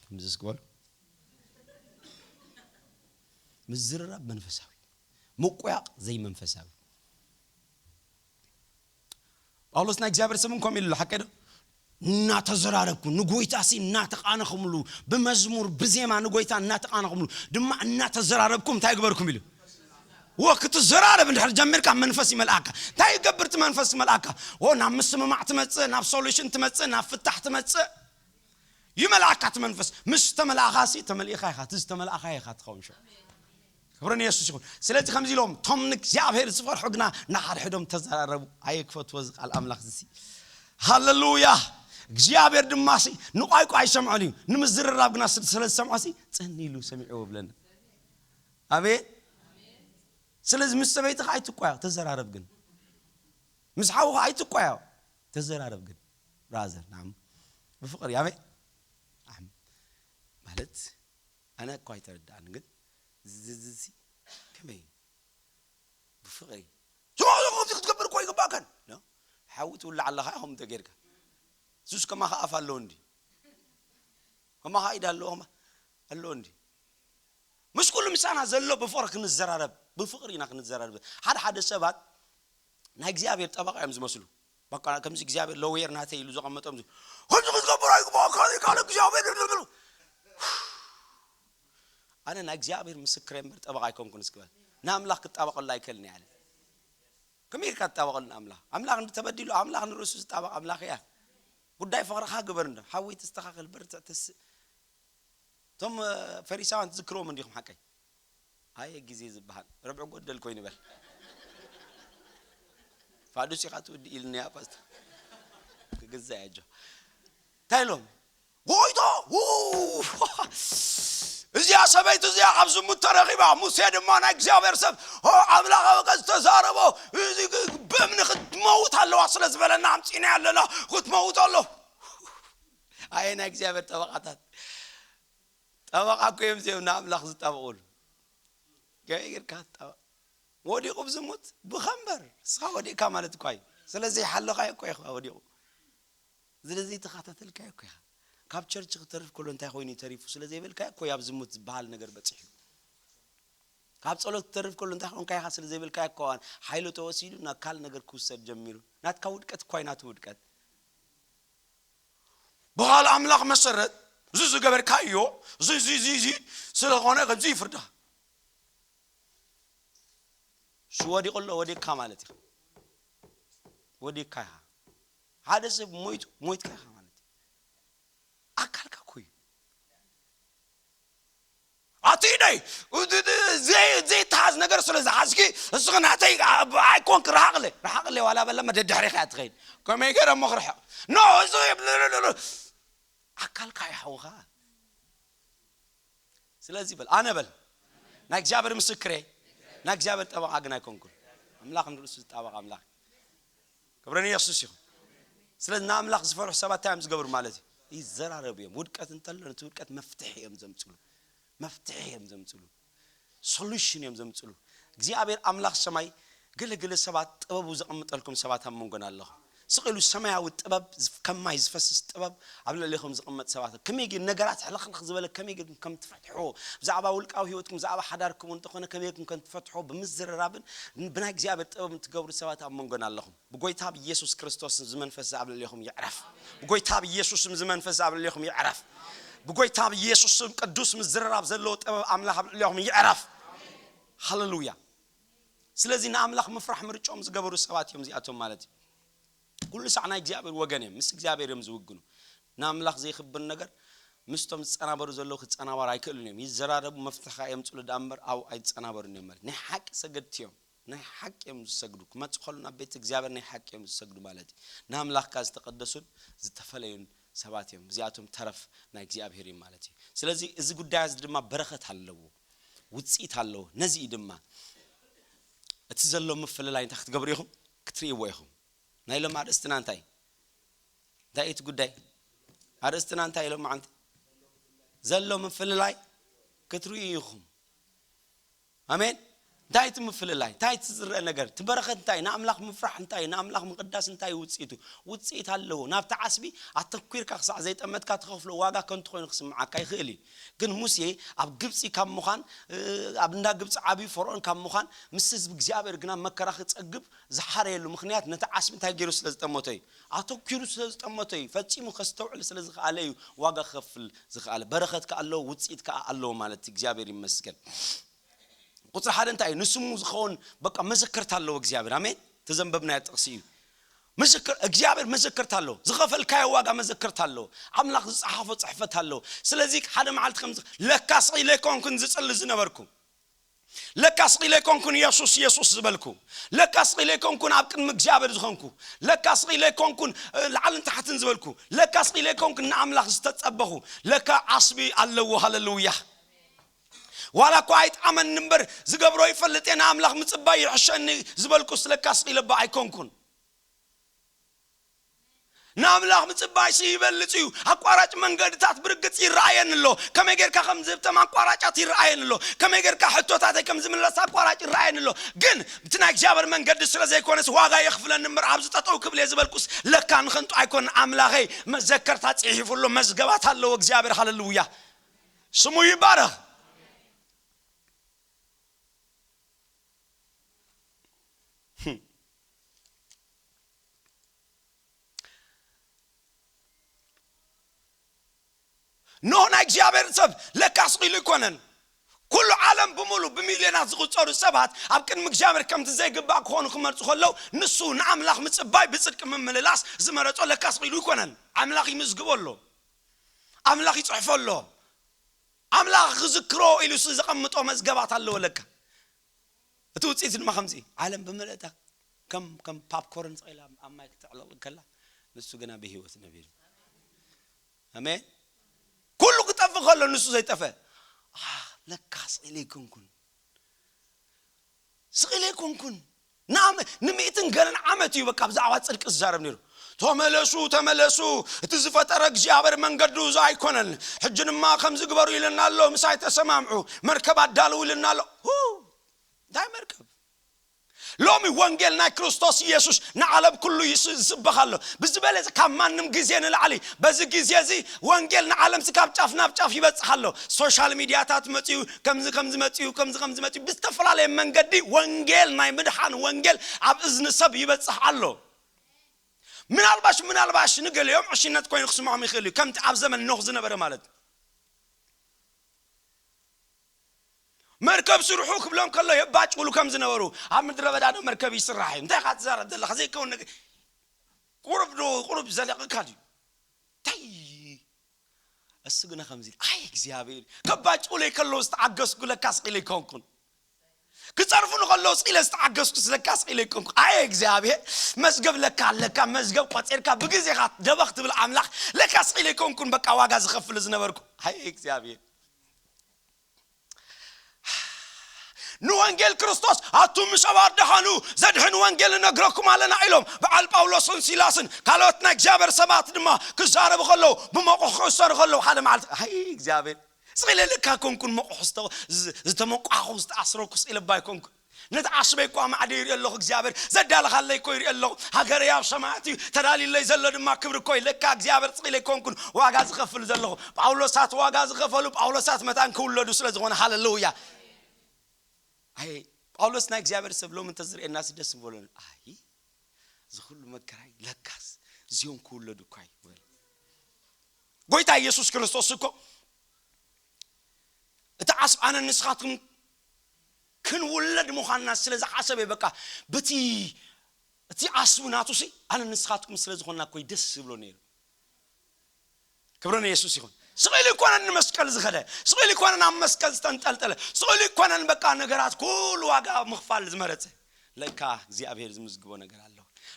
ከምዚ እስኪ በሉ። ምዝርራብ መንፈሳዊ፣ ምቁያቕ ዘይመንፈሳዊ። ጳውሎስ ናይ እግዚኣብሔር ስም እንኮም ኢሉ ሓቀ ዶ? እናተዘራረብኩም ንጎይታ ሲ እናተቃነኹምሉ፣ ብመዝሙር ብዜማ ንጎይታ እናተቃነኹምሉ ድማ እናተዘራረብኩም እንታይ ግበርኩም ኢሉ? ወ ክትዘራረብ እንድሕር ጀሚርካ መንፈስ ይመልኣካ። እንታይ ይገብር እቲ መንፈስ ይመልኣካ? ወ ናብ ምስምማዕ ትመጽእ፣ ናብ ሶሉሽን ትመጽእ፣ ናብ ፍታሕ ትመጽእ። ይመልኣካ እቲ መንፈስ። ምስ ተመልኣኻ ሲ ተመሊእኻ ኢኻ፣ እቲ ዝተመልኣኻ ኢኻ ትኸውን። ሽዑ ክብሪ ንየሱስ ይኹን። ስለዚ ከምዚ ኢሎም፣ እቶም ንእግዚኣብሔር ዝፈርሑ ግና ንሓድሕዶም ተዘራረቡ። ኣየ ክፈትዎ እዚ ቃል ኣምላኽ እዚ ሲ። ሃሌሉያ። እግዚኣብሔር ድማ ሲ ንቋይቋ ኣይሰምዖን እዩ፣ ንምዝርራብ ግና ስለ ዝሰምዖ ሲ ጽን ኢሉ ሰሚዕዎ ብለና። ኣሜን። ስለዚ ምስ ሰበይትኻ ኣይትቋዮ፣ ተዘራረብ ግን። ምስ ሓውኻ ኣይትቋዮ፣ ተዘራረብ ግን። ብራዘር ናም ብፍቕሪ ኣሜን። ኣም ማለት ኣነ እኳ ኣይተረዳእን፣ ግን ዝዝዚ ከመይ ብፍቕሪ ዞ ክትገብር እኮ ይግባእካን። ኖ፣ ሓዊ ትውልዕ ኣለኻ ኢኹም እንተ ጌርካ። እሱስ ከማኻ ኣፍ ኣለዎ እንዲ፣ ከማኻ ኢድ ኣለዎ፣ ከማ ኣለዎ እንዲ። ምስ ኩሉ ምሳና ዘሎ ብፍቕሪ ክንዘራረብ፣ ብፍቕሪ ኢና ክንዘራረብ። ሓደ ሓደ ሰባት ናይ እግዚኣብሔር ጠበቃ እዮም ዝመስሉ። በቃ ከምዚ እግዚኣብሔር ሎየር ናተይ ኢሉ ዘቐመጦም ዚ-፣ ከምዚ ክትገብር ኣይግባእካ፣ ካለ እግዚኣብሔር ይብሉ። ኣነ ናይ እግዚኣብሔር ምስክር እምበር ጠበቃ ኣይኮንኩን እስክበል። ንኣምላኽ ክጣበቀሉ ኣይከልን እየ ኣነ። ከመይ ኢልካ ትጣበቀሉ ንኣምላኽ? ኣምላኽ እንተበዲሉ ኣምላኽ ንርእሱ ዝጣበቅ ኣምላኽ እያ። ጉዳይ ፍቕርኻ ግበር እንዶ። ሓወይ ተስተኻኸል፣ በርትዕ፣ ተስእ። እቶም፣ እ፣ ፈሪሳውያን ትዝክርዎም እንዲኹም ሓቀይ? ኣየ ግዜ ዝበሃል ርብዒ ጎደል ኮይኑ በል። ፋዱስ ኢኻ ትውዲ ኢልኒ እያ ፓስታ። ክግዛእ እያ ጆ። እንታይ ኢሎም? ጎይታ፣ ው! እዚኣ ሰበይቲ እዚኣ ኣብ ዝሙት ተረኺባ፣ ሙሴ ድማ ናይ እግዚኣብሔር ሰብ፣ ኦ፣ ኣምላኽ ኣብ ቀዝ ተዛረቦ፣ እዚ ግ-፣ ብእምኒ ክትመውት ኣለዋ ስለ ዝበለና ኣምጺእና ኣለና፣ ክትመውት ኣሎ። ኣየ ናይ እግዚኣብሔር ጠበቃታት። ጠበቃ እኮ እዮም እዚኦም ንኣምላኽ ዝጣበቁሉ። ከመይ ጌርካ ትጣበቅ? ወዲቁ ብዝሙት ብኸምበር፣ ንስኻ ወዲቅካ ማለት እኳ እዩ። ስለ ዘይሓለኻዮ እኮ ኢኻ ወዲቁ። ስለ ዘይተኸታተልካዮ እኮ ኢኻ። ካብ ቸርች ክተርፍ ከሎ እንታይ ኮይኑ ተሪፉ ስለ ዘይበልካዮ እኮ እዩ ኣብ ዝሙት ዝበሃል ነገር በጺሑ። ካብ ጸሎት ክተርፍ ከሎ እንታይ ኮንካ ኢኻ ስለ ዘይበልካዮ እኮ ሓይሉ ተወሲዱ ናብ ካልእ ነገር ክውሰድ ጀሚሩ። ናትካ ውድቀት እኳ እዩ ናቱ ውድቀት። ብኻል ኣምላኽ መሰረት እዚ ዝገበርካዮ እዚ፣ እዚ፣ እዚ፣ እዚ ስለኾነ ከምዚ ይፍርዳ። እሱ ወዲቑ ኣሎ፣ ወዲቕካ ማለት ኢኻ። ወዲቕካ ኢኻ። ሓደ ሰብ ሞይቱ፣ ሞይትካ ኢኻ ማለት እዩ። ኣካልካ እኮ እዩ። ኣቲ ኢደይ፣ እዚ፣ እዚ፣ ዘይ-፣ ዘይተሃዝ ነገር ስለ ዝሓዝኪ፣ እስኺ ናተይ ኣይኮንክ፣ ርሓቕለ፣ ርሓቕለ ዋላ በለመ ደድሕሪኻ እያ ትኸይድ። ከመይ ገይረ እሞ ክርሕቕ? ኖ፣ እዚ፣ ኣካልካ እዩ ሓውኻ። ስለዚ በል፣ ኣነ በል፣ ናይ እግዚኣብሔር ምስክሬ፣ ናይ እግዚኣብሔር ጠበቓ ግን ኣይኮንኩን። ኣምላኽ ንርእሱ ዝጣበቕ ኣምላኽ። ክብሪ ንየሱስ ይኹን። ስለዚ ንኣምላኽ ዝፈርሑ ሰባት እንታይ እዮም ዝገብሩ ማለት እዩ? ይዘራረቡ እዮም። ውድቀት እንተሎ ነቲ ውድቀት መፍትሒ እዮም ዘምፅሉ። መፍትሒ እዮም ዘምፅሉ። ሶሉሽን እዮም ዘምፅሉ። እግዚኣብሔር ኣምላኽ ሰማይ ገለገለ ሰባት ጥበቡ ዘቐምጠልኩም ሰባት ኣብ መንጎና ኣለኹም። ስቕ ኢሉ ሰማያዊ ጥበብ ዝፍ-፣ ከም ማይ ዝፈስስ ጥበብ ኣብ ልዕሌኹም ዝቕመጥ ሰባት። ከመይ ጌር ነገራት ሕልኽልኽ ዝበለ ከመይ ጌርኩም ከም ትፈትሕዎ፣ ብዛዕባ ውልቃዊ ህይወትኩም፣ ብዛዕባ ሓዳርኩም እንተኾነ ከመይ ጌርኩም ከም ትፈትሕዎ ብምዝርራብን ብናይ እግዚኣብሔር ጥበብ ትገብሩ ሰባት ኣብ መንጎና ኣለኹም። ብጎይታ ብኢየሱስ ክርስቶስ እዚ መንፈስ እዚ ኣብ ልዕሌኹም ይዕረፍ። ብጎይታ ብኢየሱስ እዚ መንፈስ እዚ ኣብ ልዕሌኹም ይዕረፍ። ብጎይታ ብኢየሱስ ስም ቅዱስ ምዝርራብ ዘለዎ ጥበብ ኣምላኽ ኣብ ልዕሌኹም ይዕረፍ። ሃሌሉያ። ስለዚ ንኣምላኽ ምፍራሕ ምርጫኦም ዝገበሩ ሰባት እዮም እዚኣቶም ማለት እዩ። ኩሉ ሳዕ ናይ እግዚኣብሔር ወገን እዮም፣ ምስ እግዚኣብሔር እዮም ዝውግኑ። ንኣምላኽ ዘይኽብር ነገር ምስቶም ዝጸናበሩ ዘለዉ ክጸናበሩ ኣይክእሉን እዮም። ይዘራረቡ፣ መፍትሒ ከኣ የምጽሉ ደኣ እምበር ኣብኡ ኣይጸናበሩን እዮም ማለት። ናይ ሓቂ ሰገድቲ እዮም። ናይ ሓቂ እዮም ዝሰግዱ። ክመጽእ ከሎ ናብ ቤት እግዚኣብሔር ናይ ሓቂ እዮም ዝሰግዱ ማለት እዩ። ንኣምላኽ ከኣ ዝተቐደሱን ዝተፈለዩን ሰባት እዮም። እዚኣቶም ተረፍ ናይ እግዚኣብሔር እዮም ማለት እዩ። ስለዚ እዚ ጉዳይ እዚ ድማ በረኸት ኣለዎ፣ ውጽኢት ኣለዎ። ነዚ እዩ ድማ እቲ ዘሎ ምፍልላይ እንታይ ክትገብሩ ኢኹም? ክትርእይዎ ኢኹም። ናይ ሎም ኣርእስትና እንታይ? እንታይ እዩ እቲ ጉዳይ? ኣርእስትና እንታይ ኢሎም መዓንቲ? ዘሎ ምፍልላይ ክትርእዩ ኢኹም። ኣሜን። እንታይ እቲ ምፍልላይ? እንታይ እቲ ዝረአ ነገር? እቲ በረኸት እንታይ? ንኣምላኽ ምፍራሕ እንታይ? ንኣምላኽ ምቕዳስ እንታይ እዩ ውጽኢቱ? ውጽኢት ኣለዎ። ናብቲ ዓስቢ ኣተኲርካ ክሳዕ ዘይጠመትካ ትኸፍሎ ዋጋ ከንቱ ኮይኑ ክስምዓካ ይኽእል እዩ። ግን ሙሴ ኣብ ግብጺ ካብ ምዃን፣ እ፣ ኣብ እንዳ ግብጺ ዓብዩ ፈርዖን ካብ ምዃን፣ ምስ ህዝቢ እግዚኣብሔር ግና መከራ ክጸግብ ዝሓረየሉ ምኽንያት ነቲ ዓስቢ እንታይ ገይሩ ስለ ዝጠመቶ እዩ። ኣተኲሩ ስለ ዝጠመቶ እዩ። ፈጺሙ ከስተውዕል ስለ ዝኸኣለ እዩ ዋጋ ክኸፍል ዝኸኣለ። በረኸት ከኣ ኣለዎ፣ ውጽኢት ከኣ ኣለዎ ማለት እዩ። እግዚኣብሔር ይመስገን። ቁጽሪ ሓደ እንታይ እዩ? ንስሙ ዝኸውን በቃ መዘከርታ ኣለዎ እግዚኣብሔር። ኣሜን። ተዘንበብናዮ ጥቕሲ እዩ። መዘከር-፣ እግዚኣብሔር መዘከርታ ኣለዎ። ዝኸፈልካዮ ዋጋ መዘከርታ ኣለዎ። ኣምላኽ ዝጸሓፎ ጽሕፈት ኣለዎ። ስለዚ ሓደ መዓልቲ ከምዚ፣ ለካ ስቕ ኢለ ኣይኮንኩን ዝጽሊ ዝነበርኩ። ለካ ስቕ ኢለ ኣይኮንኩን የሱስ፣ የሱስ ዝበልኩ። ለካ ስቕ ኢለ ኣይኮንኩን ኣብ ቅድሚ እግዚኣብሔር ዝኾንኩ። ለካ ስቕ ኢለ ኣይኮንኩን፣ እ፣ ላዕልን ታሕትን ዝበልኩ። ለካ ስቕ ኢለ ኣይኮንኩን ንኣምላኽ ዝተጸበኹ። ለካ ዓስቢ ኣለዎ። ሃሌሉያ። ዋላ እኳ ኣይጥዓመኒ እምበር፣ ዝገብሮ ይፈልጥ እየ፣ ንኣምላኽ ምጽባይ ይሕሸኒ ዝበልኩስ ለካ ስቕ ኢለ እባ ኣይኮንኩን። ንኣምላኽ ምጽባይሲ ይበልጽ እዩ። ኣቋራጭ መንገድታት ብርግጽ ይረኣየኒ ኣሎ። ከመይ ጌርካ ከም ዝህብተም ኣቋራጫት ይረኣየኒ ኣሎ። ከመይ ጌርካ ሕቶታተይ ከም ዝምለስ ኣቋራጭ ይረኣየኒ ኣሎ። ግን እቲ ናይ እግዚኣብሔር መንገዲ ስለ ዘይኮነስ ዋጋ የኽፍለኒ እምበር፣ ኣብዚ ጠጠው ክብል እየ ዝበልኩስ ለካ ንኸንቱ ኣይኮነን። ኣምላኸይ መዘከርታ ጽሒፉ ኣሎ፣ መዝገባት ኣለዎ እግዚኣብሔር። ሃሌሉያ። ስሙ ይባረኽ። ኖህ ናይ እግዚኣብሔር ሰብ ለካ ስቕ ኢሉ ኣይኮነን። ኩሉ ዓለም ብምሉ ብሚልዮናት ዝቑጸሩ ሰባት ኣብ ቅድሚ እግዚኣብሔር ከምቲ ዘይግባእ ክኾኑ ክመርጹ ከለዉ፣ ንሱ ንኣምላኽ ምጽባይ ብጽድቂ ምምልላስ ዝመረጾ ለካ ስቕ ኢሉ ኣይኮነን። ኣምላኽ ይምዝግቦ ኣሎ። ኣምላኽ ይጽሕፎ ኣሎ። ኣምላኽ ክዝክሮ ኢሉ ስ-፣ ዘቐምጦ መዝገባት ኣለዎ ለካ። እቲ ውጽኢት ድማ ከምዚ፣ ዓለም ብምልእታ ከም፣ ከም ፓፕኮርን ስቕ ኢላ ኣብ ማይ ክትዕለቕ ከላ፣ ንሱ ግና ብህይወት ነቢሩ። ኣሜን። ኩሉ ክጠፍእ ከሎ ንሱ ዘይጠፍአ። ኣ፣ ለካ ስቕ ኢለ ኣይኮንኩን። ስቕ ኢለ ኣይኮንኩን። ንኣመ-፣ ንምእትን ገለን ዓመት እዩ በቃ ብዛዕባ ጽድቂ ዝዛረብ ነይሩ። "ተመለሱ፣ ተመለሱ፣ እቲ ዝፈጠረ እግዚኣብሔር መንገዱ እዚ ኣይኮነን። ሕጂ ድማ ከምዚ ግበሩ ኢልና ኣሎ፣ ምሳይ ተሰማምዑ፣ መርከብ ኣዳልው ኢልና ኣሎ." ሁ፣ እንታይ መርከብ? ሎሚ ወንጌል ናይ ክርስቶስ ኢየሱስ ንዓለም ኩሉ ይስ-፣ ይስበኽ ኣሎ። ብዝበለጸ ካብ ማንም ግዜ ንላዕሊ በዚ ግዜ እዚ ወንጌል ንዓለም ሲ ካብ ጫፍ ናብ ጫፍ ይበጽሕ ኣሎ። ሶሻል ሚድያታት መጽዩ፣ ከምዚ፣ ከምዚ መጽዩ፣ ከምዚ፣ ከምዚ መጽዩ፣ ብዝተፈላለየ መንገዲ ወንጌል ናይ ምድሓን ወንጌል ኣብ እዝኒ ሰብ ይበጽሕ ኣሎ። ምናልባሽ፣ ምናልባሽ ንገሊኦም ዕሽነት ኮይኑ ክስምዖም ይኽእል እዩ፣ ከምቲ ኣብ ዘመን ኖህ ዝነበረ ማለት። መርከብ ስርሑ ክብሎም ከሎ የባጭውሉ ከም ዝነበሩ፣ ኣብ ምድረ በዳ ዶ መርከብ ይስራሕ እዩ? እንታይ ኢኻ ትዛረብ ዘለኻ? ዘይከውን ነገር። ቁሩብ ዶ፣ ቁሩብ ዘለቕካ ድዩ? እንታይ? እሱ ግና ከምዚ ኢሉ፣ "ኣይ እግዚኣብሔር፣ ከባጭውለይ ከለዉ ዝተዓገስኩ ለካ ስቕ ኢለ ኣይኮንኩን። ክጸርፉኒ ከለዉ ስቕ ኢለ ዝተዓገስኩ ለካ ስቕ ኢለ ኣይኮንኩን። ኣይ እግዚኣብሔር፣ መዝገብ ለካ ኣለካ፣ መዝገብ ቆጺርካ ብግዜኻ ደበኽ ትብል ኣምላኽ ለካ ስቕ ኢለ ኣይኮንኩን በቃ ዋጋ ዝኸፍል ዝነበርኩ። ኣይ እግዚኣብሔር።" ንወንጌል ክርስቶስ ኣቱም ምሸባት ደሓኑ ዘድሕን ወንጌል እነግረኩም ኣለና ኢሎም በዓል ጳውሎስን ሲላስን ካልኦት ናይ እግዚኣብሔር ሰባት ድማ ክዛረቡ ከለዉ፣ ብመቑሕ ክእሰሩ ከለዉ ሓደ መዓልቲ ኣይ እግዚኣብሔር ስቕ ኢለ ልካ ኮንኩን መቑሕ ዝተመቋኹ ዝተኣስረኩ ስቕ ኢለ ባይ ኮንኩን። ነቲ ዓስበይ እኳ ማዕደ ይርኢ ኣለኹ እግዚኣብሔር ዘዳለኻለይ እኮ ይርኢ ኣለኹ። ሃገረይ ኣብ ሰማያት እዩ ተዳልዩለይ ዘሎ ድማ ክብሪ እኮ እዩ። ለካ እግዚኣብሔር ስቕ ኢለ ኮንኩን ዋጋ ዝኸፍል ዘለኹ። ጳውሎሳት ዋጋ ዝኸፈሉ ጳውሎሳት መታን ክውለዱ ስለ ዝኾነ ሃለሉያ። ኣይ ጳውሎስ ናይ እግዚኣብሔር ሰብ ሎም እንተዝርእየናሲ ደስ ምበሎን። ኣይ እዚ ኩሉ መከራይ ለካስ እዚኦም ክውለዱ እኳ እዩ በለ። ጎይታ ኢየሱስ ክርስቶስ እኮ እቲ ዓስብ ኣነ ንስኻትኩም ክንውለድ ምዃንና ስለ ዝሓሰበ በቃ በቲ እቲ ዓስቡ ናቱ ሲ ኣነ ንስኻትኩም ስለ ዝኾንና እኮ ደስ ዝብሎ ነይሩ። ክብሪ ንየሱስ ይኹን። ስቕ ኢሉ ይኮነን ንመስቀል ዝኸደ፣ ስቕ ኢሉ ይኮነን ኣብ መስቀል ዝተንጠልጠለ፣ ስቕ ኢሉ ይኮነን በቃ ነገራት ኩሉ ዋጋ ምኽፋል ዝመረጸ። ለካ እግዚኣብሔር ዝምዝግቦ ነገር ኣለዎ።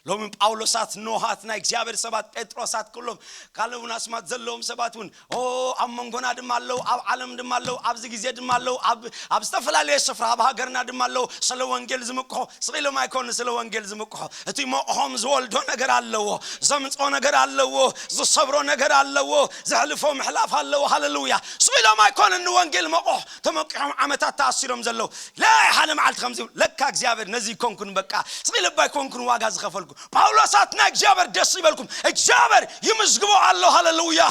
ሎሚ ጳውሎሳት ኖሃት ናይ እግዚኣብሔር ሰባት ጴጥሮሳት ኩሎም ካልእ እውን ኣስማት ዘለዎም ሰባት እውን ኦ ኣብ መንጎና ድማ ኣለዉ ኣብ ዓለም ድማ ኣለዉ ኣብዚ ግዜ ድማ ኣለዉ ኣብ ኣብ ዝተፈላለየ ስፍራ ኣብ ሃገርና ድማ ኣለዉ ስለ ወንጌል ዝምክሖ ስቕ ኢሎም ኣይኮኑ ስለ ወንጌል ዝምክሖ እቲ መቑሖም ዝወልዶ ነገር ኣለዎ ዘምፅኦ ነገር ኣለዎ ዝሰብሮ ነገር ኣለዎ ዘሕልፎ ምሕላፍ ኣለዎ ሃለሉያ ስቕ ኢሎም ኣይኮነ ንወንጌል መቑሕ ተመቂሖም ዓመታት ተኣሲሮም ዘለዉ ለይ ሓደ መዓልቲ ከምዚ ለካ እግዚኣብሔር ነዚ ይኮንኩን በቃ ስቕ ኢለ ባይኮንኩን ዋጋ ዝኸፈልኩ ጳውሎሳት ናይ እግዚኣብሔር ደስ ይበልኩም እግዚኣብሔር ይምዝግቦ ኣሎ ሃለሉያ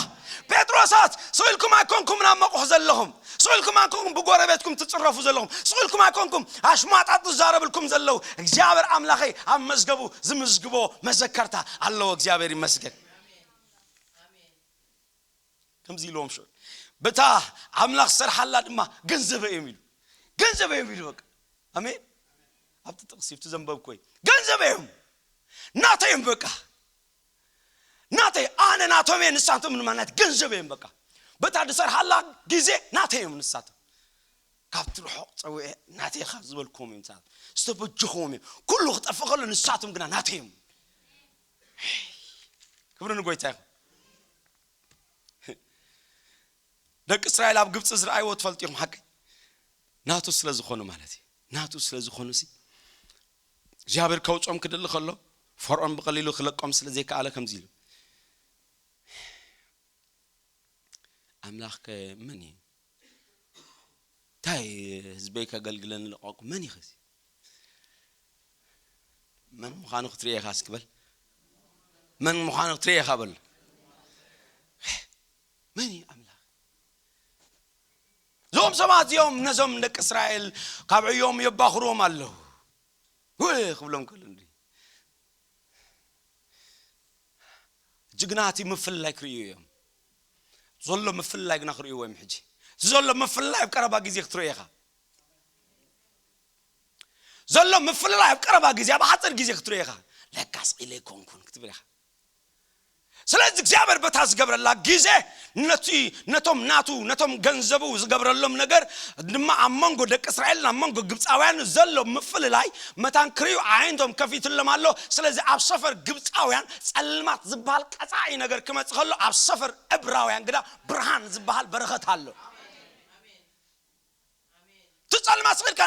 ጴጥሮሳት ስቕ ኢልኩም ኣይኮንኩም ናብ መቑሕ ዘለኹም ስቕ ኢልኩም ኣይኮንኩም ብጎረቤትኩም ትፅረፉ ዘለኹም ስቕ ኢልኩም ኣይኮንኩም ኣሽማጣት ዝዛረብልኩም ዘለዉ እግዚኣብሔር ኣምላኸይ ኣብ መዝገቡ ዝምዝግቦ መዘከርታ ኣለዎ እግዚኣብሔር ይመስገን ከምዚ ኢልዎም ሽዑ በታ ኣምላኽ ዝሰርሓላ ድማ ገንዘበ እዮም ኢሉ ገንዘበ እዮም ኢሉ በቃ ኣሜን ኣብቲ ጥቕሲ ብቲ ዘንበብኮይ ገንዘበ እዮም ናተይ እዮም በቃ ናተይ ኣነ ናቶም እየ ንሳቶም ድማ ናት ገንዘብ እዮም በቃ በታ ዝሰርሓላ ግዜ ናተይ እዮም ንሳቶም ካብቲ ርሑቕ ፀዊዐ ናተይ ኢኻ ዝበልክዎም እዮም ንሳቶም ዝተበጀኽዎም እዮም ኩሉ ክጠፍእ ከሎ ንሳቶም ግና ናተይ እዮም ክብሪ ንጎይታ ይኹን ደቂ እስራኤል ኣብ ግብፂ ዝረኣይዎ ትፈልጡ ኢኹም ሓቂ ናቱ ስለ ዝኾኑ ማለት እዩ ናቱ ስለ ዝኾኑ ሲ እግዚኣብሔር ከውፅኦም ክደሊ ከሎ ፈርዖን ብቐሊሉ ክለቆም ስለ ዘይከኣለ ከምዚ ኢሉ ኣምላኽ ከ መን እዩ እንታይ ህዝበይ ከገልግለኒ ለቐቁ መን እዩ ኸዚ መን ምዃኑ ክትርኢ ኢኻ እስኪ በል መን ምዃኑ ክትርኢ ኢኻ በል መን እዩ ኣምላኽ እዞም ሰባት እዚኦም ነዞም ደቂ እስራኤል ካብ ዕዮም የባኽርዎም ኣለዉ ውይ ክብሎም ከሎ እንዲ ጅግና እቲ ምፍልላይ ክርእዩ እዮም ዘሎ ምፍልላይ ግና ክርእይዎ እዮም ሕጂ እቲ ዘሎ ምፍልላይ ኣብ ቀረባ ግዜ ክትርኢ ኢኻ ዘሎ ምፍልላይ ኣብ ቀረባ ግዜ ኣብ ሓፂር ግዜ ክትርኢ ኢኻ ለካስ ኢለ ኣይኮንኩን ክትብል ኢኻ ስለዚ እግዚኣብሔር በታ ዝገብረላ ግዜ ነቲ ነቶም ናቱ ነቶም ገንዘቡ ዝገብረሎም ነገር ድማ ኣብ መንጎ ደቂ እስራኤልን ኣብ መንጎ ግብፃውያን ዘሎ ምፍልላይ መታን ክርእዩ ዓይነቶም ከፊትሎም ኣሎ ስለዚ ኣብ ሰፈር ግብፃውያን ፀልማት ዝበሃል ቀፃዒ ነገር ክመፅ ከሎ ኣብ ሰፈር እብራውያን ግዳ ብርሃን ዝበሃል በረኸት ኣሎ እቲ ጸልማት ስቕ ኢልካ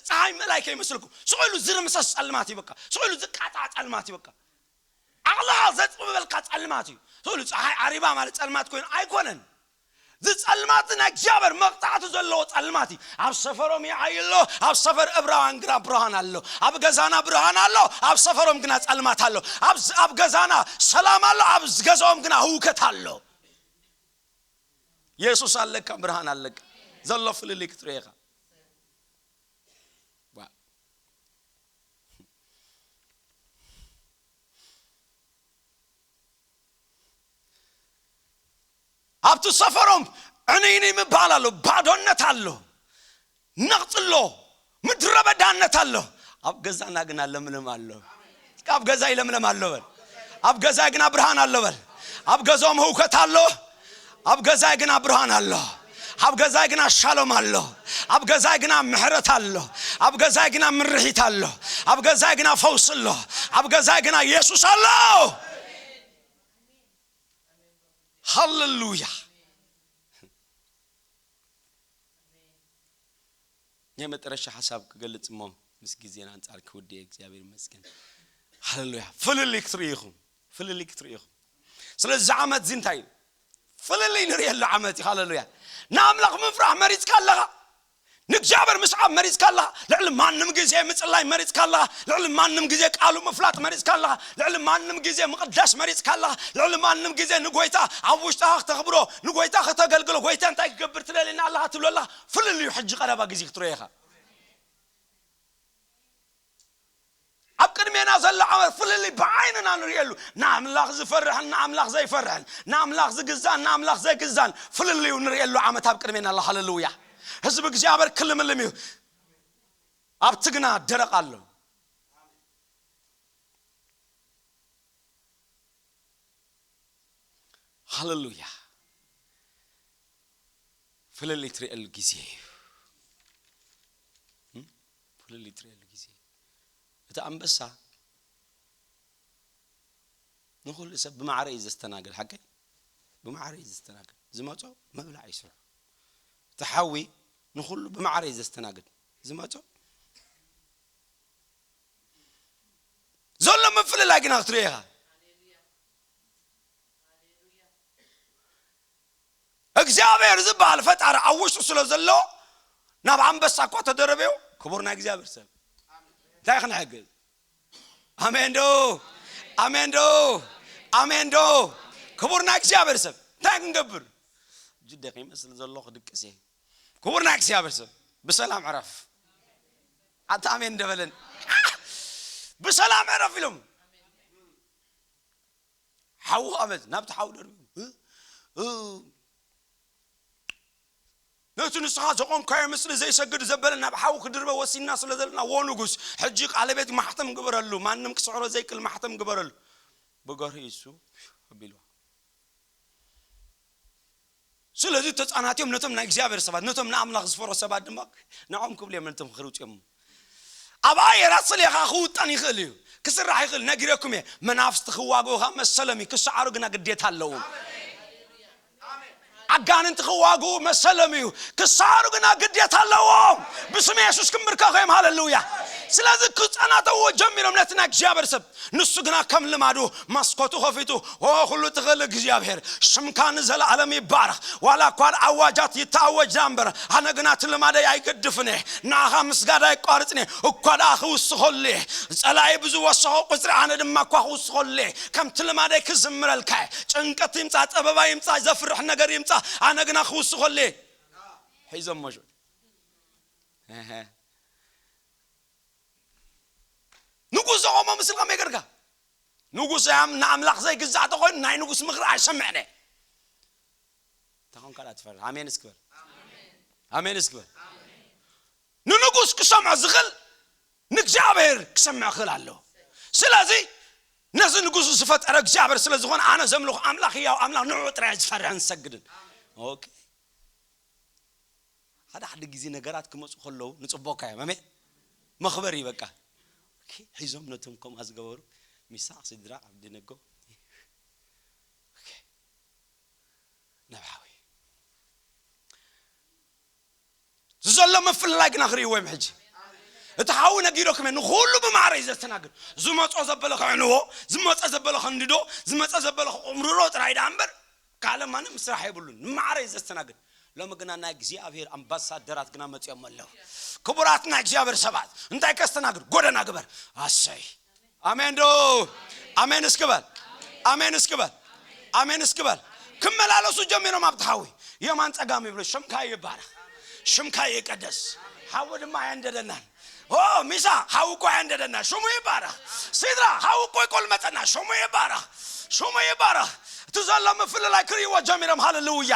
ፀሓይ ምእላይ ከይመስልኩ ስቕ ኢሉ ዝርምሰስ ጸልማት እዩ በቃ ስቕ ኢሉ ዝቃጣዕ ጸልማት እዩ በቃ ዓቕልኻ ዘፅብበልካ ጸልማት እዩ ስቕ ኢሉ ፀሓይ ዓሪባ ማለት ጸልማት ኮይኑ ኣይኮነን ዝጸልማት ናይ እግዚኣብሔር መቕፃዕቲ ዘለዎ ጸልማት እዩ ኣብ ሰፈሮም ይዓይ ኣሎ ኣብ ሰፈር እብራውያን ግና ብርሃን ኣሎ ኣብ ገዛና ብርሃን ኣሎ ኣብ ሰፈሮም ግና ጸልማት ኣሎ ኣብ ገዛና ሰላም ኣሎ ኣብ ገዛኦም ግና ህውከት ኣሎ የሱስ ኣለካ ብርሃን ኣለካ ዘሎ ፍልልይ ክትርኢ ኢኻ ኣብቲ ሰፈሮም ዕንይንይ ምባል ኣሎ ባዶነት ኣሎ ነቕፂ ኣሎ ምድረ በዳነት ኣሎ ኣብ ገዛና ግና ለምለም ኣሎ ኣብ ገዛይ ለምለም ኣሎ በል ኣብ ገዛይ ግና ብርሃን ኣሎ በል ኣብ ገዛኦም ህውከት ኣሎ ኣብ ገዛይ ግና ብርሃን ኣሎ ኣብ ገዛይ ግና ሻሎም ኣሎ ኣብ ገዛይ ግና ምሕረት ኣሎ ኣብ ገዛይ ግና ምርሒት ኣሎ ኣብ ገዛይ ግና ፈውስ ኣሎ ኣብ ገዛይ ግና የሱስ ኣሎ ሃሌሉያ ናይ መጠረሻ ሓሳብ ክገልጽ እሞ ምስ ግዜና ኣንጻር ክውድእ እግዚኣብሔር ይመስገን። ሃሌሉያ። ፍልልይ ክትርኢ ኢኹም። ፍልልይ ክትርኢ ኢኹም። ስለዚ እዚ ዓመት እዚ እንታይ እዩ? ፍልልይ ንርእየሉ ዓመት እዩ። ሃሌሉያ። ንኣምላኽ ምፍራሕ መሪጽካ ኣለኻ። ንእግዚኣብሔር ምስዓብ መሪጽካ ኣለኻ። ልዕሊ ማንም ግዜ ምጽላይ መሪጽካ ኣለኻ። ልዕሊ ማንም ግዜ ቃሉ ምፍላጥ መሪጽካ ኣለኻ። ልዕሊ ማንም ግዜ ምቕዳስ መሪጽካ ኣለኻ። ልዕሊ ማንም ግዜ ንጎይታ ኣብ ውሽጥኻ ክተኽብሮ፣ ንጎይታ ከተገልግሎ፣ ጎይታ እንታይ ክገብር ትደልየና ኣለኻ ትብሎ ኣለኻ። ፍልልዩ ሕጂ ቀረባ ግዜ ክትርእዮ ኢኻ። ኣብ ቅድሜና ዘሎ ዓመት ፍልልይ ብዓይንና ንርእየሉ። ንኣምላኽ ዝፈርሕን ንኣምላኽ ዘይፈርሕን፣ ንኣምላኽ ዝግዛን ንኣምላኽ ዘይግዛን ፍልልዩ ንርእየሉ ዓመት ኣብ ቅድሜና ኣሎ። ሃሌሉያ። ህዝቢ እግዚኣብሔር ክልምልም እዩ። ኣብቲ ግና ደረቕ ኣሎ። ሃሌሉያ። ፍልልይ ትርእየሉ ግዜ እዩ። እም? ፍልልይ ትርእየሉ ግዜ እዩ። እቲ ኣንበሳ ንኹሉ ሰብ ብማዕረ እዩ ዘስተናግድ። ሓቀይ? ብማዕረ እዩ ዘስተናግድ። ዝመጾ መብላዕ ይስርሑ። እቲ ሓዊ ንኹሉ ብማዕረ እዩ ዘስተናግድ። ዝመጾ ዘሎ ምፍልላይ ግና ክትርኢ ኢኻ። እግዚኣብሔር ዝበሃል ፈጣሪ ኣብ ውሽጡ ስለ ዘሎ ናብ ኣንበሳ እኳ ተደረበዮ። ክቡር ናይ እግዚኣብሔር ሰብ እንታይ ክንሕግዝ? ኣሜን ዶ? ኣሜን ዶ? ኣሜን ዶ? ክቡር ናይ እግዚኣብሔር ሰብ እንታይ ክንገብር? ጅደኺ ይመስል ዘሎ ክድቅስ እየ። ክቡር ናይ እግዚኣብሔር ሰብ ብሰላም ዕረፍ። ኣንተ ኣሜን እንደበለን ብሰላም ዕረፍ ኢሎም ሓዉ ኣመት ናብቲ ሓዉ ደርቢቡ እ? እ? ነቲ ንስኻ ዘቆምካዮ ምስሊ ዘይሰግድ ዘበለ ናብ ሓዉ ክድርበ ወሲና ስለ ዘለና፣ ወ ንጉስ፣ ሕጂ ቃለ ቤት ማሕተም ግበረሉ፣ ማንም ክስዕሮ ዘይክል ማሕተም ግበረሉ። ብገርሂ እሱ ኣቢልዋ። ስለዚ ተጻናትዮም ነቶም ናይ እግዚኣብሔር ሰባት፣ ነቶም ንኣምላኽ ዝፈሮ ሰባት ድማ ንዖም ክብሉ እዮም ነቶም ክርውጽዮም። ኣብ ኣየር ኣጽሊኻ ክውጠን ይኽእል እዩ፣ ክስራሕ ይኽእል። ነጊረኩም እየ፣ መናፍስቲ ክዋግኡኻ መሰሎም እዩ፣ ክሰዓሩ ግና ግዴታ ኣለዎም። ኣጋንንቲ ክዋግኡ መሰሎም እዩ፣ ክሰዓሩ ግና ግዴታ ኣለዎም። ብስም የሱስ ክምብርከኹ እዮም። ሃሌሉያ። ስለዚ ክጸናተዎ ጀሚሮም ነቲ ናይ እግዚኣብሔር ሰብ። ንሱ ግና ከም ልማዱ መስኮቱ ከፊቱ፣ "ኦ ኩሉ ትኽእል እግዚኣብሔር፣ ሽምካ ንዘለኣለም ይባረኽ። ዋላ እኳ ኣዋጃት ይተኣወጅ ዳኣ እምበር፣ ኣነ ግና እቲ ልማደይ ኣይገድፍን እየ። ንዓኻ ምስጋዳ ኣይቋርጽን እየ፣ እኳ ደኣ ክውስኸሉ እየ። ጸላኢ ብዝወሰኾ ቁጽሪ ኣነ ድማ እኳ ክውስኸሉ እየ። ከምቲ ልማደይ ክዝምረልካ እየ። ጭንቀት ይምጻእ፣ ጸበባ ይምጻእ፣ ዘፍርሕ ነገር ይምጻእ፣ ኣነ ግና ክውስኸሉ እየ።" ሒዞሞ ሹ። እህ። ንጉስ ዘቆሞ ምስል ከመይ ገርካ? ንጉስ ያም ንኣምላኽ ዘይግዛእ ተኾይኑ ናይ ንጉስ ምኽሪ ኣይሰምዕን እየ። እንታይ ኾንካ ደኣ ትፈርህ? ኣሜን እስኪ በል። ኣሜን እስኪ በል። ንንጉስ ክሰምዖ ዝኽእል ንእግዚኣብሔር ክሰምዕ ክኽእል ኣለዎ። ስለዚ ነዚ ንጉስ ዝፈጠረ እግዚኣብሔር ስለ ዝኾነ ኣነ ዘምልኹ ኣምላኽ ህያው ኣምላኽ ንዕኡ ጥራይ ዝፈርሕን ዝሰግድን። ኦኬ። ሓደ ሓደ ግዜ ነገራት ክመጹ ከለዉ ንጽበካ እዮም። ኣሜን። መኽበሪ በቃ። ኦኬ፣ ሒዞም ነቶም ከምኣ ዝገበሩ ሚሳቕ፣ ሲድራቕ፣ ኣብደነጎ። ኦኬ። ናብ ሓዊ። እዚ ዘሎ ምፍልላይ ግና ክርእይዎ እዮም ሕጂ። እቲ ሓዊ ነጊረኩም እየ፣ ንኹሉ ብማዕረ እዩ ዘስተናግድ። ዝመጾ ዘበለ ከዕንዎ፣ ዝመጸ ዘበለ ከንድዶ፣ ዝመጸ ዘበለ ከቑምርሮ ጥራይ ደኣ እምበር ካልእ ማንም ስራሕ የብሉን። ንማዕረ እዩ ዘስተናግድ። ሎሚ ግና ናይ እግዚኣብሔር ኣምባሳደራት ግና መጺኦም ኣለዉ። ክቡራት ናይ እግዚኣብሔር ሰባት፣ እንታይ ከስተናግድ? ጎደና ግበር። ኣሰይ። ኣሜን ዶ? ኣሜን እስኪ በል። ኣሜን እስኪ በል። ኣሜን እስኪ በል። ክመላለሱ ጀሚሮም ኣብቲ ሓዊ። የማን ጸጋም ይብሉ፣ "ሽምካ ይባረኽ፣ ሽምካ ይቀደስ፣ ሓዊ ድማ ኣየንደደናን። ኦ፣ ሚሳ፣ ሓዊ እኮ ኣየንደደና፣ ሽሙ ይባረኽ። ሲድራ፣ ሓዊ እኮ ይቆልመጸና፣ ሽሙ ይባረኽ፣ ሽሙ ይባረኽ።" እቲ ዘሎ ምፍልላይ ክርእይዎ ጀሚሮም። ሃሌሉያ።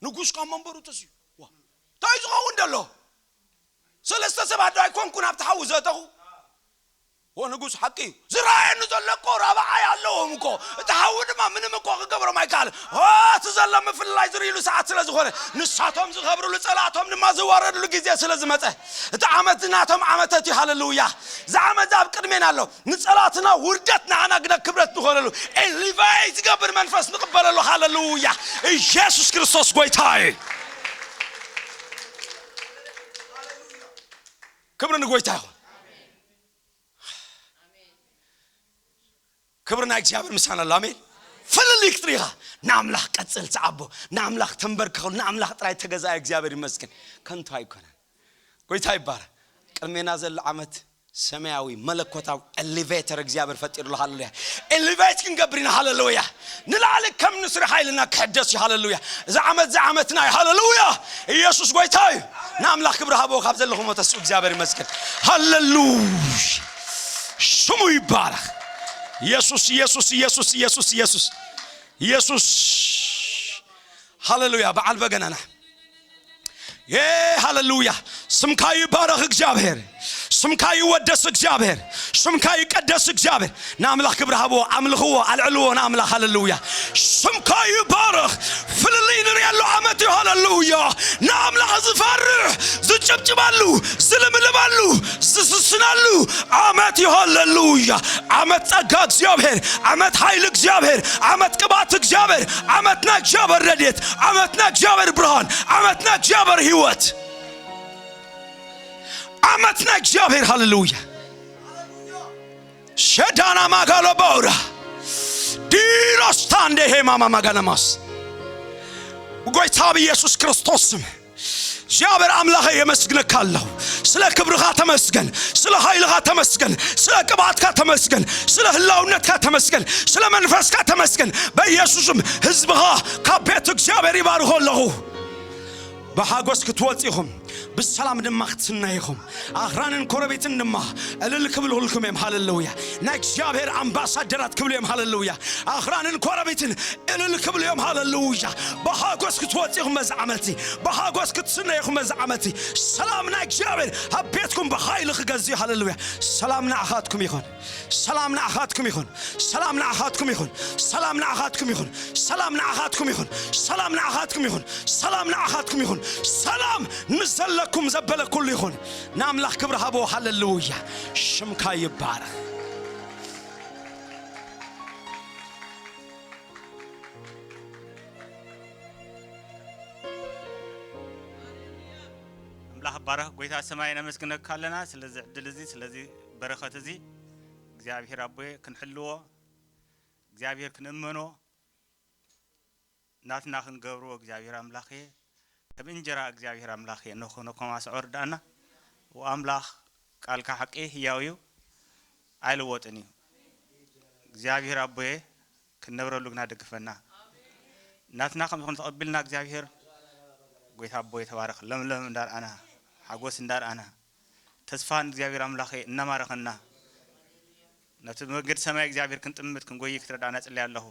ንጉስ ካብ መንበሩ ተስዩ። ዋ፣ እንታይ ዝኸውን ደሎ? ሰለስተ ሰባት ዶ ኣይኮንኩን ኣብቲ ሓዊ ዘእተኹ? ኦ፣ ንጉስ ሓቂ እዩ። ዝረኣየኒ ዘሎ እኮ ራብዓይ ኣለዎም እኮ። እቲ ሓዊ ድማ ምንም እኮ ክገብሮም ኣይከኣልን። ኦ፣ እቲ ዘሎ ምፍልላይ ዝርእይሉ ሰዓት ስለ ዝኾነ፣ ንሳቶም ዝኸብርሉ፣ ጸላእቶም ድማ ዝዋረድሉ ግዜ ስለ ዝመጸ፣ እቲ ዓመት ናቶም ዓመተት እዩ። ሃሌሉያ። እዚ ዓመት እዚ ኣብ ቅድሜና ኣሎ። ንጸላእትና ውርደት፣ ንዓና ግደ ክብረት ንኾነሉ፣ ኤሊቫይት ዝገብር መንፈስ ንቕበለሉ። ሃሌሉያ። ኢየሱስ ክርስቶስ ጎይታ እዩ። ክብሪ ንጎይታ ይኹን። ክብሪ ናይ እግዚኣብሔር ምሳና ኣሎ። ኣሜን። ፍልልይ ክትርኢ ኢኻ። ንኣምላኽ ቀጽል፣ ትዓቦ። ንኣምላኽ ተንበርክኸሉ፣ ንኣምላኽ ጥራይ ተገዛኢ። እግዚኣብሔር ይመስገን። ከንቱ ኣይኮነን። ጎይታ ይባረክ። ቅድሜና ዘሎ ዓመት ሰማያዊ መለኮታዊ ኤሊቬተር እግዚኣብሔር ፈጢሩሉ። ሃሌሉያ። ኤሊቬት ክንገብር ኢና። ሃሌሉያ። ንላዕሊ ከም ንስሪ ሓይልና ክሕደስ እዩ። ሃሌሉያ። እዚ ዓመት እዚ ዓመትና እዩ። ሃሌሉያ። ኢየሱስ ጎይታ እዩ። ንኣምላኽ ክብሪ ሃቦ። ካብ ዘለኹም ተስኡ እግዚኣብሔር ይመስገን። ሃሌሉያ። ስሙ ይባረክ። ኢየሱስ፣ ኢየሱስ፣ ኢየሱስ፣ ኢየሱስ፣ ኢየሱስ፣ ኢየሱስ። ሃሌሉያ። በዓል በገናና። የ ሃሌሉያ። ስምካ ይባረክ እግዚኣብሔር። ስምካ ይወደስ እግዚኣብሔር። ስምካ ይቀደስ እግዚኣብሔር። ንኣምላኽ ክብሪ ሃብዎ፣ ኣምልኽዎ፣ ኣልዕልዎ ንኣምላኽ። ሃሌሉያ። ስምካ ይባረክ። ፍልልይ ንርእየሉ ዓመት እዩ። ሃሌሉያ። ንኣምላኽ ዝፈርሕ፣ ዝጭብጭበሉ፣ ዝልምልመሉ፣ ዝስስነሉ ዓመት እዩ። ሃሌሉያ። ዓመት ጸጋ እግዚኣብሔር፣ ዓመት ሓይሊ እግዚኣብሔር፣ ዓመት ቅብኣት እግዚኣብሔር፣ ዓመት ናይ እግዚኣብሔር ረድኤት፣ ዓመት ናይ እግዚኣብሔር ብርሃን፣ ዓመት ናይ እግዚኣብሔር ህይወት፣ ዓመት ናይ እግዚኣብሔር። ሃሌሉያ። ሸዳና ማጋሎ ባውራ ዲሮስታንዴ ሄማማ ማጋነማስ ብጎይታ ብኢየሱስ ክርስቶስ ስም እግዚኣብሔር ኣምላኸ የመስግነካ ኣለሁ። ስለ ክብርኻ ተመስገን፣ ስለ ኃይልኻ ተመስገን፣ ስለ ቅብኣትካ ተመስገን፣ ስለ ህላውነትካ ተመስገን፣ ስለ መንፈስካ ተመስገን። በኢየሱስም ህዝብኻ ካብ ቤት እግዚኣብሔር ይባርኾ ኣለኹ። ብሓጎስ ክትወጽ ኢኹም፣ ብሰላም ድማ ክትስነ ኢኹም። ኣኽራንን ኮረቤትን ድማ እልል ክብልሁልኩም እዮም። ሃሌሉያ። ናይ እግዚኣብሔር ኣምባሳደራት ክብሉ እዮም። ሃሌሉያ። ኣኽራንን ኮረቤትን እልል ክብሉ እዮም። ሃሌሉያ። ብሓጎስ ክትወጽ ኢኹም በዚ ዓመት እዚ፣ ብሓጎስ ክትስነ ኢኹም በዚ ዓመት እዚ። ሰላም ናይ እግዚኣብሔር ኣብ ቤትኩም ብሓይሊ ክገዝእ እዩ። ሃሌሉያ። ሰላም ንዓኻትኩም ይኹን። ሰላም ንዓኻትኩም ይኹን። ሰላም ንዓኻትኩም ይኹን። ሰላም ንዓኻትኩም ይኹን። ሰላም ንዓኻትኩም ይኹን። ሰላም ንዓኻትኩም ይኹን። ሰላም ንዓኻትኩም ይኹን። ሰላም ንዘለኩም ዘበለ ኩሉ ይኹን። ንኣምላኽ ክብሪ ሃቦ። ሃሌሉያ። ሽምካ ይባረኽ። ኣምላኽ ባረኽ። ጎይታ ሰማይ ነመስግነካ ኣለና ስለዚ ዕድል እዚ፣ ስለዚ በረኸት እዚ። እግዚኣብሔር ኣቦየ ክንሕልዎ፣ እግዚኣብሔር ክንእመኖ፣ ናትና ክንገብርዎ እግዚኣብሔር ኣምላኽየ፣ ከም እንጀራ እግዚኣብሔር ኣምላኽየ፣ ነኾ-፣ ነኮማስዖ ርዳእና። ወኣምላኽ ቃልካ ሓቂ ህያው እዩ፣ ኣይልወጥን እዩ። እግዚኣብሔር ኣቦየ ክንነብረሉ ግና ደግፈና። ናትና ከም ዝኾነ ተቐቢልና እግዚኣብሔር፣ ጎይታ ኣቦየ ተባረኽ። ለምለም እንዳርኣና፣ ሓጎስ እንዳርኣና፣ ተስፋ ንእግዚኣብሔር ኣምላኸ እናማረኸና፣ ነቲ መንገዲ ሰማይ እግዚኣብሔር ክንጥምት ክንጎይ ክትረዳእና ጽልያ ኣለኹ።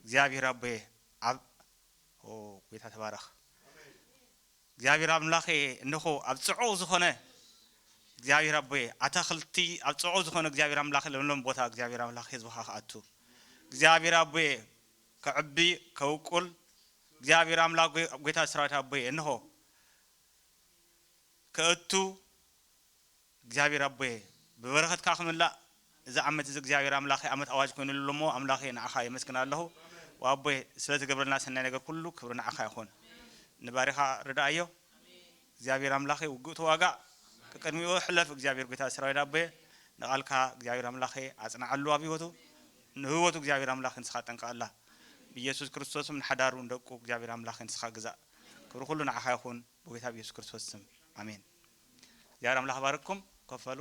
እግዚኣብሔር ኣቦየ፣ ኣብ-፣ ኦ፣ ጎይታ ተባረኽ። እግዚኣብሔር ኣምላኸ፣ እንሆ ኣብ ጽዑቕ ዝኾነ እግዚኣብሔር ኣቦየ፣ ኣታኽልቲ ኣብ ጽዑቕ ዝኾነ እግዚኣብሔር ኣምላኸ፣ ለምለም ቦታ እግዚኣብሔር ኣምላኸ ህዝብኻ ክኣቱ፣ እግዚኣብሔር ኣቦየ፣ ከዕቢ፣ ከውቁል፣ እግዚኣብሔር ኣምላኽ ጎይ-፣ ጎይታ ሰራዊት ኣቦየ፣ እንሆ ከእቱ፣ እግዚኣብሔር ኣቦየ፣ ብበረኸትካ ክምላእ፣ እዚ ዓመት እዚ እግዚኣብሔር ኣምላኸ፣ ዓመት ኣዋጅ ኮይኑሉ እሞ፣ ኣምላኸ፣ ንዓኻ የመስግን ኣለኹ። ወኣቦየ፣ ስለ ትገብረልና ሰናይ ነገር ኩሉ ክብሪ ንዓኻ ይኹን። ንባሪኻ ርድኣዮ። እግዚኣብሔር ኣምላኸ፣ ውግእ ተዋጋእ፣ ቅድሚኡ ሕለፍ። እግዚኣብሔር ጎይታ ሰራዊት ኣቦየ፣ ንቓልካ እግዚኣብሔር ኣምላኸ፣ ኣጽንዓሉ ኣብ ህይወቱ። ንህይወቱ እግዚኣብሔር ኣምላኸ፣ ንስኻ ጠንቀቐላ። ብኢየሱስ ክርስቶስም ንሓዳሩ ንደቁ እግዚኣብሔር ኣምላኸ፣ ንስኻ ግዛእ። ክብሪ ኩሉ ንዓኻ ይኹን፣ ብጎይታ ብኢየሱስ ክርስቶስ ስም። ኣሜን። እግዚኣብሔር ኣምላኽ ባርክኩም። ከፈሉ።